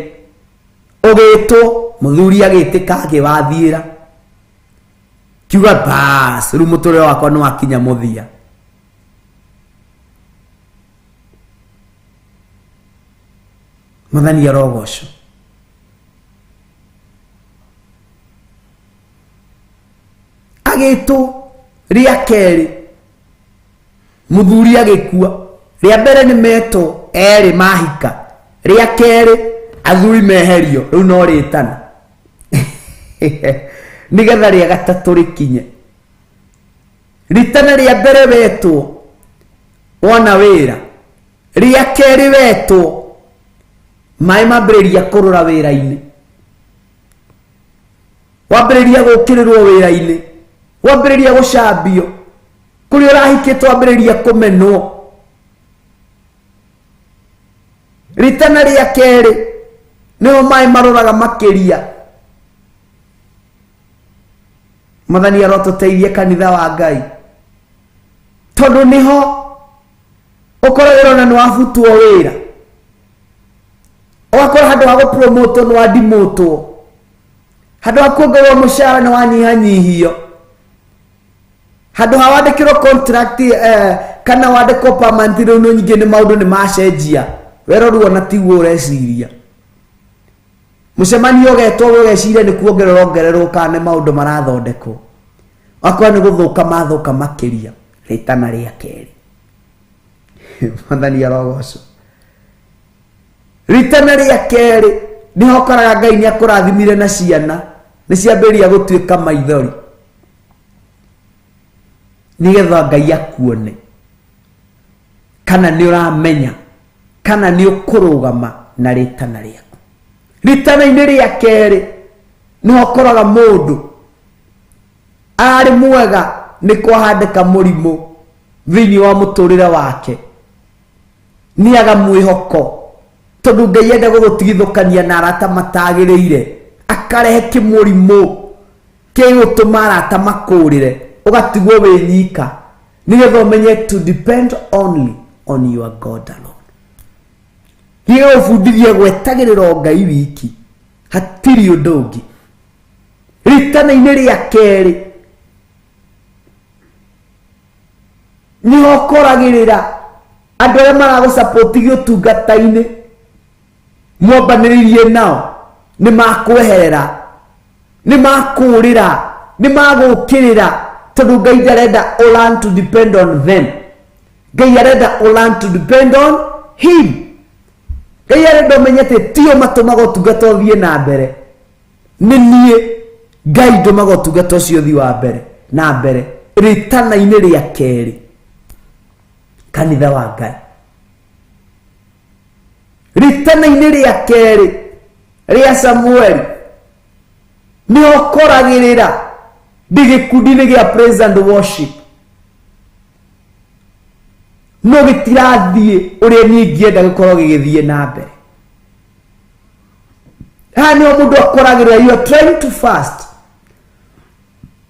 ũgĩtwo mũthuri agĩtĩka akĩwathiĩra, kiuga bas rĩu mũtũrĩre wakwa nĩ wakinya mũthia. Mwathani arogocwo. Agĩtwo rĩa kerĩ, mũthuri agĩkua. Rĩa mbere nĩ metwo erĩ mahika, rĩa kerĩ athuri meherio, rĩu no rĩtana nĩgetha rĩa gatatũ rĩkinye. Ritana rĩa mbere wetwo wona wĩra, rĩa kerĩ wetwo maĩ mambĩrĩria kũrũra wĩra-inĩ, wambĩrĩria gũkĩrĩrwo wĩra-inĩ, wambĩrĩria gũcambio kũrĩa ũrahikĩtwo, wambĩrĩria kũmenwo. Ritana rĩa kerĩ nĩho maĩ marũraga makĩria. Mwathani arotũteithie kanitha wa Ngai, tondũ nĩho ũkoragĩrwo na nĩwabutwo wĩra, ũgakora handũ ha gũpromotwo nĩ wandimotwo, handũ ha kuongererwo mũcara nĩ wanyihanyihio, handũ ha wandĩkĩrwo contract kana wandĩkwo permanent, rĩu nĩ nyingĩ nĩ maũndũ nĩ macenjia, werorwo ona tiguo ũreciria. Mũcemanio ũgetwo ũgeciria nĩ kuongererwo ongererwo kana nĩ maũndũ marathondekwo, akorwo nĩ gũthũka mathũka makĩria. Rĩtana rĩa kerĩ, Mwathani arogocwo. Ritana rĩa kerĩ nĩho ũkoraga Ngai nĩ akũrathimire na ciana nĩ ciambĩrĩria gũtuĩka maithori, nĩgetha Ngai akuone kana nĩ ũramenya kana nĩ ũkũrũgama na rĩtana rĩaku. Ritana-inĩ rĩa kerĩ nĩho ũkoraga mũndũ ararĩ mwega nĩ kwahandĩka mũrimũ thĩinĩ wa mũtũrĩre wake, nĩaga mwĩhoko, tondũ Ngai enda gũgũtigithũkania na arata matagĩrĩire, akarehe kĩmũrimũ kĩgũtũma arata makũrĩre, ũgatigwo wĩ nyika, nĩgetha ũmenye to depend only on your God alone. Gĩgũbundithia gwetagĩrĩra o Ngai wiki, hatirĩ ũndũ ũngĩ. Ritana-inĩ rĩa kerĩ nĩho ũkoragĩrĩra andũ arĩa maragũcapoti ũtungata-inĩ, mwambanĩrĩirie nao nĩ makweherera, nĩ makũrĩra, nĩ magũkĩrĩra, tondũ Ngai ndarenda u learn to depend on them. Ngai arenda u learn to depend on him. Ngai arenda ũmenye atĩ tio matũmaga ũtungata ũthiĩ na mbere, nĩ niĩ Ngai ndũmaga ũtungata ũcio ũthiĩ wa mbere na mbere. Rĩtana-inĩ rĩa kerĩ, kanitha wa Ngai, rĩtana-inĩ rĩa kerĩ rĩa Samueli nĩho ũkoragĩrĩra ndĩ gĩkundi-inĩ gĩa praise and worship, no gĩtirathiĩ ũrĩa niĩ ingĩenda gĩkorwo gĩgĩthiĩ na mbere. Haha nĩho mũndũ akoragĩrĩra you are trying to fast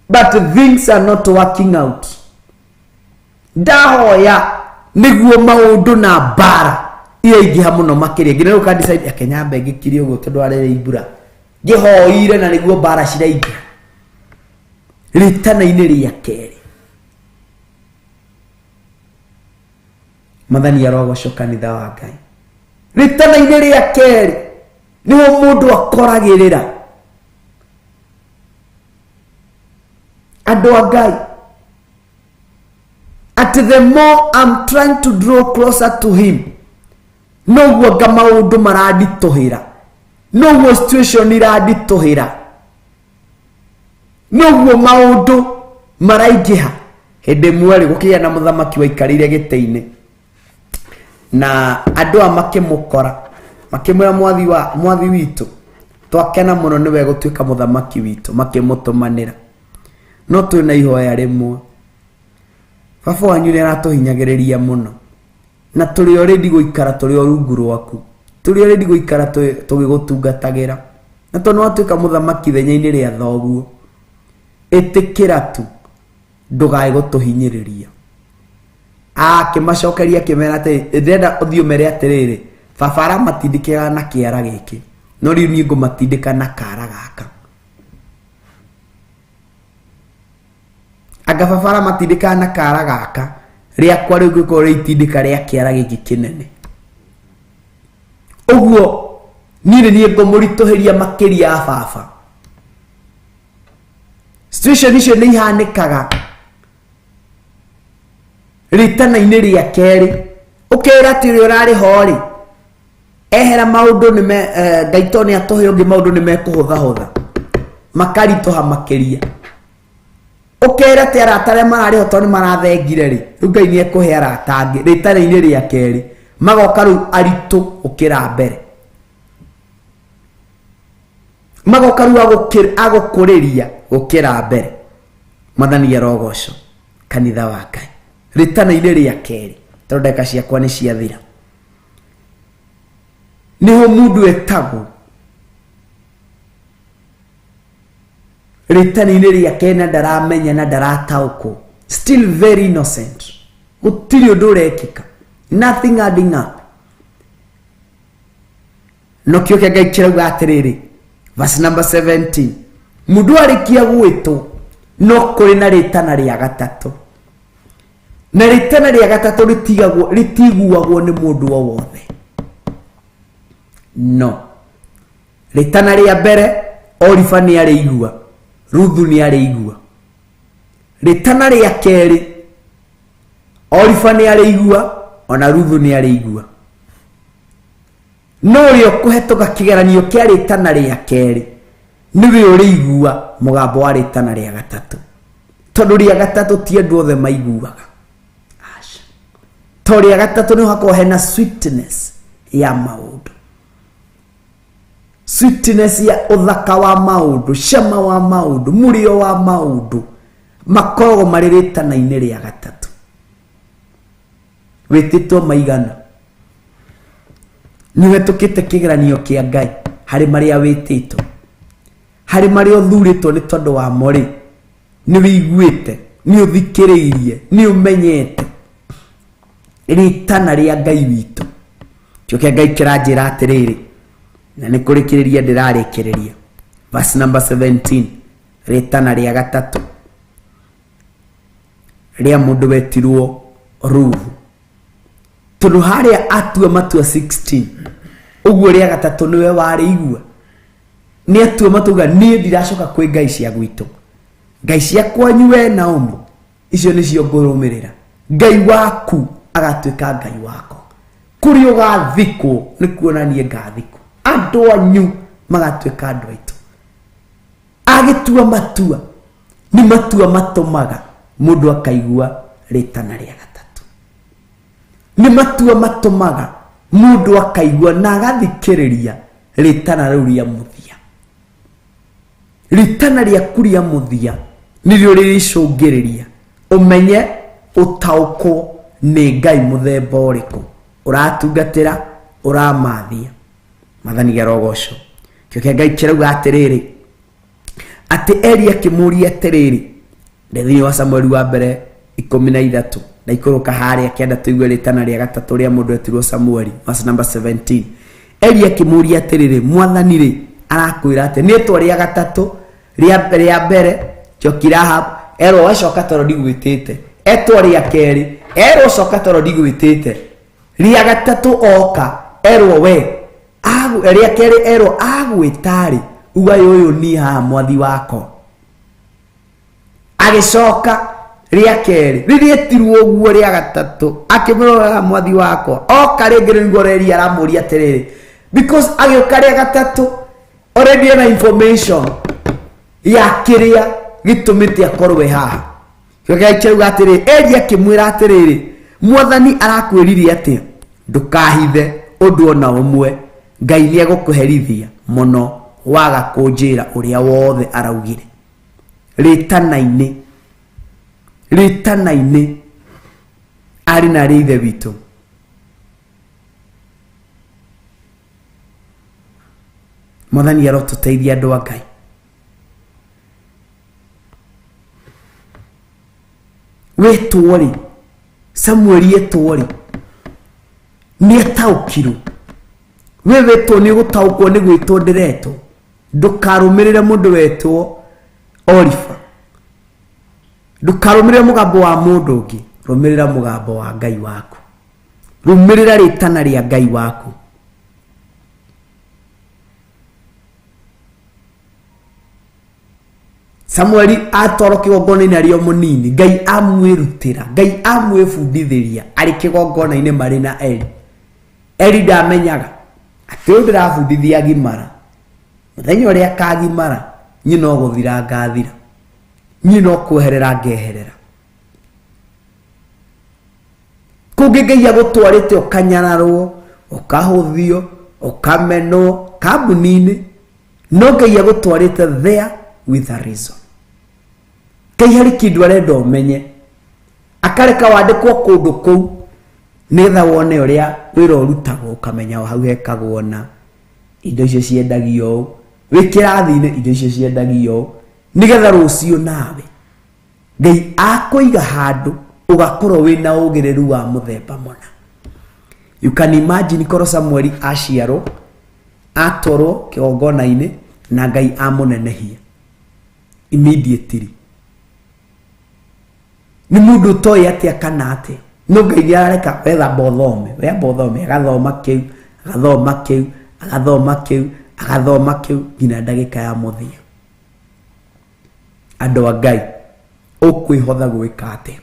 but things are not working out. Ndahoya nĩguo maũndũ na mbara iraingĩha mũno makĩria, nginya rĩu ũka decide ake nyambe ngĩkire ũguo tondũ arere ibura ngĩhoire na nĩguo mbara ciraingĩha. Rĩtana-inĩ rĩa kerĩ, Mwathani arogocwo kanitha wa Ngai. Rĩtana-inĩ rĩa kerĩ nĩho mũndũ akoragĩrĩra andũ a Ngai at the more I'm trying to draw closer to him, noguo nga maũndũ maranditũhĩra, noguo situation iranditũhĩra, noguo maũndũ maraingĩha. Hĩndĩ ĩmwe rĩ, gũkĩgĩa na mũthamaki waikarĩire gĩtĩ-inĩ, na andũ aya makĩmũkora makĩmwĩra, mwathi wa mwathi witũ, twakena mũno nĩwe gũtuĩka mũthamaki witũ. Makĩmũtũmanĩra, no twĩna ihoya rĩmwe, baba wanyu nĩ aratũhinyagĩrĩria mũno, na tũrĩ already gũikara tũrĩ o rungu rwaku, tũrĩ already gũikara tũgĩgũtungatagĩra, na tondũ nĩ watuĩka mũthamaki ithenya-inĩ rĩa thoguo, ĩtĩkĩra tu. Ndũkae gũtũhinyĩrĩria. Akĩmacokeria akĩmera atĩrĩ, ndĩrenda ũthiĩ ũmere atĩrĩrĩ, baba aramatindĩkaga na kĩara gĩkĩ, no rĩu niĩ ngũmatindĩka na kara gaka. Anga baba aramatindĩkaga na kara gaka, rĩakwa rĩu ngũkorwo rĩitindĩka rĩa kĩara gĩkĩ kĩnene. Ũguo niĩ nĩ niĩ ngũmũritũhĩria makĩria ya baba. Situation icio nĩ ihanĩkaga rĩtana-inĩ rĩa kerĩ, ũkera atĩ ũrĩa ũrarĩ ho rĩ, ehera maũndũ nĩ me, Ngai to nĩ atũhe ũngĩ, maũndũ nĩ mekũhũthahũtha makaritũha makĩria. Ũkera atĩ arata arĩa mararĩ ho tondũ nĩ marathengire rĩ, rĩu Ngai nĩ ekũhe arata angĩ rĩtana-inĩ rĩa kerĩ, magoka rĩu aritũ gũkĩra mbere, magoka rĩu agũkũrĩria gũkĩra mbere. Mwathani arogocwo kanitha wa Ngai. Rĩtana-inĩ rĩa kerĩ, tondũ ndagĩka ciakwa nĩ ciathira, nĩho mũndũ etagwo rĩtana-inĩ rĩa kerĩ na ndaramenya na ndarataũkwo, still very innocent, gũtirĩ ũndũ ũrekĩka, nothing adding up. No kĩo kĩa Ngai kĩrauga atĩrĩrĩ, verse number 17, mũndũ arĩkia gwĩtwo no kũrĩ na rĩtana rĩa gatatũ, na rĩtana rĩa gatatũ rĩtiguagwo nĩ mũndũ o wothe. No rĩtana rĩa mbere Oriba nĩ arĩigua, Ruthu nĩ arĩigua. Rĩtana rĩa kerĩ Oriba nĩ arĩigua, ona Ruthu nĩ arĩigua. No ũrĩa ũkũhetũka kĩgeranio kĩa rĩtana rĩa kerĩ nĩwe ũrĩigua mũgambo wa rĩtana rĩa gatatũ, tondũ rĩa gatatũ ti andũ othe maiguaga. Aca, to rĩa gatatũ nĩho hakoragwo hena sweetness ya maũndũ, sweetness ya ũthaka wa maũndũ, cama wa maũndũ, mũrĩo wa maũndũ, makoragwo marĩ rĩtana-inĩ rĩa gatatũ. Wĩtĩtwo maigana, nĩ ũhetũkĩte kĩgeranio kĩa Ngai harĩ marĩa wĩtĩtwo, harĩ marĩa ũthurĩtwo nĩ tondũ wa mo rĩ, nĩ wĩiguĩte, nĩ ũthikĩrĩirie, nĩ ũmenyete rĩtana rĩa Ngai witũ. Kĩo kĩa Ngai kĩranjĩra atĩrĩrĩ, na nĩ kũrĩkĩrĩria ndĩrarĩkĩrĩria, verse number 17, rĩtana rĩa gatatũ rĩa mũndũ wetirwo Ruthu, tondũ harĩa atua matua 16, ũguo rĩa gatatũ nĩwe warĩigua. Nĩ atua matua uga, niĩ ndiracoka kwĩ ngai cia gwitũ, ngai cia kwanyu we Naomi, icio nĩcio ngũrũmĩrĩra, Ngai waku agatuĩka Ngai wakwa, kũrĩa ũgathikwo nĩ kuona niĩ ngathikwo, andũ anyu magatuĩka andũ aitũ. Agĩtua matua, nĩ matua matũmaga mũndũ akaigua rĩtana rĩa gatatũ, nĩ matua matũmaga mũndũ akaigua na agathikĩrĩria rĩtana rĩu rĩa mũthia. Rĩtana rĩaku rĩa mũthia nĩrĩo rĩrĩcũngĩrĩria ũmenye ũtaũkwo nĩ Ngai mũthemba ũrĩkũ ũratungatĩra, ũramathia. Mwathani arogocwo. Kĩo kĩa Ngai kĩrauga atĩrĩrĩ, atĩ Eli akĩmũria atĩrĩrĩ, ndĩ thĩinĩ wa Samueli wa mbere 13 na ikũrũka harĩa kĩanda tũigue rĩtana rĩa gatatũ rĩa mũndũ etirwo Samueli, verse number 17. Eli akĩmũria atĩrĩrĩ, Mwathani rĩ arakwĩra atĩ nĩ ĩtwa rĩa gatatũ rĩa mbere Njoki Rahab erwo wacoka toro ndigwĩtĩte, etwo rĩa kerĩ erwo coka toro ndigwĩtĩte, rĩa gatatũ oka erwo we rĩa kerĩ erwo agwĩtarĩ uga ũyũ niĩ haha mwathi wakwa. Agĩcoka rĩa kerĩ rĩrĩa etirwo ũguo rĩa gatatũ akĩmũrora mwathi wakwa, oka rĩngĩ nĩguo Eli aramũria atĩrĩrĩ, because agĩũka rĩa gatatũ already ena information ya kĩrĩa gĩtũmĩte akorwo e haha. Kĩo kĩa kĩrauga atĩrĩrĩ, Eli akĩmwĩra atĩrĩrĩ, Mwathani arakwĩrire atĩa? Ndũkahithe ũndũ ona ũmwe, Ngai nĩ egũkũherithia mũno waga kũnjĩra ũrĩa wothe araugire. Rĩtana-inĩ, rĩtana-inĩ, arĩ na arĩ ithe witũ. Mwathani arotũteithia andũ a Ngai. Wetwo rĩ, Samueli etwo rĩ, nĩ ataũkirwo. We wetwo nĩ ũgũtaũkwo nĩ gwĩtwo ndĩretwo. Ndũkarũmĩrĩre mũndũ wetwo Oliver. Ndũkarũmĩrĩre mũgambo wa mũndũ ũngĩ, rũmĩrĩra mũgambo wa Ngai waku. Rũmĩrĩra rĩtana rĩa Ngai waku. Samueli atwarwo kĩgongona-inĩ arĩ o mũnini, Ngai amwĩrutĩra, Ngai amwĩbundithĩria arĩ kĩgongona-inĩ marĩ na Eli. Eli ndamenyaga atĩ ũyũ ndĩrabundithia agimara, mũthenya ũrĩa akagimara niĩ no gũthira ngathira, niĩ no kweherera ngeherera. Kũngĩ Ngai agũtwarĩte ũkanyararwo, ũkahũthio, ũkamenwo kambuni-inĩ, no Ngai agũtwarĩte there with a reason. Ngai harĩ kĩndũ arenda ũmenye, akareka wandĩkwo kũndũ kũu nĩgetha wone ũrĩa wĩra ũrutagwo, ũkamenya hau hekagwo na indo icio ciendagio ũũ, wĩ kĩrathi-inĩ indo icio ciendagio ũũ, nĩgetha rũciũ nawe Ngai akũiga handũ ũgakorwo wĩna ũgĩrĩru wa mũthemba mũna. You can imagine korwo Samueli aciarwo atwarwo kĩgongona-inĩ na Ngai amũnenehia immediately. Nĩ mũndũ ũtoĩ atĩa kana atĩa, no Ngai nĩ arareka we amba ũthome, we amba ũthome, agathoma kĩu, agathoma kĩu, agathoma kĩu, agathoma kĩu nginya ndagĩka ya mũthia. Andũ a Ngai, ũkwĩhotha gwĩka atĩa?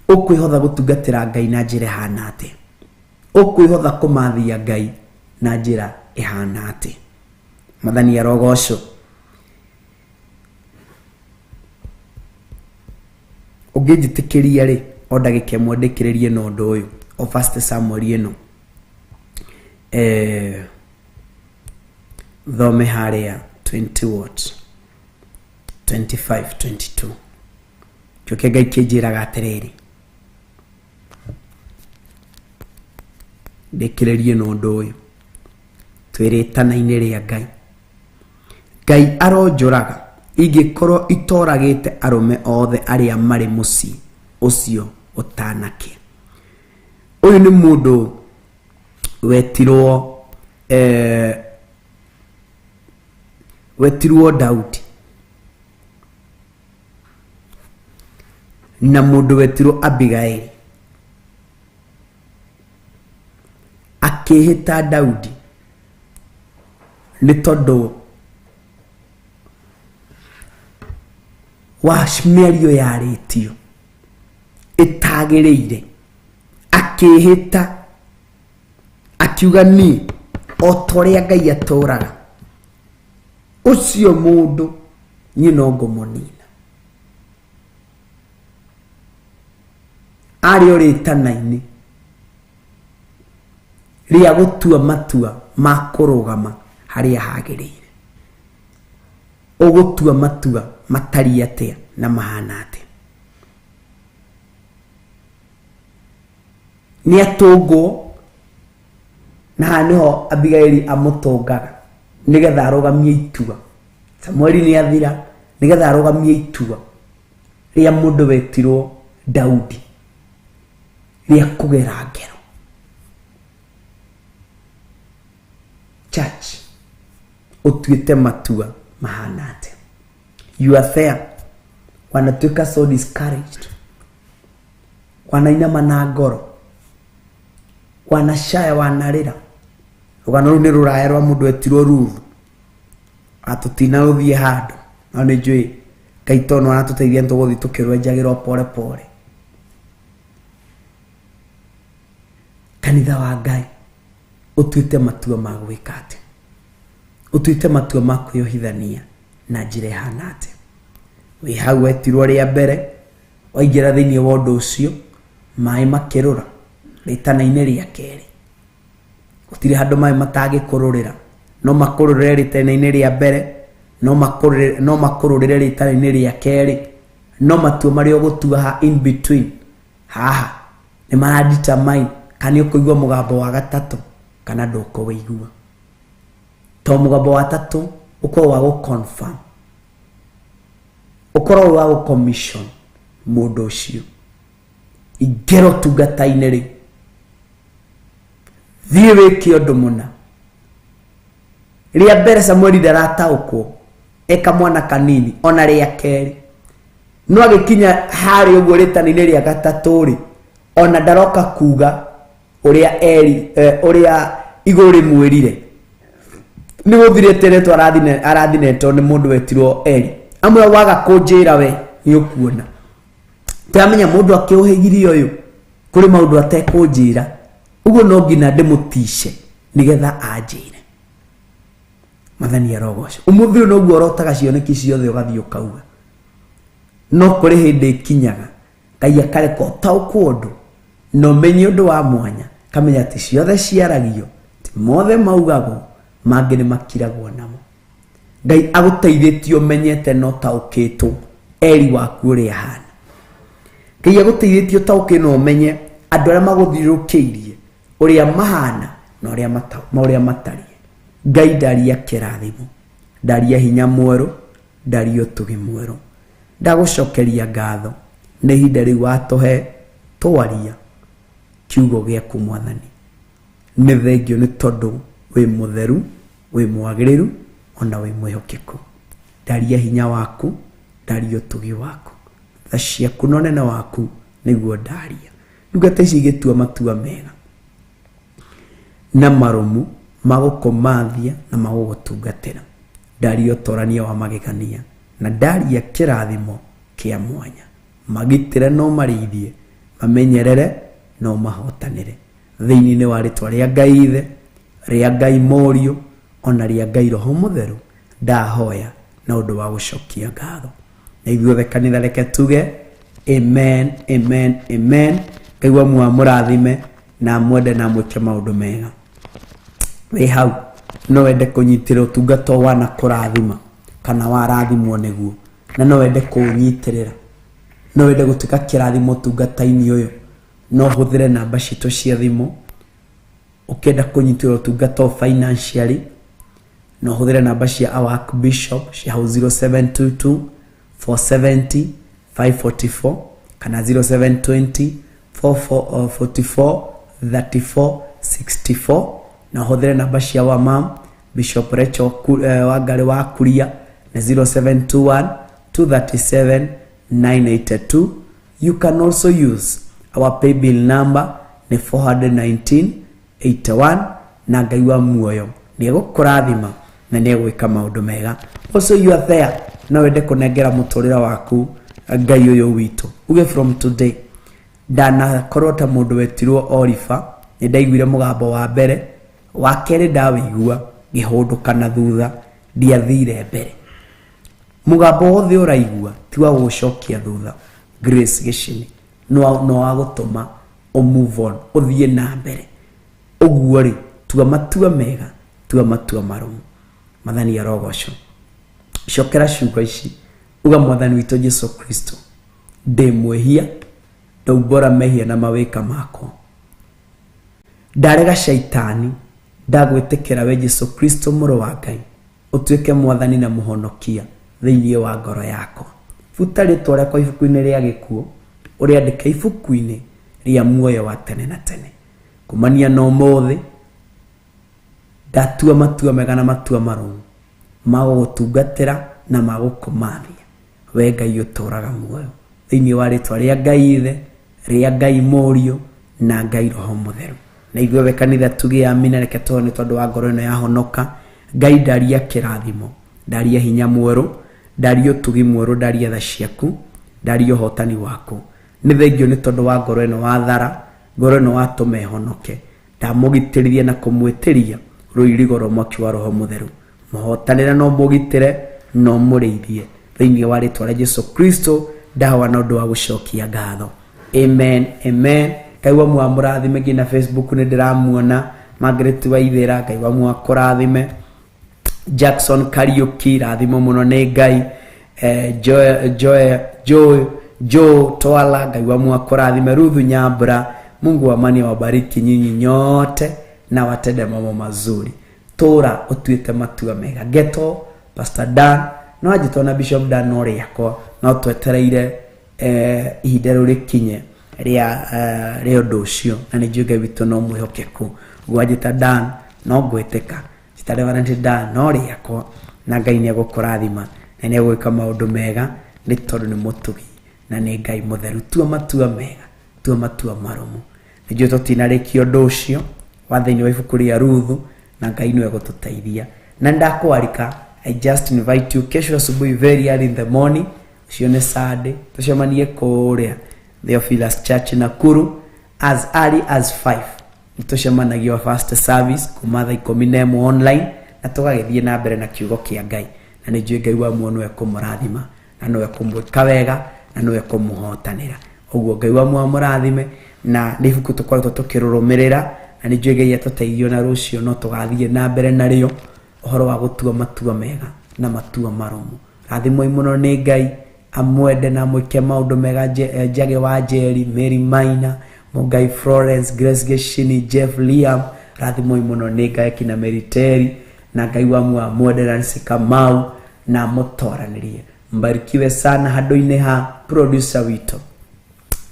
Ũkwĩhotha gũtungatĩra Ngai na njĩra ĩhana atĩa? Ũkwĩhotha kũmathia Ngai na njĩra ĩhana atĩa? Mwathani arogocwo. Ũngĩnjĩtĩkĩria rĩ, o ndagĩka ĩmwe ndĩkĩrĩrie na ũndũ ũyũ, o First Samuel ĩno. Thome harĩa 20 what? 25, 22. Kĩo kĩa Ngai kĩnjĩraga atĩrĩrĩ, ndĩkĩrĩrie na ũndũ ũyũ, twĩ rĩtana-inĩ rĩa Ngai. Ngai aronjũraga ingĩkorwo itoragĩte arũme othe arĩa marĩ mũciĩ ũcio ũtanakĩa. Ũyũ nĩ mũndũ wetirwo wetirwo Daudi na mũndũ wetirwo Abigaili akĩhĩta Daudi nĩ tondũ wa mĩario yarĩtio ĩtagĩrĩire, akĩhĩta akiuga niĩ o ta ũrĩa Ngai atũraga ũcio mũndũ niĩ no ngũmũnina. Arĩ o rĩtana-inĩ rĩa gũtua matua ma kũrũgama harĩa hagĩrĩire. Ũgũtua matua matariĩ atĩa na mahana atĩa? Nĩ atũngwo, na haha nĩho Abigaili amũtũngaga nĩgetha arũgamie itua. Samueli nĩ athira nĩgetha arũgamie itua rĩa mũndũ wetirwo Daudi rĩa kũgera ngero. Church, ũtuĩte matua mahana atĩa? You are there. Wanatuĩka so discouraged. Wanainama na ngoro. Wanacaya, wanarĩra. Rũgano rũu nĩ rũraya rwa mũndũ wetirwo Ruthu. Atũtina rũthiĩ handũ. No nĩ njũĩ Ngai tondũ aratũteithia nĩ tũgũthiĩ tũkĩrwenjagĩrwo pore pore. Kanitha wa Ngai ũtuĩte matua ma gwĩka atĩa? Ũtuĩte matua ma kwĩyohithania na njĩra ĩhana atĩa? Wĩ hau wetirwo rĩa mbere, waingĩra thĩinĩ wa ũndũ ũcio, maĩ makĩrũra rĩtana-inĩ rĩa kerĩ. Gũtirĩ handũ maĩ matangĩkũrũrĩra. No makũrũrĩre rĩtana-inĩ rĩa mbere, no makũrũrĩre rĩtana-inĩ rĩa kerĩ. No matua marĩa ũgũtua ha in between, haha, nĩ mara determine kana nĩ ũkũigua mũgambo wa gatatũ kana ndũkũwĩigua. To mũgambo wa gatatũ ũkorwo wa gũ confirm, ũkorwo wĩ wa gũ commission Mũndũ ũcio ingĩra ũtungata-inĩ rĩ, thiĩ wĩke ũndũ mũna. Rĩa mbere Samueli ndarataũkwo, eka mwana kanini, ona rĩa kerĩ no agĩkinya harĩa ũguo rĩtani-inĩ rĩa gatatũ rĩ, ona ndaroka kuga ũrĩa Eli ũrĩa igũrũ rĩmwĩrire. Nĩ gũthirĩte rĩtwa arathinetwo nĩ mũndũ wetirwo Eli. Amwe waga kũnjĩra we nĩ ũkuona. Ndĩramenya mũndũ akĩũhĩgirie ũyũ kũrĩ maũndũ atekũnjĩra, ũguo no nginya ndĩmũtice nĩgetha anjĩre. Mwathani arogocwo. Ũmũthĩ ũyũ noguo ũrotaga cioneki ciothe ũgathiĩ ũkauga, no kũrĩ hĩndĩ ĩkinyaga Ngai akareka ũtaũkwo ũndũ na ũmenye ũndũ wa mwanya, kamenya atĩ ciothe ciaragio ti mothe maugagwo, mangĩ nĩ makiragwo namo. Ngai agũteithĩtie ũmenyete na ũtaũkĩtwo Eli waku ũrĩa ahana. Ngai agũteithĩtie ũtaũkĩ na ũmenye andũ arĩa magũthiũrũrũkĩirie ũrĩa mahana na ũrĩa matariĩ. Ngai ndaria kĩrathimo, ndaria hinya mwerũ, ndaria ũtugi mwerũ. Ndagũcokeria ngatho nĩ ihinda rĩu watũhe twaria kiugo gĩaku Mwathani. Nĩ thengio nĩ tondũ wĩ mũtheru, wĩ mwagĩrĩru, ona wĩ mwĩhokeku. Ndaria hinya waku, ndaria ũtugi waku, tha ciaku na ũnene waku nĩguo ndaria. Ndungata ici igĩtua matua mega na marũmu magũkũmathia na magũgũtungatĩra. Ndaria ũtũrania wa magegania na ndaria kĩrathimo kĩa mwanya. Magitĩre no marĩithie, mamenyerere no mahotanĩre. Thĩinĩ wa rĩtwa rĩa Ngai Ithe, rĩa Ngai Mũriũ, ona rĩa Ngai Roho Mũtheru, ndahoya na ũndũ wa gũcokia ngatho. Na ithuothe kanitha reke tuge amen, amen, amen. Ngai wa muoyo amũrathime na amwende na amwĩke maũndũ mega. Wĩ hau no wende kũnyitĩrĩra ũtungata ũyũ wana kũrathima kana warathimwo nĩguo, na no wende kũũnyitĩrĩra, no wende gũtuĩka kĩrathimo ũtungata-inĩ ũyũ, no ũhũthĩre namba citũ cia thimũ. Ũkĩenda kũnyitĩrĩra ũtungata ũyũ financially, no ũhũthĩre namba cia our Archbishop cia hau 0722 470 544 kana 0720 44 34 64. Na ũhũthĩre namba cia wa mam Bishop Rachel Wangari wa Kuria na 0721 237 982. You can also use our pay bill number nĩ 419 81, na Ngai wa muoyo nĩ egũkũrathima na nĩ egwĩka maũndũ mega. Also you are there, no wende kũnengera mũtũrĩre waku Ngai ũyũ witũ, uge from today ndanakorwo ta mũndũ wetirwo Oliver, nĩ ndaiguire mũgambo wa mbere, wa kerĩ ndawĩigua ngĩhũndũka na thutha, ndiathire mbere. Mũgambo wothe ũraigua ti wa gũgũcokia thutha, Grace Gĩcini, no wa gũtũma ũ move on, ũthiĩ na mbere. Ũguo rĩ, tua matua mega, tua matua marũmu. Mwathani arogocwo. Cokera ciugo ici, uga Mwathani witũ Jesu Kristo, ndĩ mwĩhia, ndaumbũra mehia na mawĩka makwa. Ndarega shaitani, ndagwĩtĩkĩra we Jesu Kristo mũrũ wa Ngai, ũtuĩke Mwathani na Mũhonokia thĩinĩ wa ngoro yakwa. Buta rĩtwa rĩakwa ibuku-inĩ rĩa gĩkuũ, ũrĩandĩke ibuku-inĩ rĩa muoyo wa tene na tene. Kumania na ũmũthĩ, ndatua matua mega na matua marũmu ma gũgũtungatĩra na ma gũkũmathia we Ngai ũtũũraga muoyo. Thĩinĩ wa rĩtwa rĩa Ngai Ithe, rĩa Ngai Mũriũ, na Ngai Roho Mũtheru. Na ithuothe kanitha tuge amina. Reke tũhone nĩ tondũ wa ngoro ĩno yahonoka. Ngai ndaria kĩrathimo, ndaria hinya mwerũ, ndaria ũtugi mwerũ, ndaria tha ciaku, ndaria ũhotani waku. Nĩ thengio nĩ tondũ wa ngoro ĩno wathara, ngoro ĩno watũma ĩhonoke. Ndamũgitĩrithia na kũmwĩtĩria rũirigo rwa mwaki wa Roho Mũtheru. Mũhotanĩre no mũgitĩre no mũrĩithie. Thĩinĩ wa rĩtwa rĩa Jesu Kristo ndahoya na ũndũ wa gũcokia ngatho. Amen, amen. Ngai wa muoyo amũrathime. Nginya Facebook nĩ ndĩramuona Margaret Waithera, Ngai wa muoyo akũrathime. Jackson Kariuki, rathimo mũno nĩ Ngai. Joe, Joe, Joe, Joe Twala, Ngai wa muoyo akũrathime. Ruthu Nyambura, Mungu wa amani awabariki nyinyi nyote na watende mambo mazuri. Tũra ũtuĩte matua mega. Geto, Pastor Dan, no anjĩtwo na Bishop Dan no rĩakwa, no twetereire Ihinda rĩu rĩkinye rĩa rĩa ũndũ ũcio, na nĩ njũĩ Ngai witũ no mwĩhokeku. Gwanjĩta Dan no ngwĩtĩka, njĩta Reverend Dan no rĩakwa, na Ngai nĩ egũkũrathima na nĩ egwĩka maũndũ mega, nĩ tondũ nĩ mũtugi na nĩ Ngai mũtheru. Tua matua mega, tua matua marũmu. Nĩ njũĩ tũtinarĩkia ũndũ ũcio wa thĩinĩ wa ibuku rĩa Ruthu, na Ngai nĩwe gũtũteithia. Na ndakwarika, I just invite you kesho asubuhi very early in the morning, ũcio nĩ Sunday, tũcemanie kũrĩa Theophilus Church Nakuru as early as 5. Nĩtũcemanagia first service kuma thaa 11 online, na tũgagĩthiĩ na mbere na kiugo kĩa Ngai, na nĩ njũĩ Ngai wa muoyo nĩwe kũmũrathima na nĩwe kũmwĩka wega na nĩwe kũmũhotanĩra. Ũguo Ngai wa muoyo mũrathime, na nĩ ibuku tũkoretwo tũkĩrũrũmĩrĩra, na nĩ njũĩ Ngai atũteithio na rũciũ no tũgathiĩ na mbere narĩo, ũhoro wa gũtua matua mega na matua marũmu. Rathimwoi mũno nĩ Ngai, amwende na amwĩke maũndũ mega. Njage wa Njeri, Mary Maina, Mũngai Florence, Grace Geshini, Jeff Liam, rathimwoi mũno nĩ Ngai, akina Mary Terry, na Ngai wa muoyo amwende, Nancy Kamau, na amũtoranĩrie. Mbarikiwe sana handũ-inĩ ha producer witũ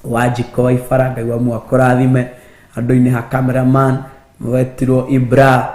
Wanjiko wa Ibara, Ngai wa muoyo akũrathime. Handũ-inĩ ha cameraman wetirwo Ibra,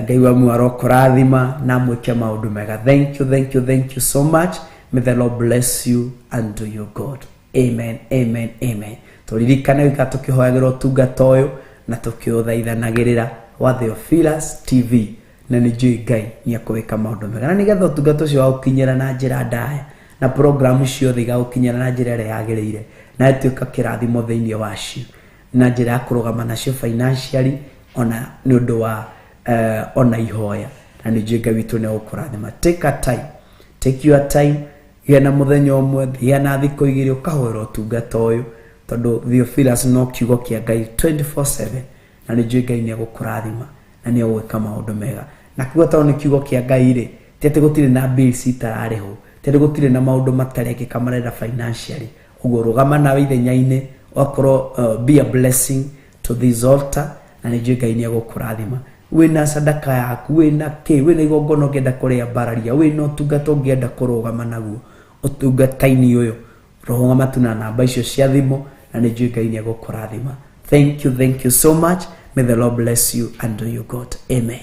Ngai wa muoyo arokũrathima na amwĩke maũndũ mega. Thank you, thank you, thank you so much. May the Lord bless you and do you good. Amen, amen, amen. Tũririkane gũikara tũkĩhoyagĩra ũtungata ũyũ na tũkĩũthaithanagĩrĩra wa Theophilus TV, na nĩ njũĩ Ngai nĩ ekũwĩka maũndũ mega, na nĩgetha ũtungata ũcio wagũkinyĩra na njĩra ndaya na programu ciothe igagũkinyĩra na njĩra ĩrĩa yagĩrĩire, na ĩtuĩka kĩrathimo thĩinĩ wacio na njĩra ya kũrũgama nacio financially, ona nĩ ũndũ wa ona ihoya, na nĩ njũĩ Ngai witũ nĩ egũkũrathima. Take a time, take your time, gĩa na mũthenya ũmwe, gĩa na thikũ igĩrĩ ũkahoera ũtungata ũyũ, tondũ Theophilus no kiugo kĩa Ngai 24/7, na nĩ njũĩ Ngai nĩ egũkũrathima na nĩ egwĩka maũndũ mega. Na kiugo tondũ nĩ kiugo kĩa Ngai rĩ, ti atĩ gũtirĩ na bills itararĩhwo, ti atĩ gũtirĩ na maũndũ matarekĩka marenda financially. Ũguo rũgama nawe ithenya-inĩ, ũgakorwo be a blessing to this altar, na nĩ njũĩ Ngai nĩ egũkũrathima. Wĩna sadaka yaku, wĩna kĩ, wĩna igongona ũngĩenda kũrĩambararia, wĩna ũtungata ũngĩenda kũrũgama naguo ũtungata-inĩ ũyũ, rũgama tu na namba icio cia thimũ, na nĩ njũĩ Ngai nĩ egũkũrathima. Thank you, thank you so much. May the Lord bless you and do you good. Amen.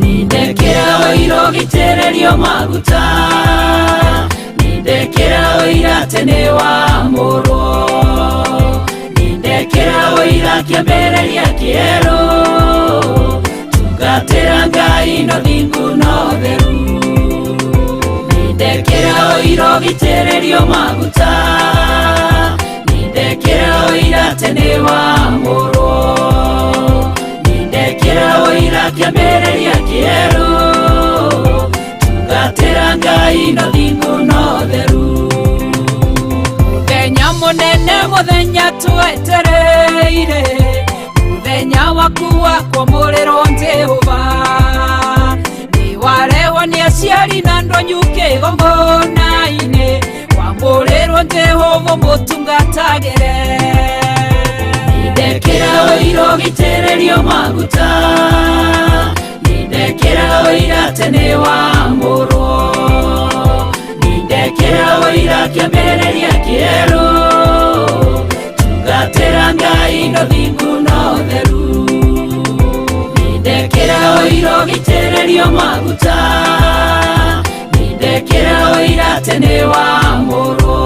Nindekera ũira ũgitĩrĩrio maguta, nindekera ũira atĩ nĩ wamũrwo, nindekera ũira kĩambĩrĩria kĩerũ, tungatĩra Ngai no thingu no theru. Nindekera ũira ũgitĩrĩrio maguta, nindekera ũira atĩ nĩ wamũrwo, nindekera ũira kĩambĩrĩria kĩerũ, tungatĩra Ngai no thingu no theru. Mũthenya mũnene, mũthenya twetereire, mũthenya waku wa kwamũrĩrwo Jehova, nĩ warehwo nĩ aciari na ndonyu kĩgongona-inĩ, wamũrĩrwo Jehova mũtungatagĩre. Nindekera ũira ũgitĩrĩrio maguta, nindekera ũira atĩ nĩ wamũrwo, nindekera ũira kĩambĩrĩria kĩerũ, tungatĩra Ngai no thingu no theru. Nindekera ũira ũgitĩrĩrio maguta, nindekera ũira atĩ nĩ wamũrwo,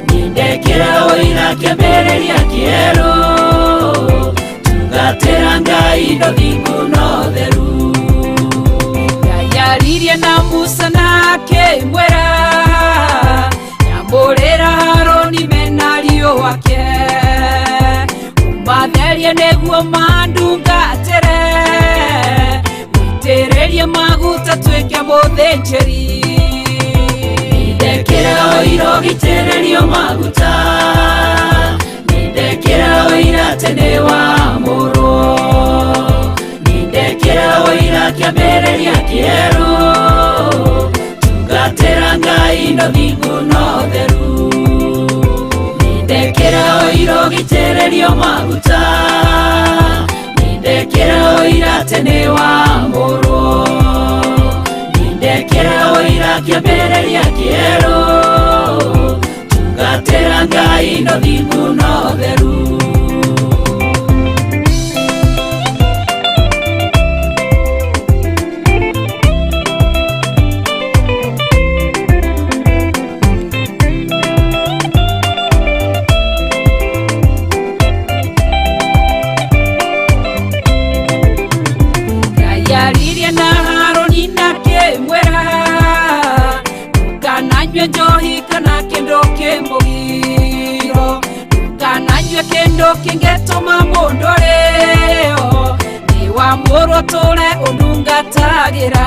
nindekera ũira kĩambĩrĩria kĩerũ, tungatĩra Ngai no thingu no theru. Ngai aririe na Musa na akĩmwĩra, nyamũrĩra Harũni mena ariũ ake, ũmatherie nĩguo mandungatĩre, mũitĩrĩrie maguta tuĩke mũthĩnjĩri. Nindekera ũira ũgitĩrĩrio maguta. Nĩndekĩra ũira atĩ nĩwamũrwo. Nĩndekĩra ũira kĩambĩrĩria kĩerũ. Tungatĩra Ngai na ũthingu na ũtheru. Nĩndekĩra ũira ũgitĩrĩrio maguta. Nĩndekĩra ũira atĩ nĩwamũrwo. Nĩndekĩra ũira kĩambĩrĩria kĩerũ. Tungatĩra Ngai na ũthingu na ũtheru. Ngai aririe na Harũni na akĩmwĩra, ndũkananyue njohi kana kĩndũ kĩmũgiro, ndũkananyue kĩndũ kĩngĩtũma mũndũ arĩo, nĩwamũrwo ũtũũre ũndungatagĩra.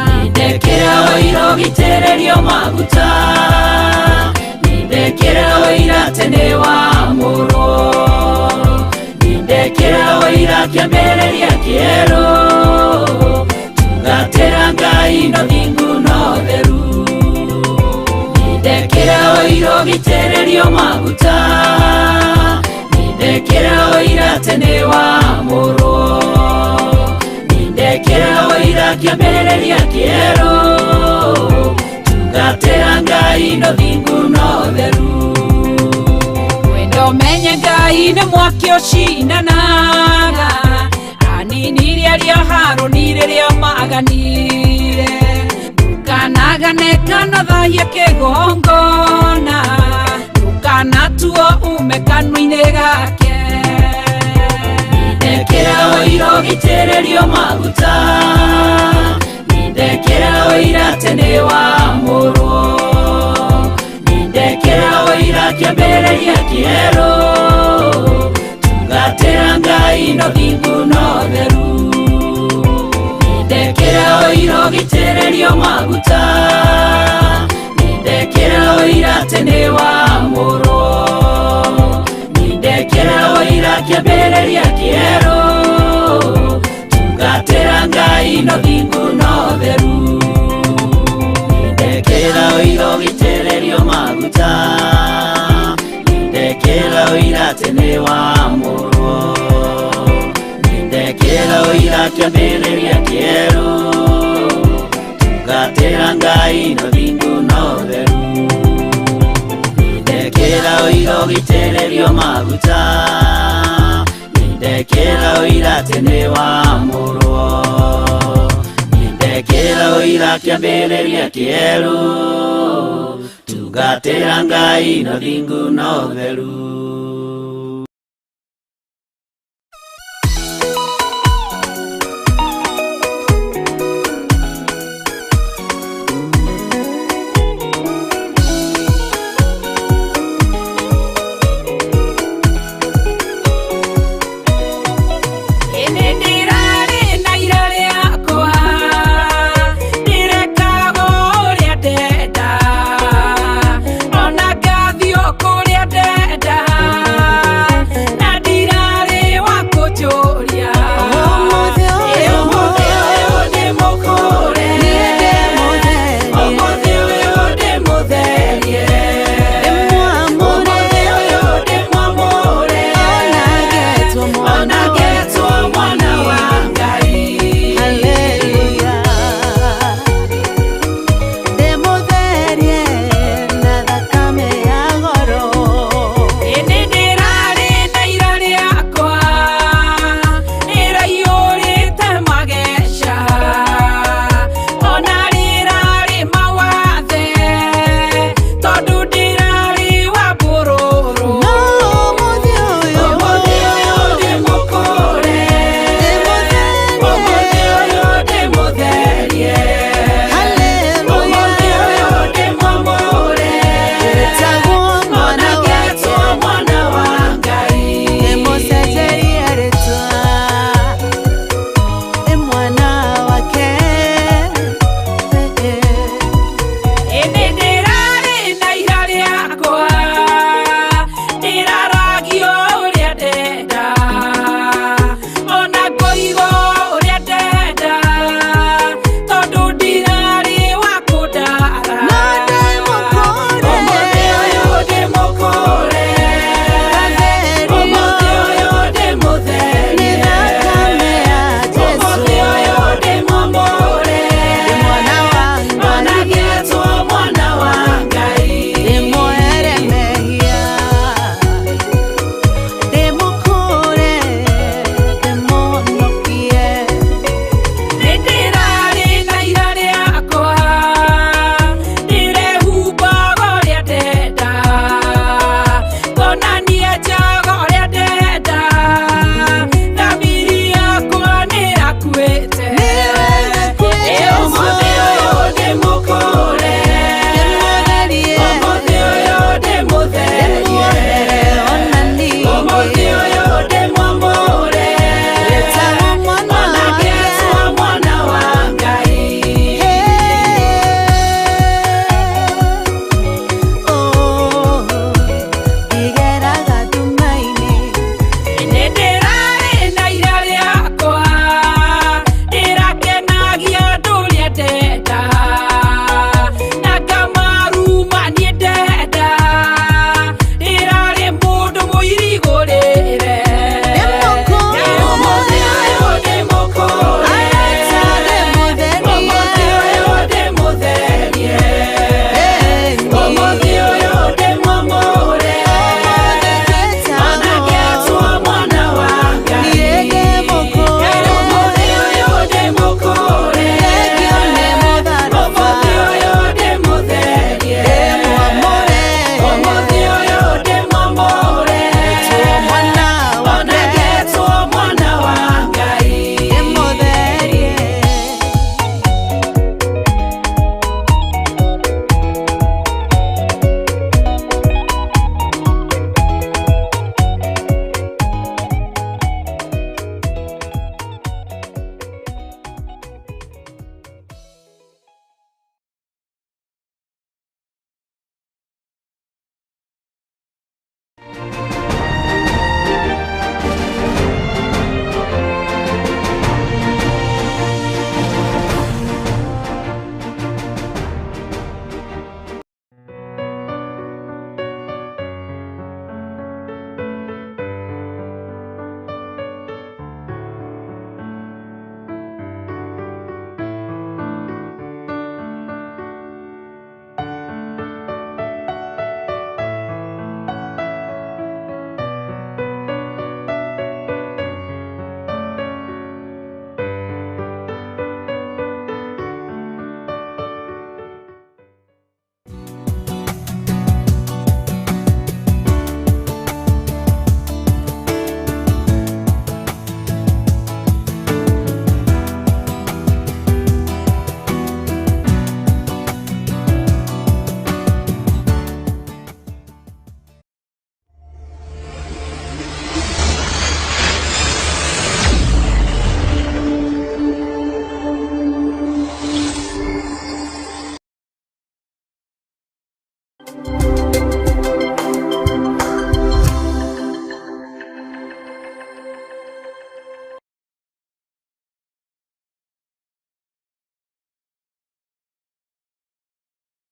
Nĩndekĩra ũira ũgitĩrĩrio maguta. Nĩndekĩra ũira atĩ nĩwamũrwo. Nĩndekĩra ũira kĩambĩrĩria kĩerũ. Tungatĩra Ngai na ũthingu na ũtheru. Nĩndekĩra ũira ũgitĩrĩrio maguta. Nĩndekĩra ũira atĩ nĩwamũrwo. Nĩndekĩra ũira kĩambĩrĩria kĩerũ. Tungatĩra Ngai na ũthingu na ũtheru. Wendo menye Ngai nĩ mwaki ũcinanaga. Aninirie arĩa Harũni rĩrĩa maganire. Ndũkanagane kana thahie kĩgongona. Ndũkanatuo ume kanua-inĩ gake. Nĩndekĩra ũira ũgitĩrĩrio maguta. Nĩndekĩra ũira atĩ nĩwamũrwo. Nĩndekĩra ũira kĩambĩrĩria kĩerũ. Tungatĩra Ngai na ũthingu na ũtheru. Nĩndekĩra ũira ũgitĩrĩrio maguta. Nĩndekĩra ũira atĩ nĩwamũrwo. Nĩndekĩra ũira kĩambĩrĩria kĩerũ. Tungatĩra Ngai na ũthingu na ũtheru. Nĩndekĩra ũira ũgitĩrĩrio maguta. Nĩndekĩra ũira atĩ nĩwamũrwo. Nĩndekĩra ũira kĩambĩrĩria kĩerũ. Tungatĩra Ngai na ũthingu na ũtheru. Nĩndekĩra ũira ũgitĩrĩrio maguta. Nĩndekĩra ũira atĩ nĩwamũrwo. Nĩndekĩra ũira kĩambĩrĩria kĩerũ. Tungatĩra Ngai na ũthingu na ũtheru.